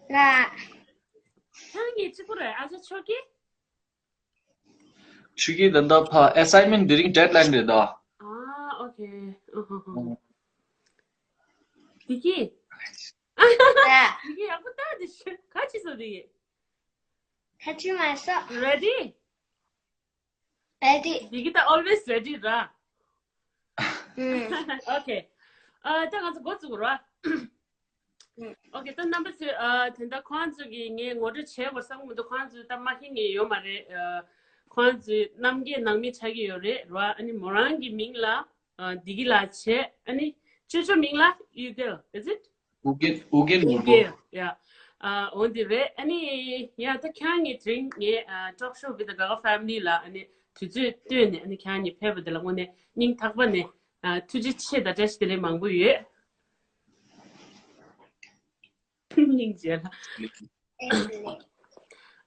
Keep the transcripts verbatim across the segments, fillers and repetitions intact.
ལ། ཁྱེད་རང་གཉིས་གཅིག་པུ་རེད། ཨ་ཅག་ཆོས་སྐྱིད། ཆོས་སྐྱིད་ད་ལྟ་ཕ་assignment དེ་རིང་deadline རེད་ད། ཨ། ཨོ་ཁེ། ཨ་ཧ་ཧ། བདེ་སྐྱིད། ལ། བདེ་སྐྱིད་ཡག་པོ་ལྟ། དེ་ཤི་ག་ཅི་བཟོ་དེ་ཡིན། ཁ་ཆུ་མ་སོ། Ready? Ready. བདེ་སྐྱིད་ད་always ready ར། ཨུམ། Okay. ཨ། ད་ང་ཚོ་འགོ་བཙུགས་ར། ཨུམ། Okay. ད་རྣམ་པ་ཚོས་ཨ་དེ་འདྲ་ཁོང་ཚོ་གིས་ངས་ངོ་སྤྲོད་བྱེད་དགོས་བསམ་གྱི་མི་འདུག་ཁོང་ཚོས་ད་མ་ཤེས་མཁན་ཡོད་མ་རེད། ཨ། ཁོང་ཚོས་རྣམ་རྒྱལ་ནང་མི་ཆགས་ཀྱི་ཡོད་རེད་ར། ཨ་ནི་མོ་རང་གི་མིང་ལ་ཨ་བདེ་སྐྱིད་ལགས་བྱས། ཨ་ནི་ཅོ་ཅོ་མིང་ལ་ཡུ་གེལ། Is it? ཨུ་རྒྱན། ཨུ་རྒྱན་ནོར་བུ། ཡ། ཨ། འོ་འདི་རེད། ཨ་ནི་ཡ་ད་ཁྱེད་རང་གཉིས་དེ་རིང་ངའི་ཨ་Talk Show with the Gaga Family ལ་ཨ་ནི་དུས་ཚོད་བཏོན་ནས་ཨ་ནི་ཁྱེད་རང་གཉིས་ཕེབས་པ་དེ་ལ་དངོས་གནས་སྙིང་ཐག་པ་ནས་ཨ་ཐུགས་རྗེ་ཆེ་དང་བཀྲ་ཤིས་བདེ་ལེགས་མང་པོ་ཡོད། སྙིང་རྗེ་ལ།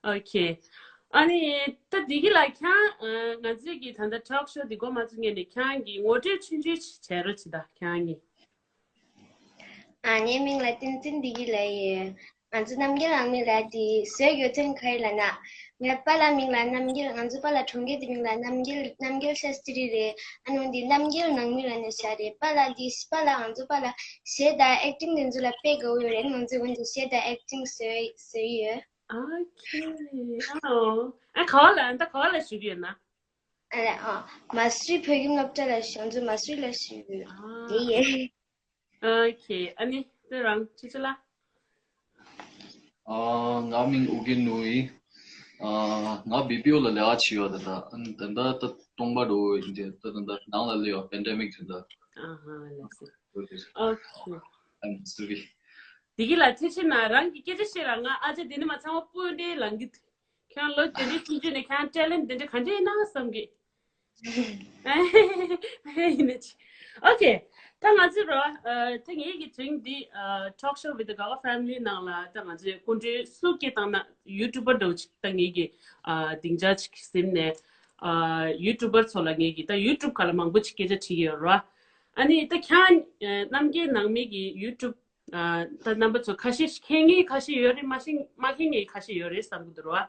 ཨོ་ཁེ། ཨ་ནི་ད་བདེ་སྐྱིད་ལགས་ཁྱེད་རང་ཨ་ང་ཚོའི་གི་ད་ལྟ་Talk Show འདི་འགོ་མ་བཙུགས་སྔོན་ནས་ཁྱེད་རང་གི་ངོ་སྤྲོད་ཆུང་ཆུང་ཞིག་བྱེད་རོགས་བྱེད་ད་ཁྱེད་རང་གཉིས། ཨ། ངའི་མིང་ལ་བསྟན་འཛིན་བདེ་སྐྱིད་ལབ་ཡོད། ང་ཚོ་རྣམ་རྒྱལ་ནང་མི་ར་དེ་བཟོས་ཡོད་ཚན་ག་རེ་ལབ་ན། ངའི་པཱ་ལགས་མིང་ལ་རྣམ་རྒྱལ། ང་ཚོ་པཱ་ལགས་གྲོང་ཁྱེར་དེ་མིང་ལ་རྣམ་རྒྱལ། རྣམ་རྒྱལ་ཤཱསྟྲི་རེད། ཨ་ནི་འདི་རྣམ་རྒྱལ་ནང་མི་ལབ་ནས་བཞག་རེད། པཱ་ལགས་དེ་པཱ་ལགས་ང་ཚོ་པཱ་ལགས་གཞས་དང་ཨེག་ཊིང་དེ་ཚོ་ལ་དཔེ་དགའ་བོ་ཡོད་རེད། ང་ཚོ་འོན་ཏེ་གཞས་དང་ཨེག་ཊིང་བཟོས་བཟོས་ཡོད། ཨོ་ཁེ། ཨོ། ཨ་ག་པར་ལ་ད་ག་པར་ལ་ཞུགས་ཡོད་ན། ཨ་ལ། ཨ། མ་སུ་རི་བོད་ཁྱིམ་སློབ་གྲྭ་ལ་ཞུགས། ང་ཚོ་མ་སུ་རི་ལ་ཞུགས་ཡོད། ཨ། ཡེ་ཡེ། ཨོ་ཁེ། ཨ་ནི་ཁྱེད་རང་ཅི་ཅི་ལ། ཨ། ང་མིང་ཨུ་རྒྱན་ནོར་བུ་ཡིན། ཨ། ང་བི་པི་ཨོ་ལ་ལས་ཀ་བྱེད་ཡོད་ད་ལྟ། ཨ་ནི་ད་ལྟ་ད་སྟོང་པ་འགྲོ་ཡིན་ཏེ་ད་ད་ལྟ་ནང་ལ་སླེབས་ཡོད། པེན་ཌེ་མིག་དེ་ད། ཨ་ཧ། ལགས་སོ། ཨོ་ཁེ། I'm sorry. བདེ་སྐྱིད་ལགས་ཐུགས་རྗེ་ཆེ་གནང་། རང་གི་སྐད་ཆ་བཤད་ར། ང་ཨ་ཅག་འདི་ནས་མར་ཚང་མ་སྤུན་ཟླའི་ལངས་ཀྱི་འདུག་ཁྱེད་རང་ལོ་དེ་འདྲའི་ཆུང་ཆུང་ནས་ཁྱེད་རང་ཊེ་ལེན་ཊི་དེ་འདྲ་ག་འདྲ་ཡིན་ན་བསམ་གི། ཡིན་ན་ཅི། ཨོ་ཁེ། ད་ང་ཚོ་ར་ཨ་ད་ངེད་ཀྱི་དེ་རིང་འདི་ཨ་Talk Show with the Gaga Family ནང་ལ་ད་ང་ཚོས་སྐུ་མགྲོན་སུ་སྐད་བཏང་ན་ཡུ་ཊུབ་པར་འདྲ་བོ་ཅིག་ད་ངེད་ཀྱི་ཨ་སྡིངས་ཆ་ཅིག་ཟིན་ནས་ཨ་ཡུ་ཊུབ་པར་ཚོ་ལ་ངེད་ཀྱི་ད་ཡུ་ཊུབ་སྒང་ལ་མང་པོ་ཅིག་སྐད་ཆ་དྲིས་ཀྱི་ཡོད་ར། ཨ་ནི་ད་ཁྱེད་རང་ཨ་རྣམ་རྒྱལ་ནང་མི་གི་ཡུ་ཊུབ། ཨ། ད་རྣམ་པ་ཚོ་ཁ་ཤས་ཤིག་མཁྱེན་མཁན་ཁ་ཤས་ཡོད་རེད། མ་ཤེས་མ་མཁྱེན་མཁན་ཁ་ཤས་ཡོད་རེད་བསམ་གྱི་འདུག་ར།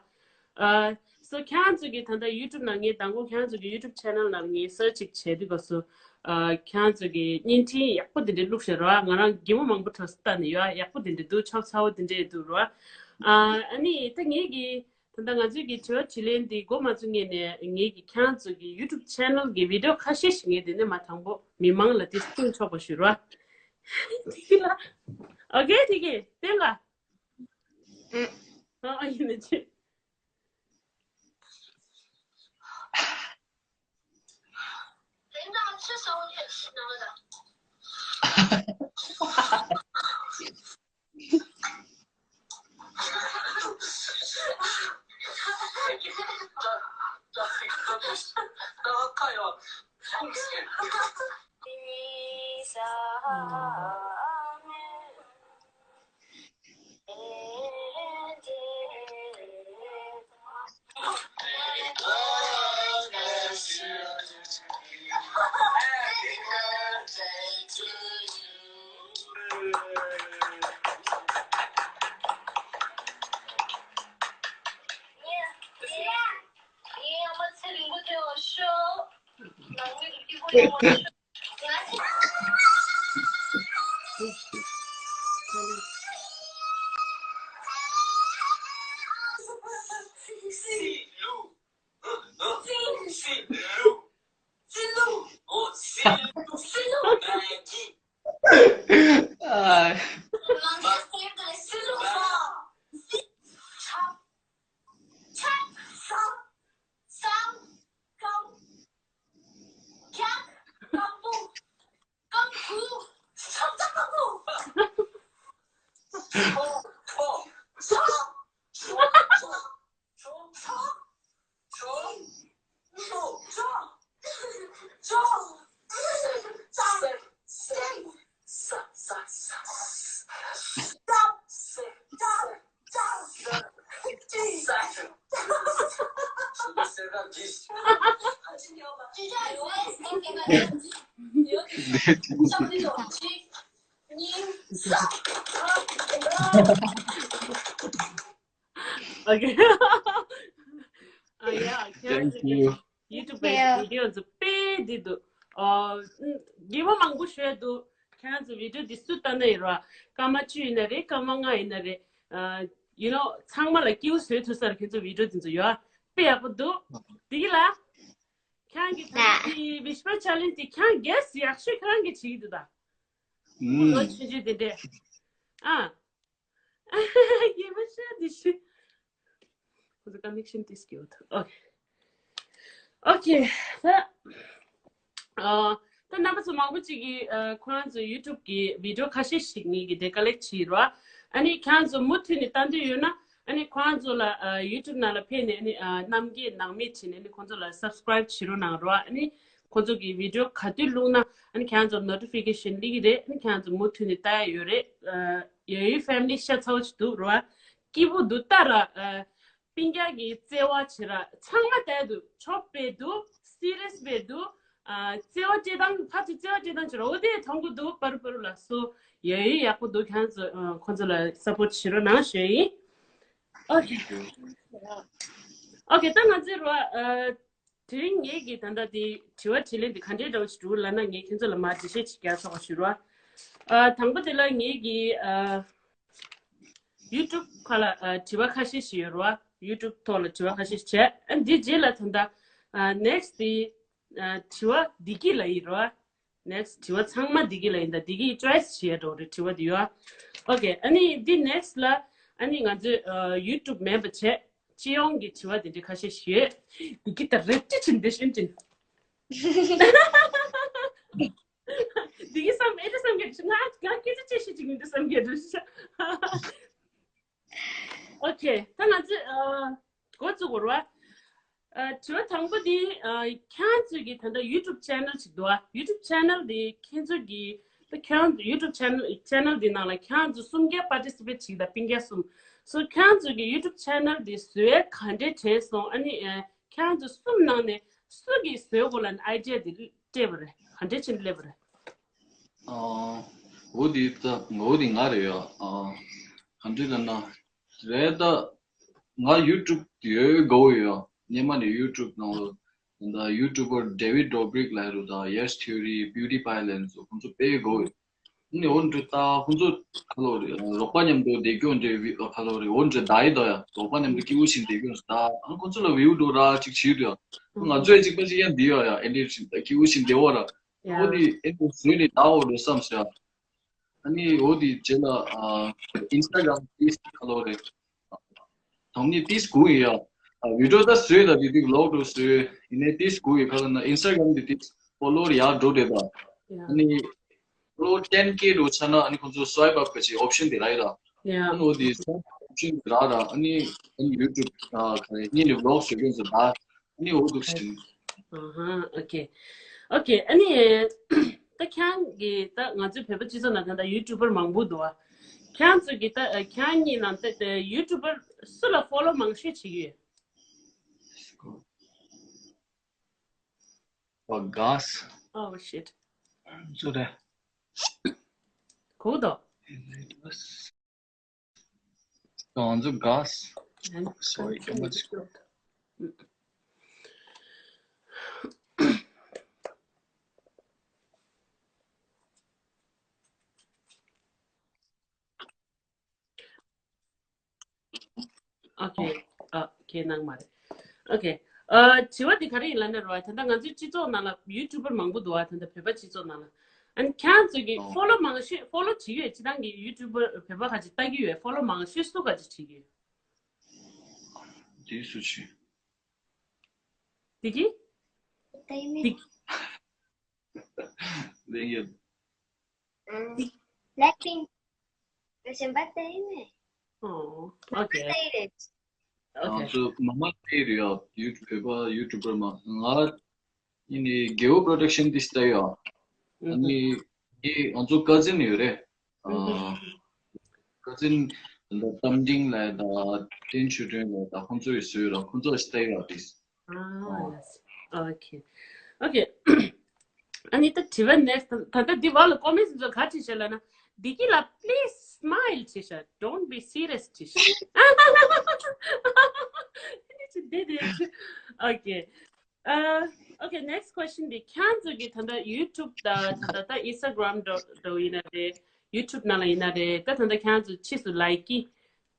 ཨ། སོ་ཁྱེད་རང་ཚོ་གི་ད་ལྟ་ཡུ་ཊུབ་ནང་ངས་མདང་དགོང་ཁྱེད་རང་ཚོ་གི་ཡུ་ཊུབ་ཆེ་ནལ་ནང་ངས་སར་ཆི་ཅིག་བྱས་དུས་སྐབས་སུ། ཨ། ཁྱེད་རང་ཚོ་གི་བརྙན་འཕྲིན་ཡག་པོ་དེ་འདྲ་བླུགས་ཤག་ར། ང་རང་གད་མོ་མང་པོ་བྲོས་སོང་ལྟ་ནས། ཡ། ཡག་པོ་དེ་འདྲ་འདུག་ཆབ་ཚ་བོ་དེ་འདྲ་འདུག་ར། ཨ། ཨ་ནི་ད་ངེད་ཀྱི་ད་ལྟ་ང་ཚོའི་གི་དྲི་བ་དྲིས་ལན་འདི་འགོ་མ་བཙུགས་སྔོན་ནས་ངེད་ཀྱི་ཁྱེད་རང་ཚོ་གི་ཡུ་ཊུབ་ཆེ་ནལ་གི་བི་ཌི་ཡོ་ཁ་ཤས་ཤིག་ངས་འདི་ནས་མར་དང་པོ་མི་མང་ལ་དེ་སྟོན་ཆོག་པ་ཞུ་ར། ཐིག་ལ། ཨོ་ཁེ། ཐིག་གེ་བསྟན་ལ། ཨ། ཨ། ཡིན་ན་ཅི། Okay. ཨ་ཡ། ཁྱེད་རང་ཚོ་གི་YouTube་གི་video་ཚོ་དཔེ་འདི་འདུག་ཨ། ཉི་མ་མང་པོ་ཞོལ་འདུག་ཁྱེད་རང་ཚོ་video་འདི་སུ་ལྟ་ན་ཡིན་ར། སྐར་མ་བཅུ་ཡིན་ན་རེད། སྐར་མ་ལྔ་ཡིན་ན་རེད། ཨ། you know། ཚང་མ་ལ་སྐྱིད་པོ་བཟོས་ཐུབ་ས་ར་ཁྱེད་ཚོ་video་འདི་ཚོ་ཡོད། དཔེ་ཡག་པོ་འདུག་བདེ་སྐྱིད་ལགས། ཁྱེད་རང་གི་ད་ལྟ་དེ་Whisper Challenge་དེ་ཁྱེད་རང་guess་ཡག་ཤོས་ཁྱེད་རང་གིས་བྱེད་ཀྱི་འདུག་ད། ཁོ་ལོ་ཆུང་ཆུང་དེ་འདྲས། ཨ། ཡིན་པ་ཤ་དེ་ཤི། ཁོ་ཚོ་connection་དེ་སྐྱོ་ཐུབ། Okay. Okay. ད། ཨ། ད་རྣམ་པ་ཚོ་མང་པོ་ཅིག་གིས་ཨ། ཁོ་རང་ཚོ་YouTube་གི་video་ཁ་ཤས་ཤིག་ངེད་ཀྱིས་དེ་collect་བྱས་རོགས། ཨ་ནི་ཁྱེད་རང་ཚོ་མུ་མཐུད་ནས་ལྟ་འདོད་ཡོད་ན། ཨ་ནི་ཁོ་རང་ཚོ་ལ་ཨ། YouTube་ནང་ལ་ཕེབས་ནས། ཨ་ནི་ཨ། རྣམ་རྒྱལ་ནང་མི་བྱས་ནས། ཨ་ནི་ཁོང་ཚོ་ལ་subscribe་བྱེད་རོགས་གནང་རོགས། ཨ་ནི་ཁོང་ཚོ་གི་video་ག་དུས་བླུགས་ན། ཨ་ནི་ཁྱེད་རང་ཚོར་notification་སླེབས་ཀྱི་རེད། ཨ་ནི་ཁྱེད་རང་ཚོ་མུ་མཐུད་ནས་ལྟ་ཡ་ཡོད་རེད། ཨ། ཡ་ཡི་family་ཤ་ཚ་བོ་ཅིག་འདུག་རོགས། སྐྱིད་པོ་འདུག་ལྟ་ར། ཨ། སྤུན་ཀྱག་གི་བརྩེ་བ་བྱེད་ར་ཚང་མ་ལྟ་ཡ་འདུག་ཆོབ་དཔེ་འདུག serious་དཔེ་འདུག་ཨ། བརྩེ་བ་སྤྲད་སྟངས་ཕར་ཚུར་བརྩེ་བ་སྤྲད་སྟངས་བྱེད་ར། འོ་དེ་མཐོང་གི་འདུག་པར་པར་ལ་སོ། ཡ་ཡི་ཡག་པོ་འདུག་ཁྱེད་རང་ཚོ་ཨ། ཁོང་ཚོ་ལ་support་བྱེད་རོགས་གནང་ཞུ་ཡ་ཡིན། Okay. Okay. ད་ང་ཚོའི་རོགས། ཨ། དེ་རིང་ངེད་ཀྱིས་ད་ལྟ་དེ་དྲི་བ་དྲིས་ལན་དེ་ག་འདྲའི་འདྲ་བོ་ཞིག་འདུག་ལབ་ན། ངས་ཁྱེད་ཚོ་ལ་མར་འགྲེལ་བཤད་ཅིག་རྒྱག་ཆོག་པ་ཞུ་རོགས། ཨ། དང་པོ་དེ་ལ་ངེད་ཀྱིས་ཨ། YouTube་ཁ་ལ་ཨ། དྲི་བ་ཁ་ཤས་ཤིག་ཡོད་རོགས། YouTube་ཐོག་ལ་དྲི་བ་ཁ་ཤས་ཤིག་བྱས། ཨ། འདི་རྗེས་ལ་ད་ལྟ་ཨ། next་དེ་ཨ། དྲི་བ་བདེ་སྐྱིད་ལགས་ཡིན་རོགས། Next་དྲི་བ་ཚང་མ་བདེ་སྐྱིད་ལགས་ཡིན། ད་བདེ་སྐྱིད་choice་བྱེད་ཡ་འགྲོ་རེད། དྲི་བ་འདི་ཡོད། Okay. ཨ་ནི་འདི་next་ལ་ཨ་ནི་ང་ཚོའི་ཨ། YouTube་མེད་པ་བྱས། སྤྱི་ཡོངས་ཀྱི་དྲི་བ་དེ་འདྲ་ཁ་ཤས་ཤིག་ཡོད། བདེ་སྐྱིད་ད་རེད་ཅི་ཆེན་དེ་ཤེན་ཅིན། བདེ་སྐྱིད་བསམ་ཨེ་འདྲ་བསམ་གྱི་ང་ང་སྐད་ཆ་ཅི་ཞིག་ཅིག་ཡིན་འདྲ་བསམ་གྱི་འདུག Okay. ད་ང་ཚོས་ཨ། འགོ་བཙུགས་དགོས་རེད་བ། ཨ། དྲི་བ་དང་པོ་འདི་ཨ། ཁྱེད་ཚོས་ཀྱི་ད་ལྟ་YouTube channel་ཞིག་འདུག་ཨ། YouTube channel་འདི་ཁྱེད་ཚོས་ཀྱི་ད་ཁྱེད་རང་YouTube channel channel་འདི་ནང་ལ་ཁྱེད་ཚོ་གསུམ་ཀ་participate་བྱེད་ཀྱི་ད་སྤུན་ཀ་གསུམ། So་ཁྱེད་ཚོས་ཀྱི་YouTube channel་འདི་བཟོས་ག་འདྲས་དྲན་སོང་། ཨ་ནི་ཨ། ཁྱེད་ཚོ་གསུམ་ནང་ནས་སུ་གིས་བཟོས་དགོས་ལབ་ནས་idea་འདི་སྤྲད་པ་རེད། ག་འདྲས་བྱས་ནས་སླེབས་པ་རེད། ཨ། འོ་དེ་ད་འོ་དེ་ང་རེད་ཡ། ཨ། ག་འདྲས་ལབ་ན། རེད་ད། ང་YouTube་ཡོད་དགོས་ཡོད། སྔོན་མ་ནས་YouTube་ནང་ལ་ད་YouTuber David Dobrik་ལབ་རུ་ད་Yes Theory, PewDiePie་ལབ་ཚོ་ཁོང་ཚོ་དཔེ་དགོས་ཡོད། ནི་འོ་འདྲ་ད་ཁོང་ཚོ་ཁ་ལོ་རེད། རོགས་པ་མཉམ་དུ་བསྡད་རྒྱུ་འདྲ་བི་ཁ་ལོ་རེད། འོ་འདྲ་ད་ཡི་ད་ཡ། རོགས་པ་མཉམ་དུ་སྐྱིད་པོ་ཞིག་བསྡད་རྒྱུ་ད་ཨ་ཁོང་ཚོ་ལ་view་འགྲོ་ར་ཅིག་བྱེད་དུ་ཡ། ང་ཚོའི་གཅིག་པ་ཅིག་ཡང་འདི་ཡ་ཡ་ཨེ་འདྲ་ཞིག་ད་སྐྱིད་པོ་ཞིག་བསྡད་འོ་ར། འོ་དེ་ཨེ་འདྲ་བཟོས་ནས་ད་འོ་འདྲ་བསམ་ཟེར་ཡ། ཨ་ནི་འོ་དེ་རྗེས་ལ་ཨ་Instagram་ཏིས་ཁ་ལོ་རེད། དང་ནི་ཏིས་གུ་ཡི་ཡ། ཨ་video་ད་བཟོས་ད་དེ་དེ་vlog་འགྲོ་བཟོས་ཡིན་ནའི་ཏིས་གུ་ཡི་ཁ་ལ་ན་Instagram་དེ་ཏིས་follower་ཡར་འགྲོ་རེད་ད། ཨ་ནི་follower ten K་འགྲོ་ཆ་ན་ཨ་ནི་ཁོང་ཚོ་swipe up་ག་ཅིག་option་དེ་རག་ཡོད་ད། ཨ་ནི་འོ་དེ་option་དེ་རག་ར། ཨ་ནི་ཨ་ནི་YouTube་ཨ་ག་རེ་ཉིན་ནས་vlog་བཟོས་གོ་ཚོ་ད། ཨ་ནི་འོ་འདུག་ཞིང་། ཨ་ཧ། Okay. Okay. ཨ་ནི་ད་ཁྱེད་རང་གི་ད་ང་ཚོའི་བོད་པ་སྤྱི་ཚོགས་ནང་ད་ལྟ་YouTuber་མང་པོ་འདུག་ཨ། ཁྱེད་རང་ཚོ་གི་ད་ཁྱེད་རང་གཉིས་ནང་ད་ད་YouTuber་སུ་ལ་follow་མང་ཤོས་བྱེད་ཀྱི་ཡོད། Oh, gosh. Oh, shit. ཚོ་རེད། གོ་དོ། ང་ཚོ་ག་སོ་རི་ཀེ་མ་ཅི། Okay. ཨ་ཁྱེད་ནང་མ་རེད། Okay. ཨ་དྲི་བ་འདི་ག་རེ་ཡིན་ལབ་ན་རོ། ད་ལྟ་ང་ཚོའི་སྤྱི་ཚོགས་ནང་ལ་YouTuber་མང་པོ་འདུག་ཨ། ད་ལྟ་བོད་པ་སྤྱི་ཚོགས་ནང་ལ། ཨ་ནི་ཁྱེད་ཚོ་གི་ཨོ་follow་མང་ཤོས་follow་བྱེད་ཀྱི་ཡོད། སྤྱི་བཏང་གི་YouTuber་བོད་པ་ག་ཅིག་ལྟ་གི་ཡོད། follow་མང་ཤོས་སུ་ག་ཅིག་བྱེད་ཀྱི་ཡོད། དེ་སུ་བྱེད། དེ་གི་ལྟ་ཡི་མེད། དེ་གི་ལེག་ཕིང་། གཞན་པ་ལྟ་ཡི་མེད། ཨོ། Okay. ལྟ་ཡི་རེད། Okay. ང་ཚོ་མ་མ་ལྟ་ཡི་རེད་ཡ། ཡུ་བོད་པ་YouTuber་མ་ང་ཡིན་ནི་རྒྱལ་པོ་Production་དེ་ལྟ་ཡོད། ཨ་ནི་ཨེ་ང་ཚོ་cousin་ཡོད་རེད། ཨ་cousin་ད་གཏམ་འདིང་ལ་ད་བསྟན་ཆོས་སྒྲོན་ལ་ད་ཁོང་ཚོ་ཡི་བཟོས་ར་ཁོང་ཚོ་ལྟ་ཡོད་དེ། ཨ་ཨོ་yes. Okay. Okay. ཨ་ནི་ད་དྲི་བ་next་ད་ལྟ་འདི་བ་ལ་comments་ཚོ་ག་བྲིས་བྱས་ལ་ན་བདེ་སྐྱིད་ལ་please smile བྱས་ཤག Don't be serious བྱས་ཤག་འདི་འདི། Okay. Uh, okay, next question འདི་ཁྱེད་ཚོ་གི་ད་ལྟ་YouTube དང་ད་ལྟ་ད་Instagram འགྲོ་འགྲོ་ཡིན་ན་རེད། YouTube ནང་ལ་ཡིན་ན་རེད། ད་ད་ལྟ་ཁྱེད་ཚོ་ཕྱིས་སུ་like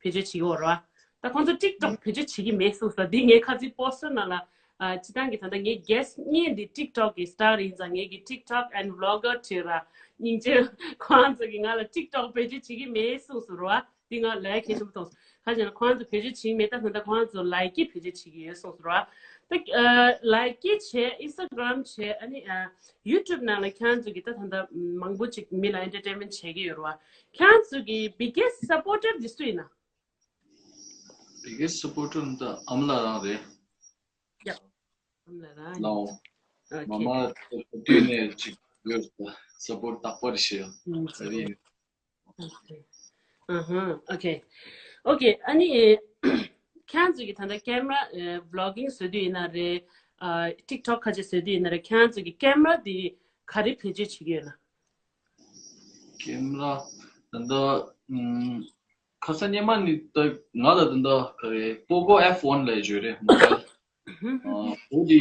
བེད་སྤྱོད་བྱེད་ཀྱི་ཡོད་རེད་བ། ད་ཁོང་ཚོ་TikTok བེད་སྤྱོད་བྱེད་ཀྱི་མེད་གསུངས་སོང་། འདི་ངས་ཁ་ཚིག་པོ་སི་ཊར་ནང་ལ་ཨ་སྤྱི་བཏང་གི་ད་ལྟ་ངའི་guest གཉིས་འདི་TikTok གི་star ཡིན་ཙང་ངེད་ཀྱི་TikTok and vlogger བྱས་ར་སྙིང་རྗེ། ཁོང་ཚོ་གི་ང་ལ་TikTok བེད་སྤྱོད་བྱེད་ཀྱི་མེད་གསུངས་སོང་རེད་བ། འདི་ང་ལ་གལ་ཆེན་པོ་མཐོང་སོང་། ཁ་ཅིག་ན་ཁོང་ཚོ་བེད་སྤྱོད་བྱེད་ཀྱི་མེད། ད་ད་ལྟ་ཁོང་ཚོ་like བེད་སྤྱོད་བྱེད་ཀྱི་ཡོད་གསུངས་སོང་རེད་བ། ད་ཨ་like བྱས་Instagram བྱས་ཨ་ནི་ཨ་YouTube ནང་ལ་ཁྱེད་ཚོ་གི་ད་ད་ལྟ་མང་པོ་ཅིག་མི་ལ་entertainment བྱེད་ཀྱི་ཡོད་རེད་བ། ཁྱེད་ཚོ་གི་biggest supporter འདི་སུ་ཡིན་ན། Biggest supporter འདི་ཨ་མ་ལགས་རང་རེད། ཡ། ཨ་མ་ལགས་རང་ཡིན། ལའོ། Okay. མ་མ་དུས་ནས་ཅིག་ཡོད་ས་support རྟག་པར་བྱེད་ཡ། ཨ་རེད། Okay. Okay. ཨ་ནི་ཁྱེད་ཚོ་གི་ད་ལྟ་camera vlogging བཟོ་དུས་ཡིན་ན་རེད། ཨ་TikTok ཁ་ཅིག་བཟོ་དུས་ཡིན་ན་རེད། ཁྱེད་ཚོ་གི་camera འདི་ག་རེ་བེད་སྤྱོད་བྱེད་ཀྱི་ཡོད་ན། Camera ད་ལྟ་ཨམ། ཁ་སང་སྔོན་མ་ནི་ད་ང་ལ་ད་ལྟ་ག་རེ་Poco F one ལབ་ཡོད་རེད། mobile ཨ་འོ་དེ་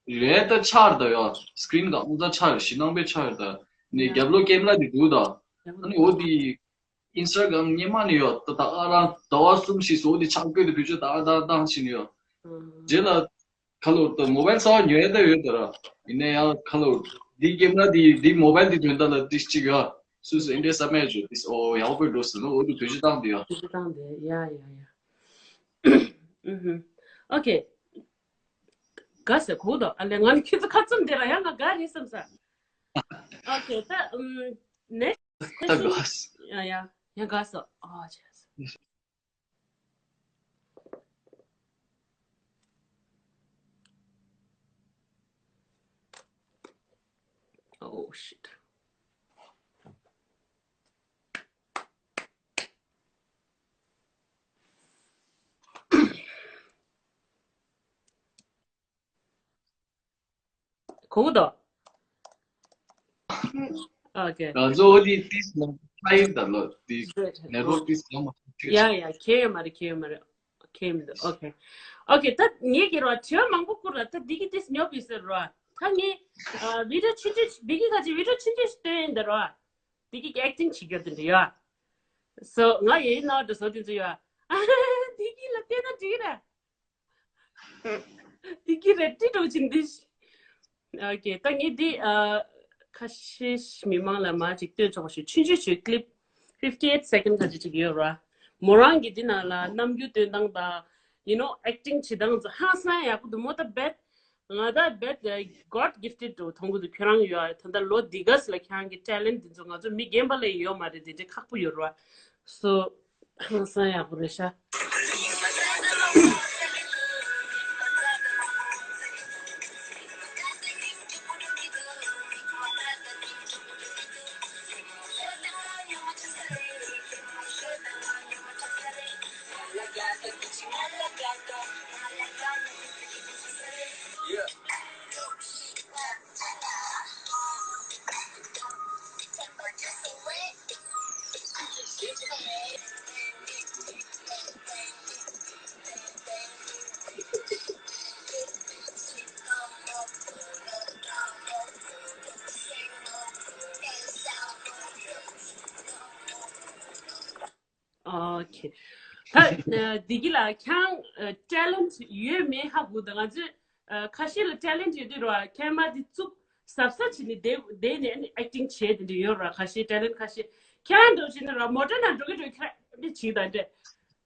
རེད། ད་ཆགས་རེད་ད་ཡ། screen ག་ཨང་ཙང་ཆགས་རེད། ཞེད་སྣང་པོ་ཆགས་རེད་ད། ནི་རྒྱབ་ལོགས་camera དེ་འདུག་ད། ཨ་ནི་འོ་དེ་Instagram སྔོན་མ་ནས་ཡོད་ད། ད་ཨ་རང་ཟླ་བ་གསུམ་ཞིག་སོང་། འོ་དེ་ཆག་སྐྱོ་དེ་བེད་སྤྱོད་ད་ཨ་ད་བཏང་ཕྱིན་ཡོད། རྗེས་ལ་ཁ་ལོ་ད་mobile གསར་པ་ཉོས་ད་ཡོད་ད་ར། ཡིན་ན་ཡང་ཁ་ལོ་འདི་camera འདི་འདི་mobile འདི་དོན་དག་ལ་ཏིས་གཅིག་ཡོད། སུས་སུ་འདི་འདྲའི་བསམ་ཡས་བྱོས་ཏིས་ཨོ་ཡག་པོ་འགྲོ་ཟེར་ནོ། འོ་དེ་བེད་སྤྱོད་བཏང་དེ་ཡོད། བེད་སྤྱོད་བཏང་དེ་ཡ་ཡ་ཡ། ཨུ་ཧུམ། Okay. དགའ་ས་གོ་དོ། ཨ་ལེ་ང་ནི་ཁྱོད་ཚོ་ཁ་བཙུམ་དེ་ར་ཡང་ང་དགའ་རེད་བསམ་ས། Okay. ད་ཨུམ་next ད་question. དགའ་ས། ཡ་ཡ་ཡ་དགའ་ས། ཨོ་ཅེས། Oh shit. གོ་གི་འདུག Okay. ང་ཚོ་འོ་དེ་ཏིས་ལ་ཁ་ཡིན་ད་ལོ་དེ་Good. ནེ་རོ་ཏིས་ཡང་མ་ཐུག་ཡ་ཡ་ཁྱེད་མ་རེད། ཁྱེད་མ་རེད། ཁྱེད་མི་འདུག Okay. Okay. ད་ངས་ཀྱི་རོ་དྲི་བ་མང་པོ་བསྐུར་ལ། ད་འདི་གི་ཏིས་ཉོབ་ཡོད་ཟེར་རོ། ད་ངས་ཨ་video ཆུང་ཆུང་འདི་གི་ཁ་ཅིག་video ཆུང་ཆུང་ཞིག་སྟོན་ཡིན་ད་རོ། འདི་གི་acting བྱེད་རྒྱུ་དེ་འདྲ་ཡོད། So ང་ཡིན་ནོ་འདྲ་བཟོ་དེ་ཚོ་ཡོད། འདི་གི་ལ་བལྟས་ན་འགྲིག་རེད། འདི་གི་རེད་ཏི་འགྲོ་ཅིང་འདི། Okay. ད་ངས་འདི་ཨ་ཁ་ཤས་མི་མང་ལ་མ་ཅིག་སྟོན་ཆོག་ཞུ། ཆུང་ཆུང་ཞུ། clip fifty eight second ཁ་ཅིག་ཅིག་ཡོད་ར། མོ་རང་གི་འདི་ནང་ལ་རྣམ་འགྱུར་སྟོན་སྟངས་དང་you know acting བྱེད་སྟངས་ཚོ་ཧང་སང་ཡག་པོ་འདུག་མོ། ད་bet ང་ད་bet God gifted འགྲོ་མཐོང་གི་འདུག་ཁྱོད་རང་ཡོད་ཨ། ད་ལྟ་ལོ་འདི་ག་ལ་ཁྱེད་རང་གི་talent འདི་ཚོ་ང་ཚོ་མི་རྒན་པ་ལ་ཡོད་མ་རེད། དེ་འདྲའི་ཁག་པོ་ཡོད་ར། So ཧང་སང་ཡག་པོ་རེད་ཤག Okay. ད་ཨ་འདི་གི་ལ་ཁྱེད་རང་ཨ་talent ཡོད་མེད་ཧ་གོ་ད། ང་ཚོས་ཨ་ཁ་ཤས་ལ་talent ཡོད་དུས་རོ་camera འདི་བཙུགས་གཟབ་གཟབ་བྱས་ནས་བསྡད་བསྡད་ནས་ཨ་ནི་acting བྱས་དེ་འདྲ་ཡོད་ར། ཁ་ཤས་talent ཁ་ཤས་ཁྱེད་རང་འདྲ་བྱས་ན་ར་མོ་ཊ་ནང་འགྲོ་གི་འགྲོ་ཁྱེད་རང་འདི་བྱེད་ད་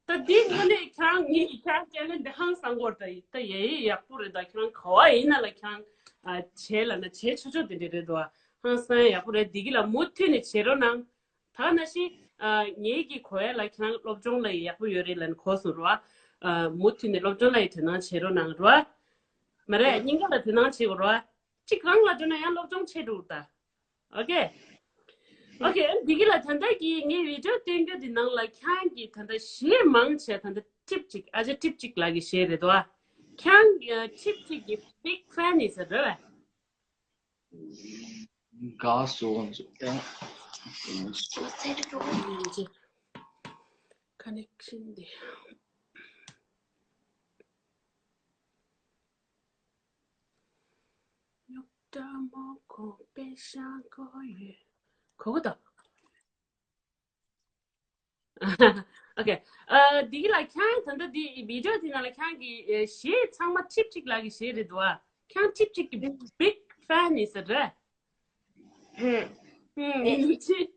འདྲ། ད་འདི་དངོས་གནས་ཁྱེད་རང་ངེད་ཀྱི་ཁྱེད་རང་talent འདི་ཧང་སང་གོ་ར། ད་ད་ཡ་ཡ་ཡག་པོ་རེད། ད་ཁྱེད་རང་ག་བ་ཡིན་ན་ལ་ཁྱེད་རང་ཨ་བྱས་ལ་ན་བྱས་ཆོག་ཆོག་དེ་འདྲ་རེད་དོ། ཧང་སང་ཡག་པོ་རེད། འདི་གི་ལ་མུ་མཐུད་ནས་བྱེད་རོགས་གནང་། ད་ནང་བཞིན་ཨ་ངེད་ཀྱི་གོ་ཡ་ལ་ཁྱེད་རང་སློབ་སྦྱོང་ལ་ཡག་པོ་ཡོད་རེད་ལབ་ནས་གོ་སོང་རོ། ཨ་མུ་མཐུད་ནས་སློབ་སྦྱོང་ལ་ཡི་དོ་སྣང་བྱེད་རོགས་གནང་རོ། མ་རེད། སྙིང་ག་ལ་དོ་སྣང་བྱེད་དགོས་རོ། གཅིག་རང་ལ་འགྲོ་ན་ཡང་སློབ་སྦྱོང་བྱེད་འགྲོ་ད། Okay. Okay. འདི་གི་ལ་ད་ལྟ་གི་ངའི་video སྟོན་རྒྱུ་འདི་ནང་ལ་ཁྱེད་རང་གི་ད་ལྟ་གཞས་མང་ཆེ་ད་ལྟ་ཊིབ་གཅིག་ཨ་ཅག་ཊིབ་གཅིག་ལགས་ཀྱི་གཞས་རེད་དོ། ཁྱེད་རང་ཊིབ་གཅིག་གི་big fan ཡིན་ས་རེད་བས། དགའ་སོང་ཚོ། ཁ་ནེག་ཤན་དེ། རྙོག་དྲ་མོ་གོ་པེ་ཤང་གོ་ཡོད། གོ་གོ་དང་། ཨོ་ཁེ། ཨ། འདི་གི་ལ་ཁྱང་ད་ལྟ་འདི་བི་ཌི་ཡོ་འདི་ནང་ལ་ཁྱང་གི་ཨེ་གཞས་ཚང་མ་ཊིབ་གཅིག་ལགས་ཀྱི་གཞས་རེད་འདུག་ཨ། ཁྱང་ཊིབ་གཅིག་གི་བིག་ཕེན་ཡིན་ས་རེད། ཧུམ། ཧུམ། ཡིན་གཅིག་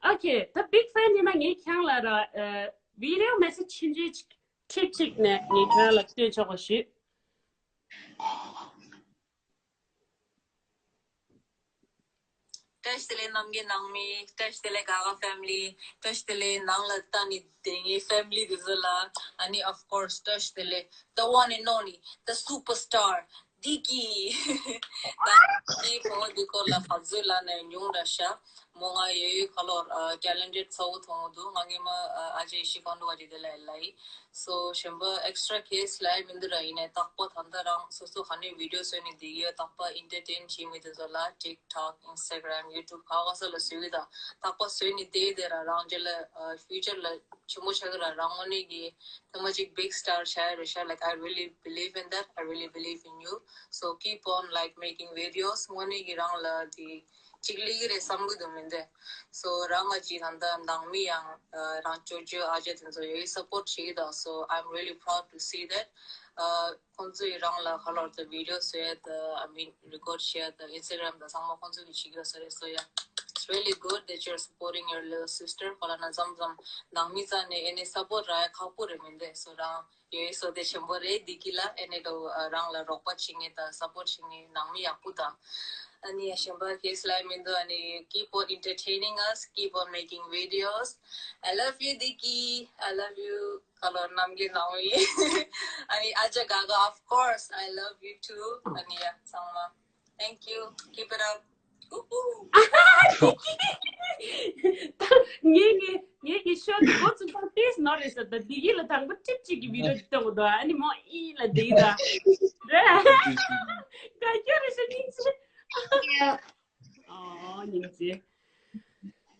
ཨོ་ཁེ། ད་བིག་ཕེན་ཡིན་ན་ངས་ཁྱང་ལ་ར་ཨ་བི་ཌི་ཡོ་མེ་སེཇ་ཆུང་ཆུང་ཅིག་ཊིབ་གཅིག་ནས་ངས་ཁྱང་ལ་སྟོན་ཆོག་པ་ཞུ། བཀྲ་ཤིས་བདེ་ལེགས་རྣམ་རྒྱལ་ནང་མི། བཀྲ་ཤིས་བདེ་ལེགས་ག་ག་ཕེ་མི་ལི། བཀྲ་ཤིས་བདེ་ལེགས་ནང་ལ་ལྟ་ནི་དེ་ངའི་ཕེ་མི་ལི་དེ་ཚོ་ལ། ཨ་ནི་of course བཀྲ་ཤིས་བདེ་ལེགས། The one and only, the superstar, Diki. ད་དེ་གོང་འདི་སྐོར་ལ་ཧ་ཛུ་ལ་ནས་ཉུང་ར་ཤ། མོ་ང་ཡོད་ཡོད་ཁ་ལོར་ཨ་ཊེ་ལེན་ཊེཌ་ཚ་བོ་མཐོང་འདུག་ང་ངེ་མ་ཨ་ཨ་ཅེ་ཤི་ཁོང་འདུག་ག་ཅིག་དེ་ལ་ལ་ཡི། སོ་གཞན་པ་ཨེག་སི་ཊྲ་ཁེ་སི་ལ་ཡི་མི་འདུག་ར། ཡིན་ནའི་རྟག་པ་ད་ལྟ་རང་སོ་སོ་ག་ནས་བི་ཌི་ཡོ་བཟོས་ནས་བསྡད་ཡོད། རྟག་པ་ཨེན་ཊར་ཊེན་བྱེད་མི་དེ་ཚོ་ལ་ཊིག་ཊོག་ཨིན་སི་ཊ་གྷ་རམ་ཡུ་ཊུབ་ག་ག་ས་ལ་བཟོས་ཡོད། ད་རྟག་པ་བཟོས་ནས་བསྡད་དེ་ར་རང་རྗེས་ལ་ཨ་ཕིའུ་ཅར་ལ་ཆེན་པོ་ཆགས་ཀྱི་ར། རང་དངོས་གནས་ཀྱི་ཐ་མ་ཅིག་big star ཆགས་ཡ་རེད་ཤག Like, I really believe in that. I really believe in you. So keep on, like, making videos. དངོས་གནས་ཀྱི་རང་ལ་དེ་གཅིག་ལེགས་ཀྱི་རེད་བསམ་གི་འདུག་མི་འདུག་སོ་རང་ང་ཅིག་ད་ལྟ་ནང་མི་ཡང་ཨ་རང་ཅོ་ཅོ་ཨ་ཅག་དེ་ཚོ་ཡོད་སཔོར་ཊི་བྱེད་ཀྱི་འདུག So I'm really proud to see that. ཨ་ཁོང་ཚོ་ཡི་རང་ལ་ག་ལོར་དུ་བི་ཌི་ཡོ་བཟོས་དང་I mean record བྱས་དང་ཨིན་སི་ཊ་གྷ་རམ་དང་ཚང་མ་ཁོང་ཚོ་གི་བྱེད་ཀྱི་ཡོད་ས་རེད། So yeah, it's really good that you're supporting your little sister. ཁོ་ལ་ན་མཚམས་མཚམས་ནང་མི་རྩ་ནས་ཨེ་ནས་སཔོར་ཊི་རག་ཡ་ཁག་པོ་རེད་མི་འདུག་སོ་རང་ཡོད་སོ་དེ་ཆེན་པོ་རེད། བདེ་སྐྱིད་ལ་ཨེ་ནས་ལོ་རང་ལ་རོགས་པ་བྱེད་མཁན་དང་སཔོར་ཊི་བྱེད་མཁན་ནང་མི་ཡག་པོ་དང་། ཨ་ནི་ཡ་གཞན་པ་གེ་སི་ལ་མི་འདུག་ཨ་ནི་keep on entertaining us, keep on making videos. I love you, Diki. I love you. ག་ལོར་རྣམ་རྒྱལ་ནང་མི། ཨ་ནི་ཨ་ཅག་ག་ག of course I love you too. ཨ་ནི་ཡ་ཚང་མ། Thank you. Keep it up. ངས་ངས་ངས་ཀྱི་ཤོ་དེ་འགོ་ཚུགས་པ་ཏིས་ནོར་རེད་ཟེར། ད་བདེ་སྐྱིད་ལ་དང་པོ་ཊིབ་གཅིག་གི་བི་ཌི་ཡོ་ཅིག་བཏང་གི་འདུག་ཨ་ནི་མོ་ཨི་ལ་བསྡད་ད་རེད། དགའ་སྐྱོ་རེད་ཤག་སྙིང་རྗེ། ཨོ་སྙིང་རྗེ།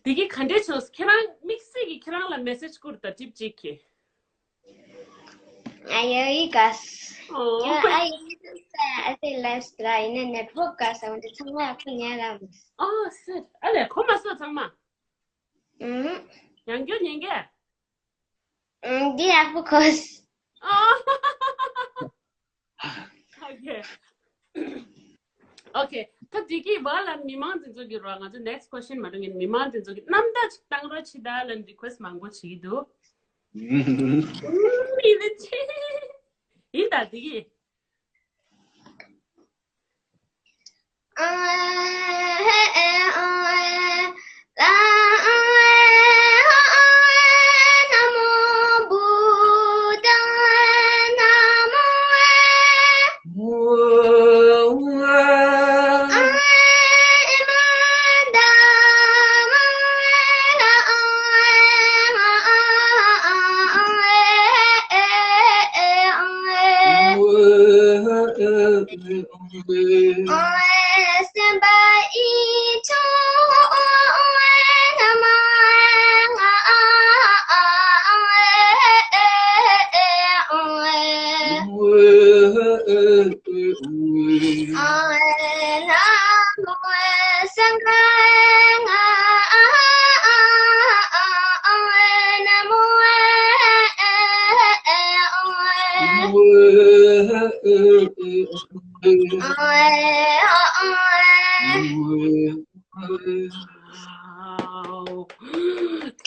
བདེ་སྐྱིད་ག་འདྲས་བྱུང་། ཁྱེད་རང་དམིགས་བསལ་གྱི་ཁྱེད་རང་ལ་མེ་སེཇ་བསྐུར་ད་ཊིབ་གཅིག་གི་ཨ་ཡོ་ཡི་ག་ཨོ་ཡོ་ཨ་ཡོ་ཡི་ག་ཨ་ཏི་ལེ་སི་ཏྲ་ཡིན་ན་ནེཊ་ཝརཀ་ག་ས་འོན་ཏེ་ཚང་མ་ཡག་པོ་ཉན་ར་མོ། ཨོ་སེ། ཨ་ལས་ཁོ་མ་སོ་ཚང་མ། ཨུམ། ཡང་སྐྱོ་ཉན་གས། ཨུམ། འདི་ཡག་པོ་གོ། ཨོ་ཁེ། ཨོ་ཁེ། ད་འདི་གི་བར་ལ་མི་མང་འདི་ཚོ་གི་རོ། ང་ཚོ་next question མ་འགྲོ་ངེས་མི་མང་འདི་ཚོ་གི་རྣམ་ཐར་ཅིག་བཏང་རོགས་བྱེད་ད་ལབ་རི་ཁུ་ཨེ་སི་ཊི་མང་པོ་བྱེད་ཀྱི་འདུག་ཨུམ། ཡིན་ད་འདི་གི་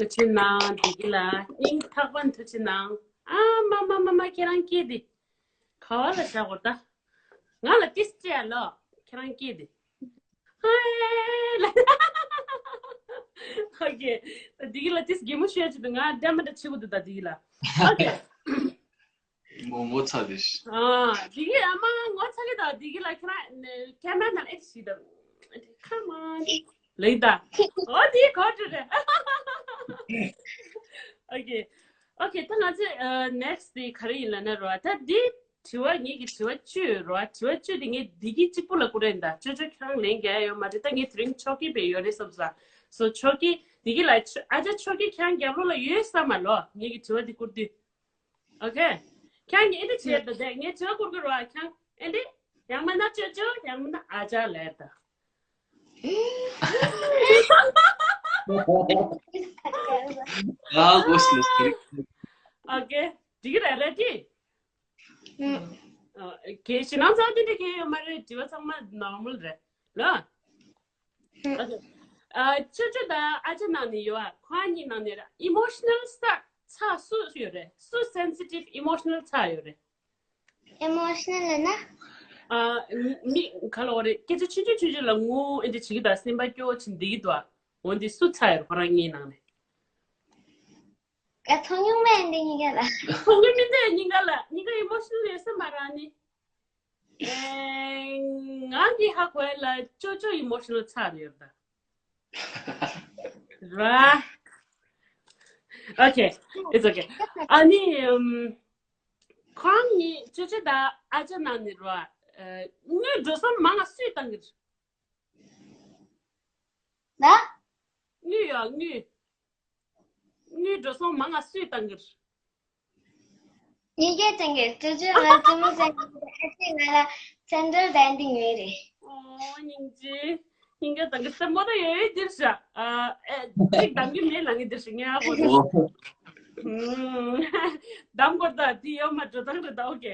ཐུགས་རྗེ་གནང་། བདེ་སྐྱིད་ལ་སྙིང་ཐག་པ་ནས་ཐུགས་རྗེ་གནང་། ཨ་མ་མ་མ་མ། ཁྱེད་རང་སྐད་དེ་ག་བ་ལ་བཞག་གོ་ད། ང་ལ་ཏིས་ཅེ་ལོ། ཁྱེད་རང་སྐད་དེ། ཧེ་ལ། ཨོ་ཁེ། བདེ་སྐྱིད་ལ་ཏིས་གད་མོ་ཤོར་ཅིག་འདུག་ང་འདྲ་མི་འདྲ་བྱེད་དགོས་འདུག་ད་བདེ་སྐྱིད་ལ། ཨོ་ཁེ། ངོ་ངོ་ཚ་རེད། ཨ། བདེ་སྐྱིད་ཨ་མ་ངོ་ཚ་གི་ད། བདེ་སྐྱིད་ལ་ཁྱེད་རང་ཀེ་མ་ར་ནང་ཨེ་ཤི་ད། ཁ་མ་ལེ་ད། ཨོ་དེ་གོ་དྲི་རེད། ཨོ་ཁེ། ཨོ་ཁེ། ད་ང་ཚོས་ཨ་ནེག་སི་ཊི་དེ་ག་རེ་ཡིན་ལབ་ན་རོ། ད་འདི་དྲི་བ་ངེད་ཀྱི་དྲི་བ་བཅུ་ཡོད་རོ། དྲི་བ་བཅུ་དེ་ངས་བདེ་སྐྱིད་གཅིག་པུ་ལ་བསྐུར་རན་ད། ཅོ་ཅོ་ཁྱེད་རང་ལན་རྒྱག་ཡ་ཡོད་མ་རེད། ད་ངས་དེ་རིང་ཆོག་གི་བས་ཡོད་རེད་བསམ་ས། སོ་ཆོ་གི་དེ་གི་ལ་ཆོ་ཨ་ཅག་ཆོ་གི་ཁྱང་རྒྱབ་ལོགས་ལ་ཡོད་ས་མ་ལོ། ངེད་ཀྱི་དྲི་བ་འདི་བསྐུར་དུས། ཨོ་ཁེ། ཁྱང་གི་ཨེ་འདི་བྱས་ད་དེ་ངས་དྲི་བ་བསྐུར་གི་རོ། ཨ་ཁྱང་ཨེ་འདི་ཡང་མིན་ན་ཅོ་ཅོ་ཡང་མིན་ན་ཨ་ཅག་ལབ་ད། ཨ་གོ་སི་ལ་སི་རི། ཨོ་ཁེ། འགྲིག་གི་རེད་རེད་དེ། ཨ་གལ་ཞེད་སྣང་ཚང་དེ་འདྲ་གལ་ཡོད་མ་རེད། དྲི་བ་ཚང་མ་ནོར་མལ་རེད་ལ། ཨོ་ཁེ། ཨ་ཅོ་ཅོ་དང་ཨ་ཅག་ནང་ནས་ཡོད་ཨ། ཁོ་གཉིས་ནང་ནས་ར་ཨི་མོ་ཤི་ནལ་ས་ཚ་སུ་ཡོད་རེད། སུ་སེན་སི་ཊིབ་ཨི་མོ་ཤི་ནལ་ཚ་ཡོད་རེད། ཨི་མོ་ཤི་ནལ་ལབ་ན། ཨ་མི་ག་ལ་བ་རེད། སྐད་ཆ་ཆུང་ཆུང་ཆུང་ཆུང་ལ་ངུ་ཨེ་འདྲ་བྱེད་ཀྱི་འདུག་སེམས་པ་སྐྱོ་བོ་བྱེད་འདི་གི་འདུག་འོ་འདི་སུ་ཚ་ཡོད་རེད། ཁོ་རང་གཉིས་ནང་ནས། ཨ་ཚོ་ཉུང་མེད་འདི་གཉིས་ཀ་ལ། ཚོང་གི་མི་འདི་གཉིས་ཀ་ལ་གཉིས་ཀ་ཨི་མོ་ཤི་ནལ་ཡོད་ས་མ་རེད་ནི། ཨེ། ང་གི་ཧ་གོ་ཡ་ལ་ཅོ་ཅོ་ཨི་མོ་ཤི་ནལ་ཚ་ནས་ཡོད་ད། ར། Okay, it's okay. ཨ་ནི་ཨམ། ཁོང་གཉིས་ཅོ་ཅོ་དང་ཨ་ཅག་ནང་ནས་ར། ཨ་དངུལ་འགྲོ་སོང་མང་ང་སུས་བཏང་གི་རེད། ན། དངུལ་ཡ་དངུལ། དངུལ་འགྲོ་སོང་མང་ང་སུས་བཏང་གི་རེད། ངེད་ཀྱིས་བཏང་གི་རེད། ཅོ་ཅོས་ང་ལ་རྩེད་མོ་རྩེ་གི་རེད། ཨ་ཅེས་ང་ལ་སེན་ཌལ་འདྲ་འདི་ཉོས་རེད། ཨོ་སྙིང་རྗེ། ངེད་ཀྱིས་བཏང་གི་རེད། རྩེད་མོ་ད་ཡོད་ཡོད་འདིར་བཞག་ཨ་ཨེ་གཅིག་འདམ་གི་མེད་ལ་ངས་འདིར་བཞག་ངས་ཨ་ཁོ་རེད། ཨོ། ཧུམ། འདམ་དགོས་ད་འདི་ཡོད་མ་འགྲོ་སྟངས་རེད་ད། ཨོ་ཁེ།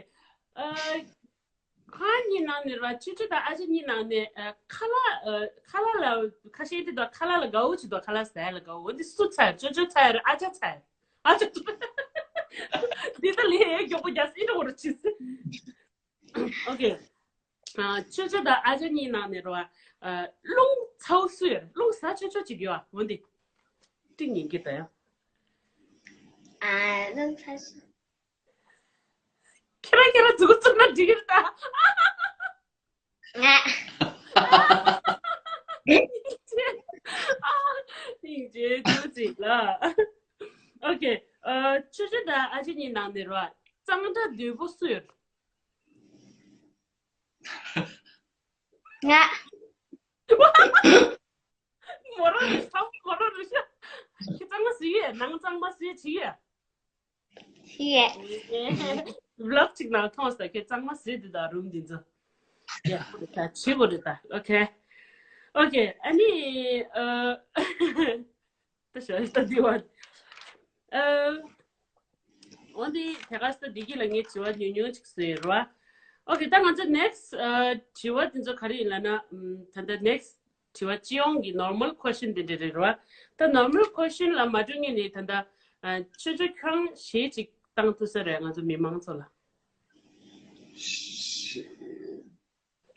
ཨ། ཁོང་གཉིས་ནང་ནས་ར་ཅོ་ཅོ་དང་ཨ་ཅག་གཉིས་ནང་ནས་ཨ་ཁ་ལག་ཨ་ཁ་ལག་ལ་ཁ་ཤས་དེ་དང་ཁ་ལག་ལ་དགའ་བོ་ཅིག་དང་ཁ་ལག་ཟ་ཡ་ལ་དགའ་བོ་འདི་སུ་ཚ་ཡ། ཅོ་ཅོ་ཚ་ཡ་རེད། ཨ་ཅག་ཚ་ཡ་རེད། ཨ་ཅག་ཚ་ཡ། འདི་ད་ལས་ཡ་མགྱོགས་པོ་རྒྱག་སྲིད་འགྲོ་གོ་ར་ཅི་སྲིད། ཨོ་ཁེ། ཨ་ཅོ་ཅོ་དང་ཨ་ཅག་གཉིས་ནང་ནས་ར་ཨ་རླུང་ཚ་བོ་སུ་ཡོད་རེད། རླུང་ཟ་ཆོག་ཆོག་ཅིག་ཡོད་ཨ། འོ་འདི་ཏིག་ཉན་གི་ད་ཡ། ཨ་རླུང་ཚ་ཤོས། ཁྱེད་རང་ཁྱེད་རང་མཛུབ་གུ་བཙུགས་ན་འགྲིག་གི་རེད་ད། ང་། སྙིང་རྗེ་ཅུང་ཅིག་ལ། ཨོ་ཁེ། ཨ་ཅོ་ཅོ་དང་ཨ་ཅག་གཉིས་ནང་ནས་ར་གཙང་སྦྲ་དོད་པོ་སུ་ཡོད། ང་། མོ་རང་རེད་ཤག་མོ་རང་རེད་ཤག་ཁྱེད་གཙང་མ་བཟོས་ཡས། ནང་གཙང་མ་བཟོས་བྱས་ཡས། བྱས་ཡས། བི་ལོག་ཅིག་ནང་མཐོང་སོང་། ཁྱེད་གཙང་མ་བཟོས་འདུག་ད་རུམ་འདི་ཚོ། ཡ་ད་བྱེད་དགོས་རེད་ད། ཨོ་ཁེ། ཨོ་ཁེ། ཨ་ནི་ཨ། ད་ཞོ་ད་འདི་བ། ཨ། འོ་འདི་དེ་ག་ས་འདི་གི་ལ་ངས་དྲི་བ་ཉུང་ཉུང་ཅིག་བཟོས་ཡོད་རེད་བ། ཨོ་ཁེ། ད་ང་ཚོ་next ཨ་དྲི་བ་འདི་ཚོ་ག་རེ་ཡིན་ལབ་ན། ཨམ། ད་ལྟ་next དྲི་བ་སྤྱི་ཡོངས་ཀྱི་normal question དེ་འདྲ་རེད་རེད་བ། ད་normal question ལ་མ་འགྲོ་སྔོན་ནས་ད་ལྟ་ཨ་ཅོ་ཅོ་ཁྱོད་རང་གཞས་ཅིག་བཏང་ཐུབ་ས་རེད། ང་ཚོ་མི་མང་ཚོ་ལ།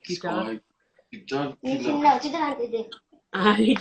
གི་ཊར། གི་ཊར་དེ་ལ། ཨ་ཡེ།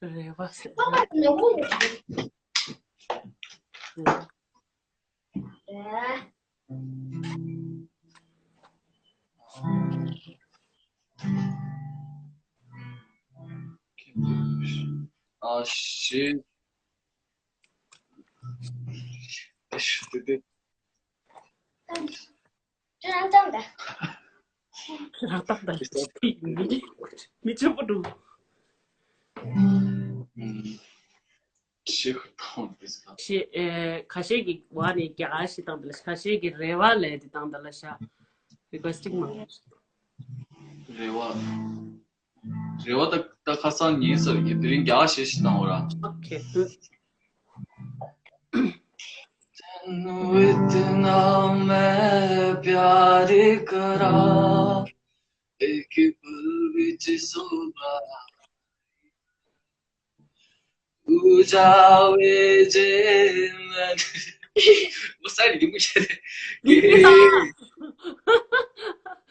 རེ་བ་ཟེར། ཨ་ཤེ། ཨ་ཤེ་ཏེ་ཏེ། ཁྱེད་རང་བཏང་ད། ཁྱེད་རང་བཏང་ད། མི་ཆོག་པོ་འདུག་ཤེས་ཁུར་ཐོང་དེ་ཟེར། ཤེས་ཨེ། ཁ་ཤས་ཀྱི་བ་ནས་རྒྱ་གར་ཞིག་བཏང་དེ་ལ། ཁ་ཤས་ཀྱི་རེ་བ་ལས་དེ་བཏང་དེ་ལ་ཤ། རི་ཀོ་ཨེ་སི་ཊིང་མང་། རེ་བ། རེ་བ་ད་ད་ཁ་སང་ཉིན་སར་གྱི་དེ་རིང་རྒྱ་གར་ཞིག་ཞིག་བཏང་བ་ར། ཨོ་ཁེ། तन्नू इतना मैं प्यार करा, एक पल विच सोना तू जावे जे मैं। वो सारी की मुझे।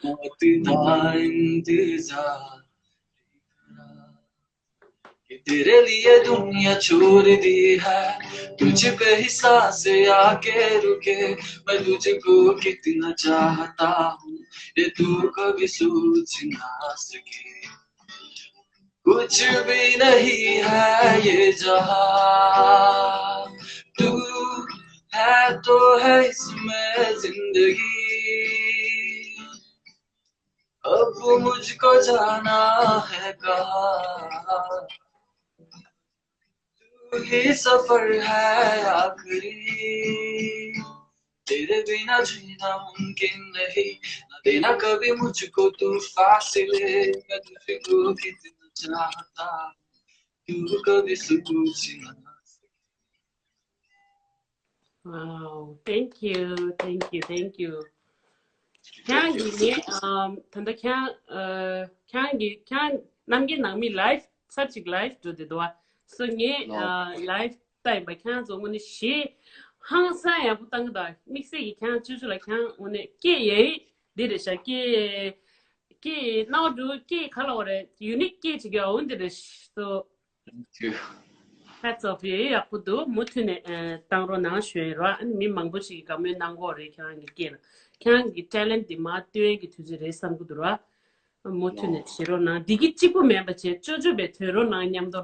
मौत दा इंतजार। कि तेरे लिए दुनिया छोड़ दी है, तुझ पे ही सांसें आके रुके। मैं तुझको कितना चाहता हूँ, ये तू कभी सोच ना सके। कुछ भी नहीं है ये जहां, तू है तो है इसमें जिंदगी। अब मुझको जाना है कहाँ, तू ही सफर है आखिरी। तेरे बिना जीना मुमकिन नहीं, ना देना कभी मुझको तू फासले। मैं तुझको कितना चाहता हूँ, तू कभी सोच ना सके। Wow, thank you, thank you, thank you. ཁྱེད་རང་གིས་ངས་ཨམ་ད་ལྟ་ཁྱེད་རང་ཨ་ཁྱེད་རང་གིས་ཁྱེད་རང་རྣམ་རྒྱལ་ནང་མི་live་ཚར་གཅིག་live་འགྲོ་བསྡད་འདུག་བ། སོ་ངས་ལོ། ཨ་live་ལྟ་ཡིན་པ། ཁྱེད་རང་ཚོ་དངོས་གནས་ཞེ་ཧང་སང་ཡག་པོ་བཏང་གི་འདུག་དམིགས་བསལ་གྱིས་ཁྱེད་རང་ཅོ་ཅོ་ལགས་ཁྱེད་རང་དངོས་གནས་སྐད་ཡག་འདི་རེད་ཤག་སྐད་སྐད་རྣ་བ་འགྲོ་སྐད་ག་ལ་བ་རེད། unique་སྐད་ཅིག་ཡོད་འོ་འདི་རེད་སོ། Thank you. Hats off. ཡག་པོ་འདུག་མུ་མཐུད་ནས་ཨ་བཏང་རོགས་གནང་ཞུ་ཡིན་རོགས། ཨ་ནི་མི་མང་པོ་ཞིག་གིས་དགའ་མོས་གནང་གི་ཡོད་རེད། ཁྱེད་རང་གི་སྐད་ལ་ཁྱེད་རང་གི་talent་འདི་མར་སྟོན་གྱི་དུས་ཚོད་རེད་བསམ་གྱི་འདུག་རོགས། མུ་མཐུད་ནས་བྱེད་རོགས་གནང་། བདེ་སྐྱིད་གཅིག་པུ་མིན་པ་བྱས་ཅོ་ཅོ་བས་ཐོན་རོགས་གནང་མཉམ་དུ་ལ།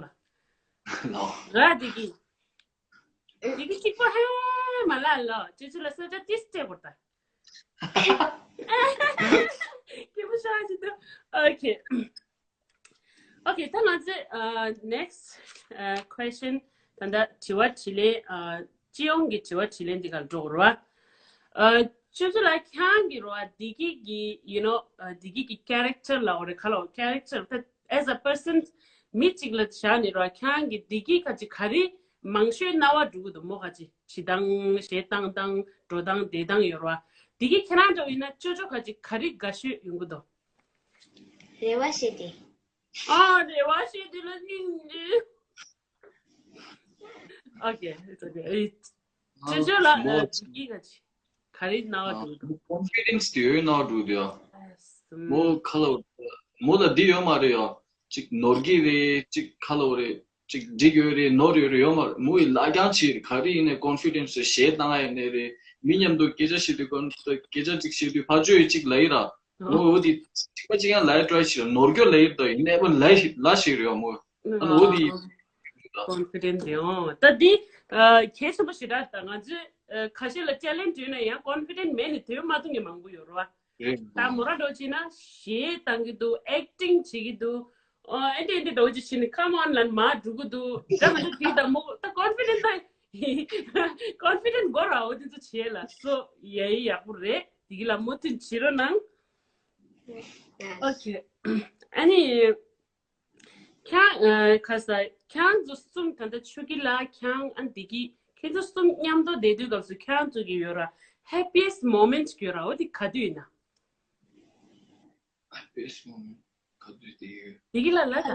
ལོ། ར་བདེ་སྐྱིད། བདེ་སྐྱིད་གཅིག་པུ་ཧ་མ་ལ་ལོ། ཅོ་ཅོ་ལ་ས་ཆ་ཏིས་སྤྲད་དགོས་ད། སྐྱིད་པོ་ཤ་ཅི་འདུག Okay. Okay, ད་ང་ཚོས་ཨ་next ཨ་question ད་ལྟ་དྲི་བ་དྲིས་ལན་ཨ་སྤྱི་ཡོངས་ཀྱི་དྲི་བ་དྲིས་ལན་འདི་གར་འགྲོ་དགོས་རེད་བ། ཨ་ཅོ་ཅོ་ལགས་ཁྱེད་རང་གི་རེད་བ་བདེ་སྐྱིད་ཀྱི་you know ཨ་བདེ་སྐྱིད་ཀྱི་character་ལབ་དགོས་རེད་ག་ལབ་དགོས་character་ད་as a person མི་གཅིག་ལ་བཞག་ནས་རེད་བ། ཁྱེད་རང་གི་བདེ་སྐྱིད་ཁ་ཅིག་ག་རེ་མང་ཤོས་རྣ་བར་འགྲོ་གི་འདུག་མོ་ཁ་ཅིག་བྱེད་སྟངས་བྱེད་སྟངས་དང་འགྲོ་སྟངས་བསྡད་སྟངས་ཡོད་རེད་བ། བདེ་སྐྱིད་ཁྱེད་རང་འདྲ་བོ་ཡིན་ན་ཅོ་ཅོ་ཁ་ཅིག་ག་རེ་དགའ་ཤོས་ཡོང་གི་འདུག་རེ་བ་བྱེད་དེ། ཨ་རེ་བ་བྱེད་དེ་ལ་སྙིང་རྗེ། Okay, it's okay. ཅོ་ཅོ་ལགས་མོ་ཨ་ཅིག་གི་ག་ཅིག་ག་རེ་རྣ་བ་འགྲོ་འདུག confidence་དེ་ཡོད་རྣ་བ་འགྲོ་དེ་ཡ། མོ་ཁ་ལོ་མོ་ལ་འདི་ཡོད་མ་རེད་ཡ། ཅིག་ནོར་གི་རེད་ཅིག་ཁ་ལོ་རེད་ཅིག་འགྲིག་ཡོད་རེད་ནོར་ཡོད་རེད་ཡོད་མ་རེད། མོ་ཡི་ལ་རྒྱང་ཆེ་རེད། ག་རེ་ཡིན་ནའི་confidence་རེད་གཞས་བཏང་ཡ་ཡིན་ནའི་རེད། མི་མཉམ་དུ་སྐད་ཆ་བཤད་དུས་སྐད་ཆ་ཅིག་བཤད་དུས་ཕར་ཕྱོགས་ཡི་ཅིག་ལ་ཡི་ར། མོ་འོ་དེ་ཅིག་པ་ཅིག་ཡང་ལ་ཡི་try་བྱེད་ནོར་གྱོ་ལ་ཡི་ད་ཡིན་ནའི་པ་ལ་ལ་ཞིག་རེད་ཡ་མོ། ཨ་ནི་འོ་དེ། confident་རེད་ཨོ། ད་འདི་ཨ་གལ་ཆེན་པོ་ཞེ་དྲག་ད་ང་ཚོས་ཨ་ཁ་ཤས་ལ་challenge་ཡོད་ན་ཡང་confident་མེད་ནས་དོན་མ་ཐུབ་མཁན་མང་པོ་ཡོད་རེད་བ། རེད། ད་མོ་ར་འགྲོ་བྱས་ན་གཞས་བཏང་གི་འདུག acting་བྱེད་ཀྱི་འདུག་ཨོ་ཨེ་འདྲ་ཨེ་འདྲ་འགྲོ་བྱས་ཕྱིན་ནས་come on་ལ་མར་འགྲོ་གི་འདུག་ད་ང་ཚོ་དེ་ད་མོ་ད་confident་ད་confident་དགོས་ར་ཨོ་དེ་ཚོ་བྱས་ལ་སོ་ཡ་ཡི་ཡག་པོ་རེད། དེ་གི་ལ་མུ་མཐུད་བྱེད་རོགས་གནང་། Okay. ཨ་ནི། ཁྱེད་ཨ་ཁ་ས་ཁྱེད་ཚོ་གསུམ་ད་ལྟ་ཆོས་སྐྱིད་ལགས་ཁྱེད་ཨ་བདེ་སྐྱིད་ཁྱེད་ཚོ་གསུམ་མཉམ་དུ་བསྡད་དུས་སྐབས་སུ་ཁྱེད་ཚོ་གི་ཡོད་ར་happiest moment་ཡོད་ར་འོ་དེ་ག་དུས་ཡིན་ན། Happiest moment་ག་དུས་དེ་ཡོད། བདེ་སྐྱིད་ལགས་ལ་ད།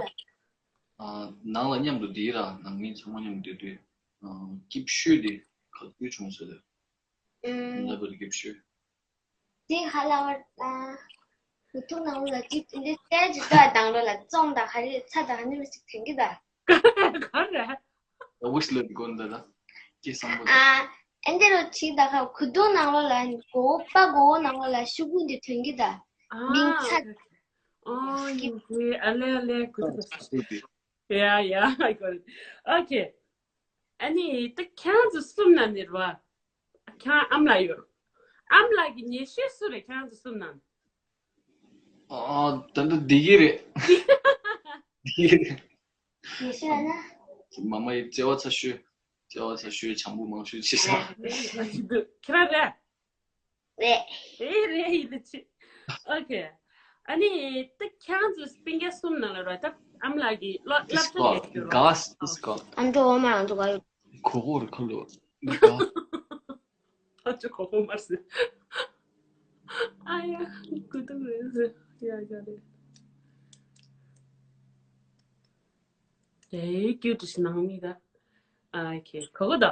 ཨ་ནང་ལ་མཉམ་དུ་བསྡད་ར་ནང་མི་ཚང་མ་མཉམ་དུ་བསྡད་དུས་ཨ་སྐྱིད་ཤོས་དེ་ག་དུས་བྱུང་ཟེར་ལ། ཨུམ། ལབ་པ་དེ་སྐྱིད་ཤོས། དེ་ཧ་ལ་བར་ཨ་གོས་ཐུང་ནང་ལོགས་ལ་ཅིག་འདི་སྟེར་ཅིག་ལྟ་དང་ལོ་ལ་བཙོང་དང་ཧ་རི་ཚ་དང་ཧ་ནི་མི་ཅིག་ཐོན་གི་ད། ག་རེ། ཨ་ཝིཤ་ལི་སི་ཊི་གོན་ད་ད། ཀྱེ་སམ་བྷོ་ཊི། ཨ་ཨེ་འདི་རུ་ཅིག་ད་ཁ་གོས་ཐུང་ནང་ལོགས་ལ་གོ་པ་གོ་ནང་ལོགས་ལ་ཤུ་གུ་འདི་ཐོན་གི་ད། མིང་ཚ། ཨ་ཡིན་གི་ཨ་ལེ་ཨ་ལེ་གོས་ཐུང་ད། Yeah, yeah, I got it. Okay. ཨ་ནི་ད་ཁྱེད་རང་ཚོ་གསུམ་ནང་ནས་རེད་བ། ཁྱེད་རང་ཨ་མ་ལགས་ཡོད། ཨ་མ་ལགས་ཀྱི་ཉེ་ཤོས་སུ་རེད་ཁྱེད་རང་ཚོ་གསུམ་ནང་། ཨ་ད་ལྟ་བདེ་སྐྱིད་རེད། བདེ་སྐྱིད་རེད། ཉེ་ཤོས་ཨ་ན། མ་མ་ཡི་བརྩེ་བ་ཚ་ཤོས། བརྩེ་བ་ཚ་ཤོས་བྱམས་པོ་མང་ཤོས་བྱེད་ས། ཁྱེད་རང་རེད། རེད། ཨེ་རེད་ཡིན་ལ་ཆི། ཨོ་ཁེ། ཨ་ནི་ད་ཁྱེད་རང་ཚོ་སྤུན་ཀྱག་གསུམ་ནང་ལ་ར་ད་ཨ་མ་ལགས་ཀྱི་བསླབ་བསླབ་བྱ་ལས་ཡོད་རོ། ག་སི་ཀོ། ཨ་མདོ་འོ་མ་རང་ཚོ་ག་ཡོད། གོ་གོ་རེ་ཁ་ལོ། ཨ་ཅོ་གོ་གོ་མར་སི། ཨ་ཡ་ཀུ་ཏུ་རེ་སི་ཡ་ཡ་རེ། ཨེ་ཀྱུ་ཏི་ཤི་ནང་མི་ད། ཨ་ཁེ་གོ་གོ་ད།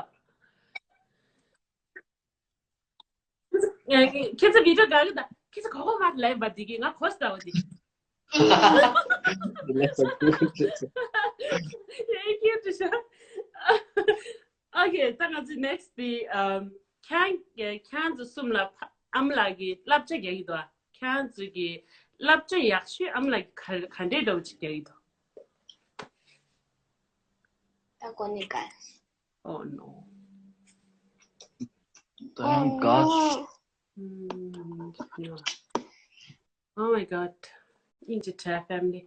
ཁྱེད་ཚོ་བི་ཌི་ཡོ་དགའ་གི་ད། ཁྱེད་ཚོ་གོ་གོ་མ་ལབ་པ་འདི་གི་ང་གོ་ས་འོ་འདི། Thank you, Trisha. Okay, ད་ང་ཚོའི་next དེ་ཨམ། ཁྱེད་ཁྱེད་ཚོ་གསུམ་ལ་ཕ་ཨ་མ་ལགས་ཀྱིས་བསླབ་བྱ་རྒྱག་གི་འདུག་ཁྱེད་ཚོ་གིས་བསླབ་བྱ་ཡག་ཤོས་ཨ་མ་ལགས་ཀྱིས་ག་ག་འདྲའི་འདྲ་བོ་ཅིག་རྒྱག་གི་འདུག་ད་གོ་ནི་ག Oh no. Thank God. Oh my God. ཨིན་ཇི་ཊ་ཕེ་མི་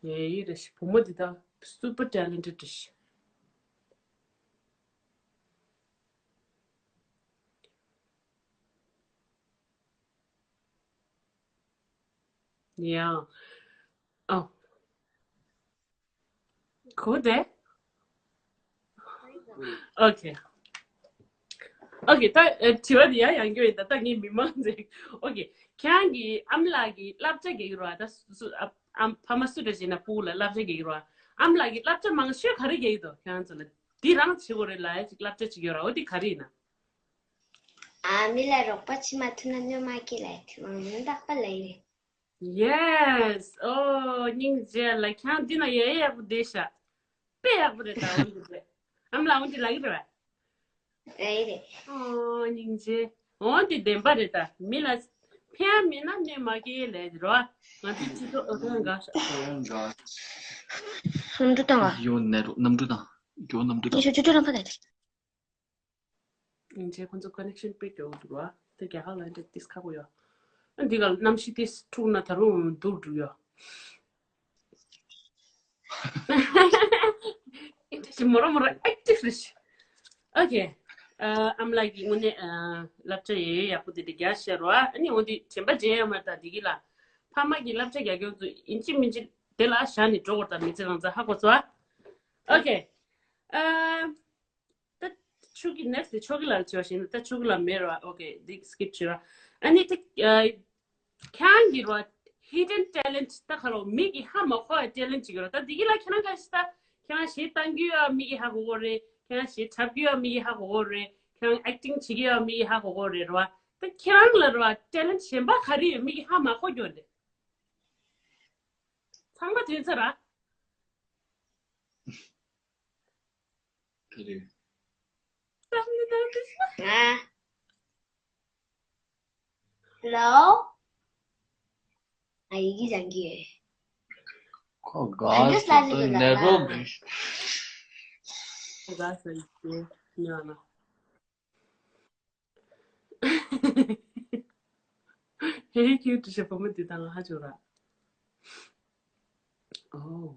ལི། ཡེ་ཡི་རེ་ཞིག་བུ་མོ་འདི་དག་super talented རེ་ཞིག Yeah. Oh. གོ་བདེ། Okay. Okay, ད་དྲི་བ་འདི་ཡང་ཡང་སྐྱོ་ཡིན་ད། ད་ངས་མི་མང་ཟེར། Okay, ཁྱེད་རང་གི་ཨ་མ་ལགས་ཀྱིས་བསླབ་བྱ་རྒྱག་གི་རེད་བ། ད་སུ་སུ་ཨ་ཨ་ཕ་མ་སུ་འདྲ་ཞིག་ན་ཕྲུ་གུ་ལ་བསླབ་བྱ་རྒྱག་གི་རེད་བ། ཨ་མ་ལགས་ཀྱིས་བསླབ་བྱ་མང་ཤོས་ག་རེ་རྒྱག་གི་འདུག་ཁྱེད་རང་ཚོ་ལ་འདི་རང་བྱེད་དགོས་རེད་ལབ་ཡ་ཅིག་བསླབ་བྱ་ཅིག་ཡོད་ར། འོ་འདི་ག་རེ་ཡིན་ན། ཨ་མི་ལ་རོགས་པ་བྱེད་མ་ཐུབ་ན་སྨྱོན་མ་སྐྱེལ་ལབ་ཡ་དེ་མང་མོས་རྟག་པ་ལབ་ཡིན། Yes. Oh, སྙིང་རྗེ་ལ། ཁྱེད་རང་འདི་ན་ཡ་ཡ་ཡག་པོ་བསྡད་ཤག་དཔེ་ཡག་པོ་རེད་ད། འོ་འདི་རེད། ཨ་མ་ལགས་འོ་འདི་ལབ་ཀྱི་རེད་བ། རེད་རེད། ཨོ་སྙིང་རྗེ། འོ་འདི་བདེན་པ་རེད་ད། མི་ལ་ཕན་མེད་ན་སྨྱོན་མ་སྐྱེལ་ལབ་ཡ་དེ་རེད་བ། ང་ཚོའི་སྤྱི་ཚོགས་འོ་ཐང་འགའ་ཤག་གནམ་གྲུ་དང་། ཡོ་ནེ་རོ་གནམ་གྲུ་དང་། ཡོ་གནམ་གྲུ་དང་། ཡོ་ཅོ་ཅོ་ཅོ་རང་ཕ་ག་དེ། ཨིན་ཇི་ཁོང་ཚོ་ཀོ་ནེག་ཤན་དཔེ་སྐྱོ་བོ་འདུག་བ། དེ་རྒྱ་གར་ལ་འདྲ་ཏིས་ཁག་པོ་ཡོད། ཨ་འདི་ག་གནམ་གཤིས་ཏིས་འཁྲུག་ན་ད་རུང་སྡུག་འགྲོ་ཡོད། ཨིན་ཇི་མོ་ར་མོ་ར་ཨེག་ཊིབ་རེད། ཨོ་ཁེ། ཨ་མ་ལགས་ཀྱིས་དངོས་གནས་ཨ་བསླབ་བྱ་ཡོད་ཡོད་ཡག་པོ་དེ་འདྲ་རྒྱག་ཤར་བ། ཨ་ནི་འོ་འདི་དྲན་པ་བརྗེད་ཡོད་མ་རེད་ད། འདི་གི་ལ་ཕ་མ་གིས་བསླབ་བྱ་རྒྱག་མཁན་ཚོ་ཡིན་གཅིག་མིན་གཅིག་དེ་ལ་བཞག་ནས་འགྲོ་དགོས་རེད་ད། མི་ཚེ་རང་ཚ་ཧ་གོ་སོང་ཨ། ཨོ་ཁེ། ཨ། ད་ཆོས་སྐྱིད་next དེ་ཆོས་སྐྱིད་ལགས་བྱས་པ་ཞིག་ད། ཆོས་སྐྱིད་ལགས་མེད་ར། ཨོ་ཁེ། འདི་skip བྱེད་ར། ཨ་ནི་དེ་ཨ་ཁྱེད་རང་གི་ར་hidden talent ད་ག་རོ་མིག་གིས་ཧ་མ་གོ་བའི་talent ཅིག་ཡོད་ར། ད་འདི་གི་ལ་ཁྱེད་རང་ག་ཞིག་ད་ཁྱེད་རང་གཞས་བཏང་རྒྱུ་ཡ་མིག་གིས་ཧ་གོ་གོ་རེད། ཁྱེད་རང་གཞས་འཁྲབ་རྒྱུ་ཡ་མིག་གིས་ཧ་གོ་གོ་རེད། ཁྱེད་རང་acting བྱེད་རྒྱུ་ཡ་མིག་གིས་ཧ་གོ་གོ་རེད་ར། ད་ཁྱེད་རང་ལ་ར་talent གཞན་པ་ག་རེ་ཡོད་མིག་གིས་ཧ་མ་གོ་རྒྱུ་རེད། ཚང་མ་ཐོན་ཚར་ར། ཨ། Hello? ཨ་ཡི་གེ་སྦྱང་གི་ཡོད། ཁོ་ག་ཨ་འདི་སུ་ལ་ནེ་རོ་གི། ཁོ་ག་སུ་ཡི་གེ་ཉོ་ན། ཧེ་ཧེ་ཁྱེད་དྲི་ཤ་བུ་མོ་འདི་དང་ཧ་ཅོ་ར། ཨོ། ཨུ་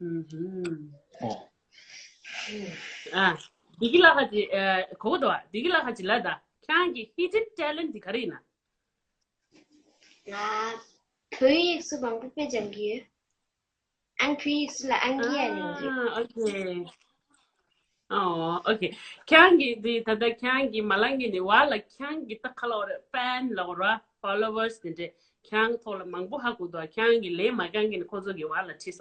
ཧུམ། ཨོ། ཨ། འདི་གི་ལ་ཁ་ཅིག་ཨ་གོ་གོ་དོ་ཨ། འདི་གི་ལ་ཁ་ཅིག་ལ་ད། ཁྱེད་རང་གི་hidden talent འདི་ག་རེ་ཡིན་ན། ང་བོད་ཡིག་སུ་མང་པོ་དཔེ་སྦྱང་གི་ཡོད། ཨང་ཁུའི་སུ་ལ་ཨང་ཀི་ཡ་ལེན་གྱི། ཨ། ཨོ་ཁེ། ཨོ་ཨོ་ཁེ། ཁྱེད་རང་གི་འདི་ད་ལྟ་ཁྱེད་རང་གི་མ་ལང་གི་ནི་བ་ལ་ཁྱེད་རང་གི་ད་ཁ་ལ་བ་རེད། ཕེན་ལ་བ་ར་ཕོ་ལོ་ཝར་སི་དེ་འདྲས་ཁྱེད་རང་ཐོག་ལ་མང་པོ་ཧ་གོ་འདུག་ཁྱེད་རང་གི་ལས་མ་ཁྱེད་རང་གི་ནི་ཁོ་ཚོ་གི་བ་ལ་ཁྲིད་ས་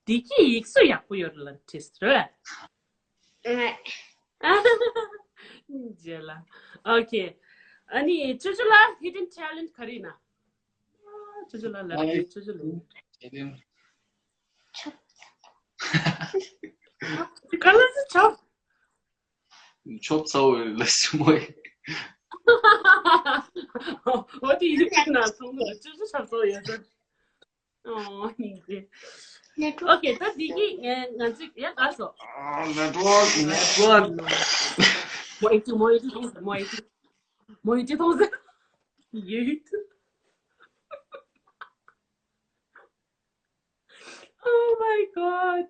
འདི་གི་ཡིག་གཟུགས་ཡག་པོ་ཡོད་ལ་ཁྲིད་རེད། ཨ། རྗེས་ལ། ཨོ་ཁེ། ཨ་ནི་ཅོ་ཅོ་ལ་hidden talent ག་རེ་ཡིན་ན། ཅོ་ཅོ་ལ་ལ་ཅོ་ཅོ་ལ། ཁྱོད་ལ་ཅི་ཆོག་ཆོག་ཚ་བོ་ལ་སི་མོ་ཡི། འོ་དེ་ཡིན་ན་སོང་ལ་ཅོ་ཅོ་ཆགས་ཚོགས་ཡོད་ས། ཨོ་སྙིང་རྗེ། ཨོ་ཁེ། ད་འདི་གི་ང་ང་ཚོས་ཡ་ག་སོ། ནེ་ཊི་ཝརྐ་ནེ་ཊི་ཝརྐ། མོ་ཨེ་ཅི་མོ་ཨེ་ཅི་མཐོང་ཟེར། མོ་ཨེ་ཅི་མོ་ཨེ་ཅི་མཐོང་ཟེར། ཡོད། Oh my God.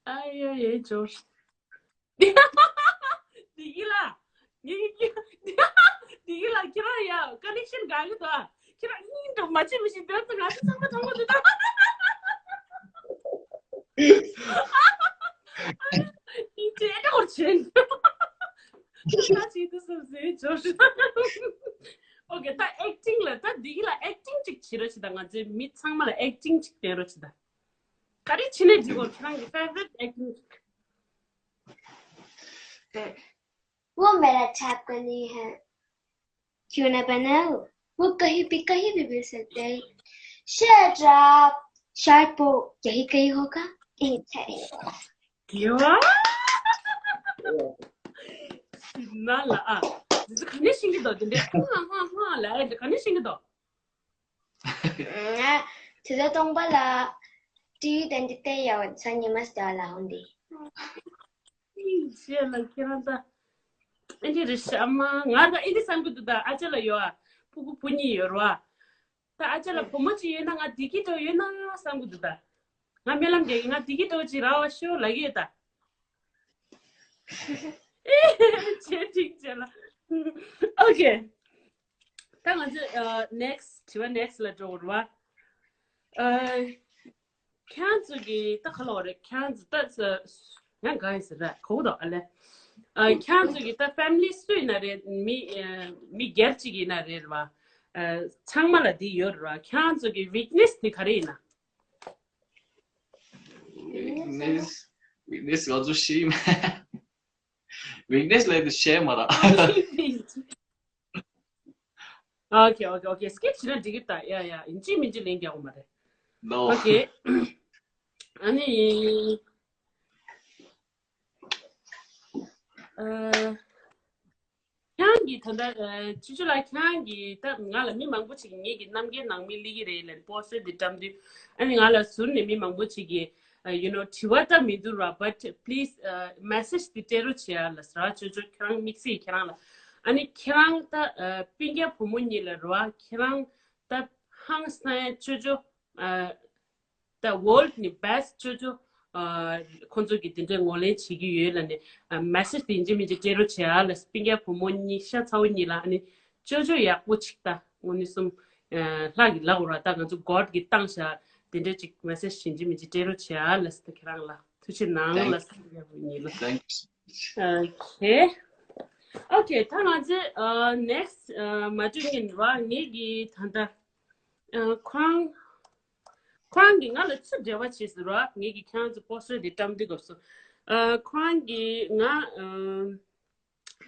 ཨ་ཡ་ཡ་ཇོར། འདི་གི་ལ། འདི་གི་འདི་གི་ལ་ཁྱེད་རང་ཡ་ཀ་ནེག་ཤན་དགའ་གི་འདུག་ཁྱེད་རང་སྙིང་འདྲ་མ་བྱེད་མི་ཤེས། དོན་དུ་ང་ཚོ་ཚང་མ་མཐོང་གི་འདུག་ད། ཨ་ནི་དེ་འདྲ་བོར་བྱེད། ཁྱེད་རང་བྱེད་དུ་བསམ་ཟེར་ཇོར་ཞིག་ཨོ་ཁེ། ད་ཨེག་ཊིང་ལ་ད་འདི་གི་ལ་ཨེག་ཊིང་ཅིག་བྱེད་རོགས་བྱེད་ད། ང་ཚོའི་མི་ཚང་མ་ལ་ཨེག་ཊིང་ཅིག་སྟོན་རོགས་བྱེད་ད། ག་རེ་བྱེད་ནས་འགྲིག་གོ་ཁྱེད་རང་གི་ཕེ་ཝ་རི་ཊི་ཨེག་ཊིང་ཅིག वो मेरा छाप करनी है। क्यों ना बनाओ? वो कहीं भी, कहीं भी मिल सकता है। Shut up. Sharp. Yahi kahi hoga? Itai. དགེ་བ། ན་ལ་ཨ། འདི་ཚོ་ག་ནས་ཤེས་ཀྱི་འདུག་དེ་འདྲས་ཧ་ཧ་ཧ་ལ་ཨེ་འདི་ག་ནས་ཤེས་ཀྱི་འདུག་ང་དེ་ཚོ་སྟོང་པ་ལ་ཊི་ཝི་དང་འདི་བལྟས་ཡོད་ས་ཉི་མ་སྟོན་ལ་འོང་དེ། ཤེས་ལ་ཁྱེད་རང་ད། ཨེ་འདི་རེད་ཤག་ཨ་མ་ང་ད་ཨེ་འདི་བསམ་གྱི་འདུག་ད་ཨ་ཅག་ལ་ཡོད་ཨ། ཕྲུ་གུ་བུ་གཉིས་ཡོད་རེད་བ། ད་ཨ་ཅག་ལ་བུ་མོ་གཅིག་ཡོད་ན་ང་བདེ་སྐྱིད་འགྲོ་ཡོད་ན་བསམ་གྱི་འདུག་ད། ང་སྨོན་ལམ་རྒྱག་གི་ང་བདེ་སྐྱིད་འགྲོ་གཅིག་རག་པ་ཤོག་ལབ་ཀྱི་ཡོད་ད། ཨེ་བྱས་འགྲིག་བྱས་ལ། ཨོ་ཁེ། ད་ང་ཚོ་ཨ་next དྲི་བ་next ལ་འགྲོ་དགོས་རེད་བ། ཨ། ཁྱེད་ཚོ་གི་ད་ག་ལ་བ་རེད། ཁྱེད་ཚོ་ད་ང་གང་ཡིན་ཟེར་ར་གོ་དོ་ཨ་ལེ། ཨ་ཁྱེད་ཚོ་གི་ད་family སུ་ཡིན་ན་རེད། མི་ཨ་མི་སྒེར་གཅིག་ཡིན་ན་རེད་བ། ཨ་ཚང་མ་ལ་འདི་ཡོད་རེད་བ། ཁྱེད་ཚོ་གི་weakness དེ་ག་རེ་ཡིན་ན། weakness weakness ང་ཚོ་ཤེས་མ། weakness ལས་དེ་ཤེས་མ་ར། ཨོ་ཁེ་ཨོ་ཁེ་ཨོ་ཁེ། skip བྱེད་ན་འགྲིག་གི་ད། ཡ་ཡ་ཡིན་གཅིག་མིན་གཅིག་ལན་རྒྱག་དགོས་མ་རེད། No. ཨོ་ཁེ། ཨ་ནི། ཨ། ཁྱེད་རང་གིས་ད་ལྟ་ཨ་ཅོ་ཅོ་ལགས་ཁྱེད་རང་གིས་ད་ང་ལ་མི་མང་པོ་ཅིག་གིས་ངེད་ཀྱི་རྣམ་རྒྱལ་ནང་མི་སླེབས་ཀྱི་རེད་ལབ་post དེ་བཀྲམ་དུས། ཨ་ནི་ང་ལ་ཟུར་ནས་མི་མང་པོ་ཅིག་གིས་ཨ་you know དྲི་བ་ད་མི་འདུག་ར། But please ཨ་message དེ་སྤྲད་རོགས་བྱེད་ཨ་ལབ་ཟེར་བ། ཅོ་ཅོ་ཁྱེད་རང་དམིགས་བསལ་ཁྱེད་རང་ལ། ཨ་ནི་ཁྱེད་རང་ད་ཨ་སྤུན་ཀྱག་བུ་མོ་གཉིས་ལ་རེད་བ། ཁྱེད་རང་ད་ཧང་སང་ཡ་ཅོ་ཅོ་ཨ། ད་world ནི་best ཅོ་ཅོ། ཨ་ཁོང་ཚོ་གིས་དེ་འདྲའི་ངོས་ལེན་བྱེད་ཀྱི་ཡོད་ལབ་ནས་ཨ་message དེ་ཡིན་གཅིག་མིན་གཅིག་སྤྲད་རོགས་བྱེད་ཨ་ལ། སྤུན་ཀྱག་བུ་མོ་གཉིས་ཤ་ཚ་བོ་གཉིས་ལ། ཨ་ནི་ཅོ་ཅོ་ཡག་པོ་ཅིག་ད་དངོས་གནས་སོང་། ཨ་ལྷ་གི་ལག་འོག་ར་ད་ང་ཚོ་God གིས་བཏང་བཞག་དེ་འདྲའི་ཅིག་message ཡིན་གཅིག་མིན་གཅིག་སྤྲད་རོགས་བྱེད་ཨ་ལ་ཟེར། ད་ཁྱེད་རང་ལ་ཐུགས་རྗེ་གནང་ལ་ཟེར། སྤུན་ཀྱག་བུ་མོ་གཉིས་ལ། Thank you so much. Okay. Okay. ད་ང་ཚོས་ཨ་next ཨ་མ་བསྐྱོད་ཉིན་ར་ངེད་ཀྱི་ད་ལྟ་ཨ་ཁོང་ཁོང་གིས་ང་ལ་ཚུར་འབྲེལ་བ་བྱས་ཟེར་བ། ངེད་ཀྱིས་ཁྱེད་རང་ཚོ་poster དེ་བཀྲམ་དུས་སྐབས་སུ། ཨ་ཁོང་གིས་ང་ཨ་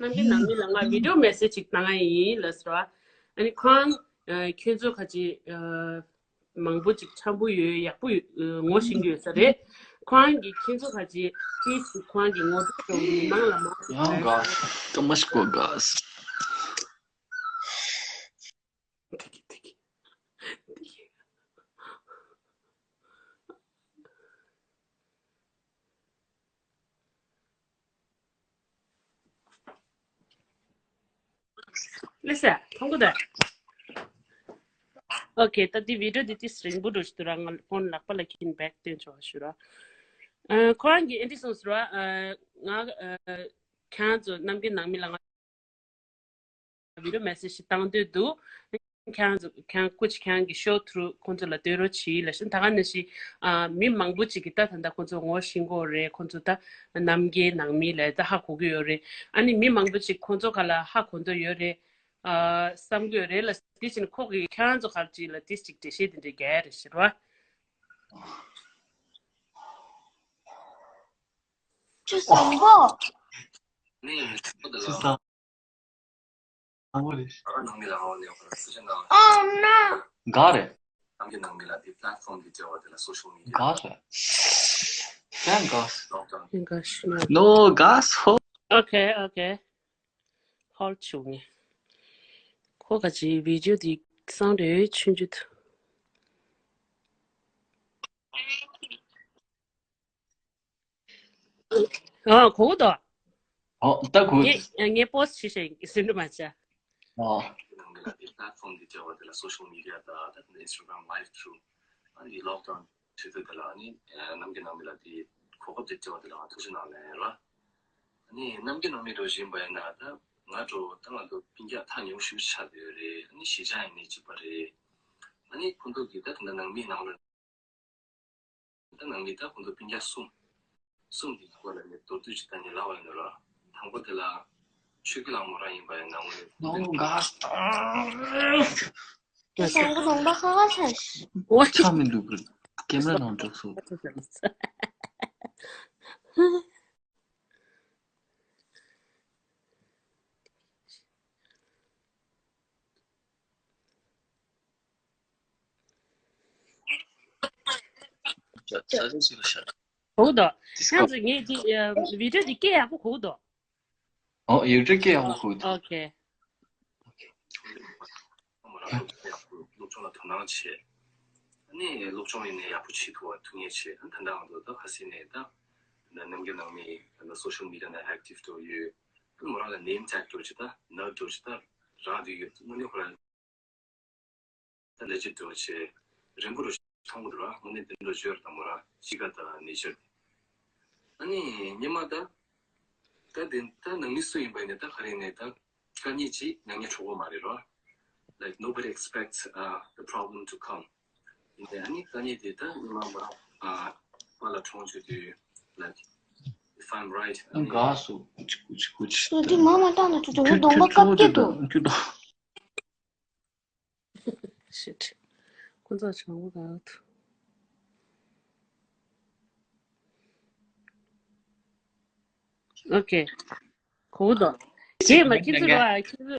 རྣམ་རྒྱལ་ནང་མི་ལ་ང་video message ཅིག་བཏང་ཡ་ཡིན་ལབ་ཟེར་བ། ཨ་ནི་ཁོང་ཨ་ཁྱོད་ཚོ་ཁ་ཅིག་ཨ་མང་པོ་ཅིག་འཆམ་པོ་ཡོད། ཡག་པོ་ཡོད། ཨ་ངོ་ཤེས་ཀྱི་ཡོད་ས་རེད། ཁོང་གིས་ཁྱེད་ཚོ་ཁ་ཅིག་please ཁོང་གི་ངོ་སྤྲོད་ཞུ། མི་མང་ལ་མང་པོ། ཡང་དགའ། ཀ་མ་ཤི་ཀོ་དགའ། ལགས་སོ། མཐོང་གི་འདུག Okay, ད་འདི་video འདི་ཏིས་རིང་པོ་འགྲོ་ཞིག་འདུག་ར། ང་ཕོན་ལག་པ་ལ་འཁྱེར་back སྟོན་ཆོག་ཞུ་ར། ཨ་ཁོ་རང་གིས་ཨེ་འདྲ་གསུངས་སོང་ར། ཨ་ང་ཨ་ཁྱེད་རང་ཚོ་རྣམ་རྒྱལ་ནང་མི་ལ་ང་video message ཞིག་བཏང་འདོད་འདུག་ཁྱེད་རང་ཚོ་ཁྱེད་རང་སྐུ་མཁྱེན་ཁྱེད་རང་གིས་show through ཁོང་ཚོ་ལ་སྟོན་རོགས་གྱིས་ལབ་ཤིང་། ད་ག་ནང་བཞིན་ཨ་མི་མང་པོ་ཅིག་གིས་ད་ད་ལྟ་ཁོང་ཚོ་ངོ་ཤེས་ཀྱི་ཡོད་རེད། ཁོང་ཚོ་ད་རྣམ་རྒྱལ་ནང་མི་ལབ་ད་ཧ་གོ་གི་ཡོད་རེད། ཨ་ནི་མི་མང་པོ་ཅིག་ཁོང་ཚོ་ག་ལ་ཧ་གོ་འདོད་ཡོད་རེད། ཨ་བསམ་གྱི་ཡོད་རེད་ལ། དེ་བཞིན་ཁོ་གིས་ཁྱེད་རང་ཚོ་ག་ཅིག་ལ་དེ་ཅིག་འགྲེལ་བཤད་དེ་འདྲ་རྒྱག་ཡ་རེད་ཟེར་བ། ཅི་བཟང་པོ། ཅི་བཟང་པོ་རེད། Oh no. ག་རེད། ག་རེད། Thank God. Thank God. No, God. Okay, okay. ཧོལ་བྱུང་ངས། ཁོ་ག་ཅིག་video དེ་སང་རེ་ཆུང་ཆུང་དུ། ཨ་གོ་གི་འདུག་ཨོ་ད་གོ། ངས་ངས་post བྱས་ཤག་ཟིན་འགྲོ་མ་བྱ། ཨོ། ནང་གི་ལ་དེ་platform དེ་བྱ་བ་དེ་ལ་social media དང་ད་ནི་Instagram live through ཨ་ནི་lockdown དུས་ཚོད་དེ་ལ་ཨ་ནི་ནམ་གྱི་ནང་མི་ལ་དེ་གོ་སྐབས་དེ་བྱ་བ་དེ་ལ་ང་ཐུགས་རྗེ་གནང་ལན་ར། ཨ་ནི་ནམ་གྱི་ནང་མི་འགྲོ་བཞིན་པ་ཡིན་ན་ད་ང་འགྲོ་ད་ང་ཚོ་སྤུན་ཀྱག་ཐག་ཉེ་པོ་ཞེ་པོ་ཆགས་བསྡད་ཡོད་རེད། ཨ་ནི་གཞིས་ཆགས་ཡིན་ནའི་གཅིག་པ་རེད། ཨ་ནི་ཁོང་ཚོ་གི་ད་དེ་འདྲ་ནང་མི་ནང་ལ། ད་ནང་མི་ད་ཁོང་ཚོ་སྤུན་ཀྱག་གསུམ། གསུམ་དེ་སྐོར་ལ་ངས་མདོར་བསྡུས་ཅིག་ད་ངས་ལབ་པ་ཡིན་ནོ་ར། དང་པོ་དེ་ལ་ཆོས་སྐྱིད་ལགས་མོ་རང་ཡིན་པ་ཡིན་ན་ངོ་ནས། ནོ་ག་ས། དེ་བཟང་པོ་ནང་པ་ཁ་ཁ་ཆ་ཤི། ཆ་མི་འདུག་གི་ཀེམ་ར་ནང་འཇོག་སོ། ས་ས་ཆ་ཞིག་ལ་ཤར། གོ་གི་འདུག་ཡང་ཅིག་ངས་འདི་ཨ་བི་ཌིའོ་འདི་སྐད་ཡག་པོ་གོ་གི་འདུག་ཨོ་ཡིག་འབྲུ་སྐད་ཡག་པོ་གོ་གི་འདུག་ཨོ་ཁེ། མོ་རང་སློབ་སྦྱོང་ཡག་པོ་སློབ་སྦྱོང་ལ་དོ་སྣང་བྱེད། ཨ་ནི་སློབ་སྦྱོང་ཡིན་ནའི་ཡག་པོ་བྱེད་ཐུབ་པ་ཐུབ་ངེས་བྱེད། ཨ་ད་ལྟ་ང་ཚོ་ད་ཁ་སང་ནས་ད་ནམ་རྒྱུན་ནང་མི་ད་སོ་ཤལ་མི་ཌི་ཡ་ནང་ཨེག་ཊིབ་འགྲོ་ཡོད། ཨ་མོ་རང་ལ་name tag འགྲོ་བྱེད། ད་ནར་འགྲོ་བྱེད། ད་རག་འདི་ཡོད། དངོས་གནས་ཁོ་རང་ད་ལེ་ཇིཊ་འགྲོ་བྱེད། རན་པོ་རུ་མཐོང་གི་འདུག་ར། དངོས་གནས་དེ་འདྲ་བརྗོད་དང་མོ་རང་གཤིས་ཀ་དང་ནེ་ཅར། ཨ་ནི་སྔོན་མ་ད་ད་དེ་ད་ནང་མི་སུ་ཡིན་པ་ཡིན་ནའི་ད་ག་རེ་ནས་ད་དཀའ་ངལ་ཅིག་མྱངས་མྱངས་འགྲོ་གི་མ་རེད་ར། Like nobody expects uh, the problem to come. ཡིན་ནའི་ཨ་ནི་དཀའ་ངལ་དེ་ད་སྔོན་མ་མོ་རང་ཨ་པཱ་ལགས་གྲོངས་བྱས་དུས། Like if I'm right, ཨ་ནི་དགའ་སོ་ཀུ་ཅི་ཀུ་ཅི་ཀུ་ཅི། ཁྱོད་འདི་མ་མ་བཏང་ན་ཁྱོད་ཁྱོད་གདོང་པ་ཁྱོད་ཁྱོད་བཀབ་ཀྱི་འདུག་ཁྱོད་འདོ། Shit. ཁོ་ཚོ་བྱང་བོ་ག་ཐུ། Okay. གོ་དོ། ཁྱེད་མ་ཁྱེད་ཚོ་རོ་ཨ་ཁྱེད་ཚོ།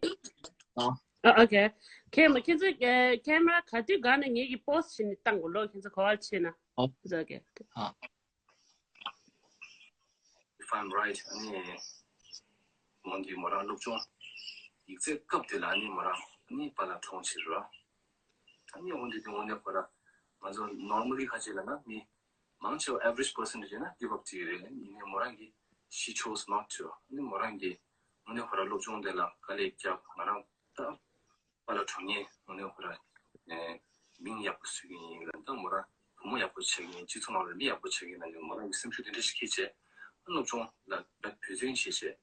ཨ། Okay. ཁྱེད་མ་ཁྱེད་ཚོ་ཨེ་ཁེ་མ་ར་ག་དུས་ག་ནས་ངེད་ཀྱི་པོ་སི་ཊི་བྱས་ནས་བཏང་དགོས་ལོ། ཁྱེད་ཚོ་ག་བར་ཕྱིན་ན། ཨོ། It's okay. ཨ། If I'm right, ཨ་ནི་འོན་ཏེ་མོ་རང་སློབ་སྦྱོང་ཡིག་ཚད་སྐབས་དེ་ལ་ཨ་ནི་མོ་རང་ཨ་ནི་པཱ་ལགས་གྲོངས་ཕྱིར་རོ། ཨ་ནི་འོན་ཏེ་དེ་དངོས་གནས་ཁོ་ར་ང་ཚོ་normally ཁ་ཅིག་ལ་ན་མི་མང་ཆེ་བ་average person རེད་ན་give up བྱེད་ཀྱི་རེད། ཡིན་ནའི་མོ་རང་གིས་she chose not to. ཨ་ནི་མོ་རང་གིས་དངོས་གནས་ཁོ་ར་སློབ་སྦྱོང་དེ་ལ་དཀའ་ལས་བརྒྱབ། ང་རང་ད་པཱ་ལགས་གྲོངས་ཉིན་དངོས་གནས་ཁོ་ར་ཨེ་མིང་ཡག་པོ་བཟོ་གི་ཡིན་ལབ། ད་མོ་རང་བུ་མོ་ཡག་པོ་བྱེད་ཀྱི་ཡིན། སྤྱི་ཚོགས་ནང་ལ་མི་ཡག་པོ་བྱེད་ཀྱི་ཡིན་ལབ་ནས་མོ་རང་གི་སེམས་ཤུགས་དེ་འདྲ་ཞིག་སྐྱེས་བྱས། ཨ་སློབ་སྦྱོང་ལ་ད་འབད་བརྩོན་བྱས་བྱས།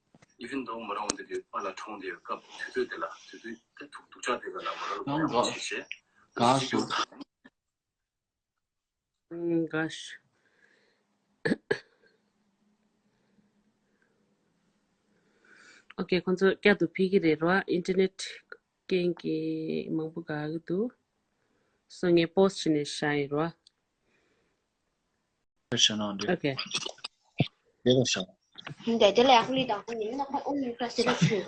Even though མོ་རང་འོན་ཏེ་དུས་པཱ་ལགས་གྲོངས་དེ་སྐབས་དུས་ཚོད་དེ་ལ་དུས་ཚོད་དེ་ཐུག་ཐུག་ཆ་དེ་ག་ལ་མོ་རང་སློབ་སྦྱོང་ཡག་པོ་བྱས་བྱས། ག་སུ། ཨུམ། ག་ཤ། Okay. ཁོང་ཚོ་བསྐྱར་དུ་ཕེབས་ཀྱི་རེད་རོ། ཨིན་ཊར་ནེཊ་རྐྱེན་གྱིས་མང་པོ་དགའ་གི་འདུག་སོ་ངས་པོ་སི་ཊི་བྱས་ནས་བཞག་ཡིན་རོ། བྱས་ན་འགྲིག Okay. དེ་ལ་བཞག་འདི་དེ་ལ་ཡག་པོ་ལི་དང་ཁོ་ཉིན་ན་ཁོ་ཨོ་ཡིན་ཁ་ཟེར་ལ་ཆུ།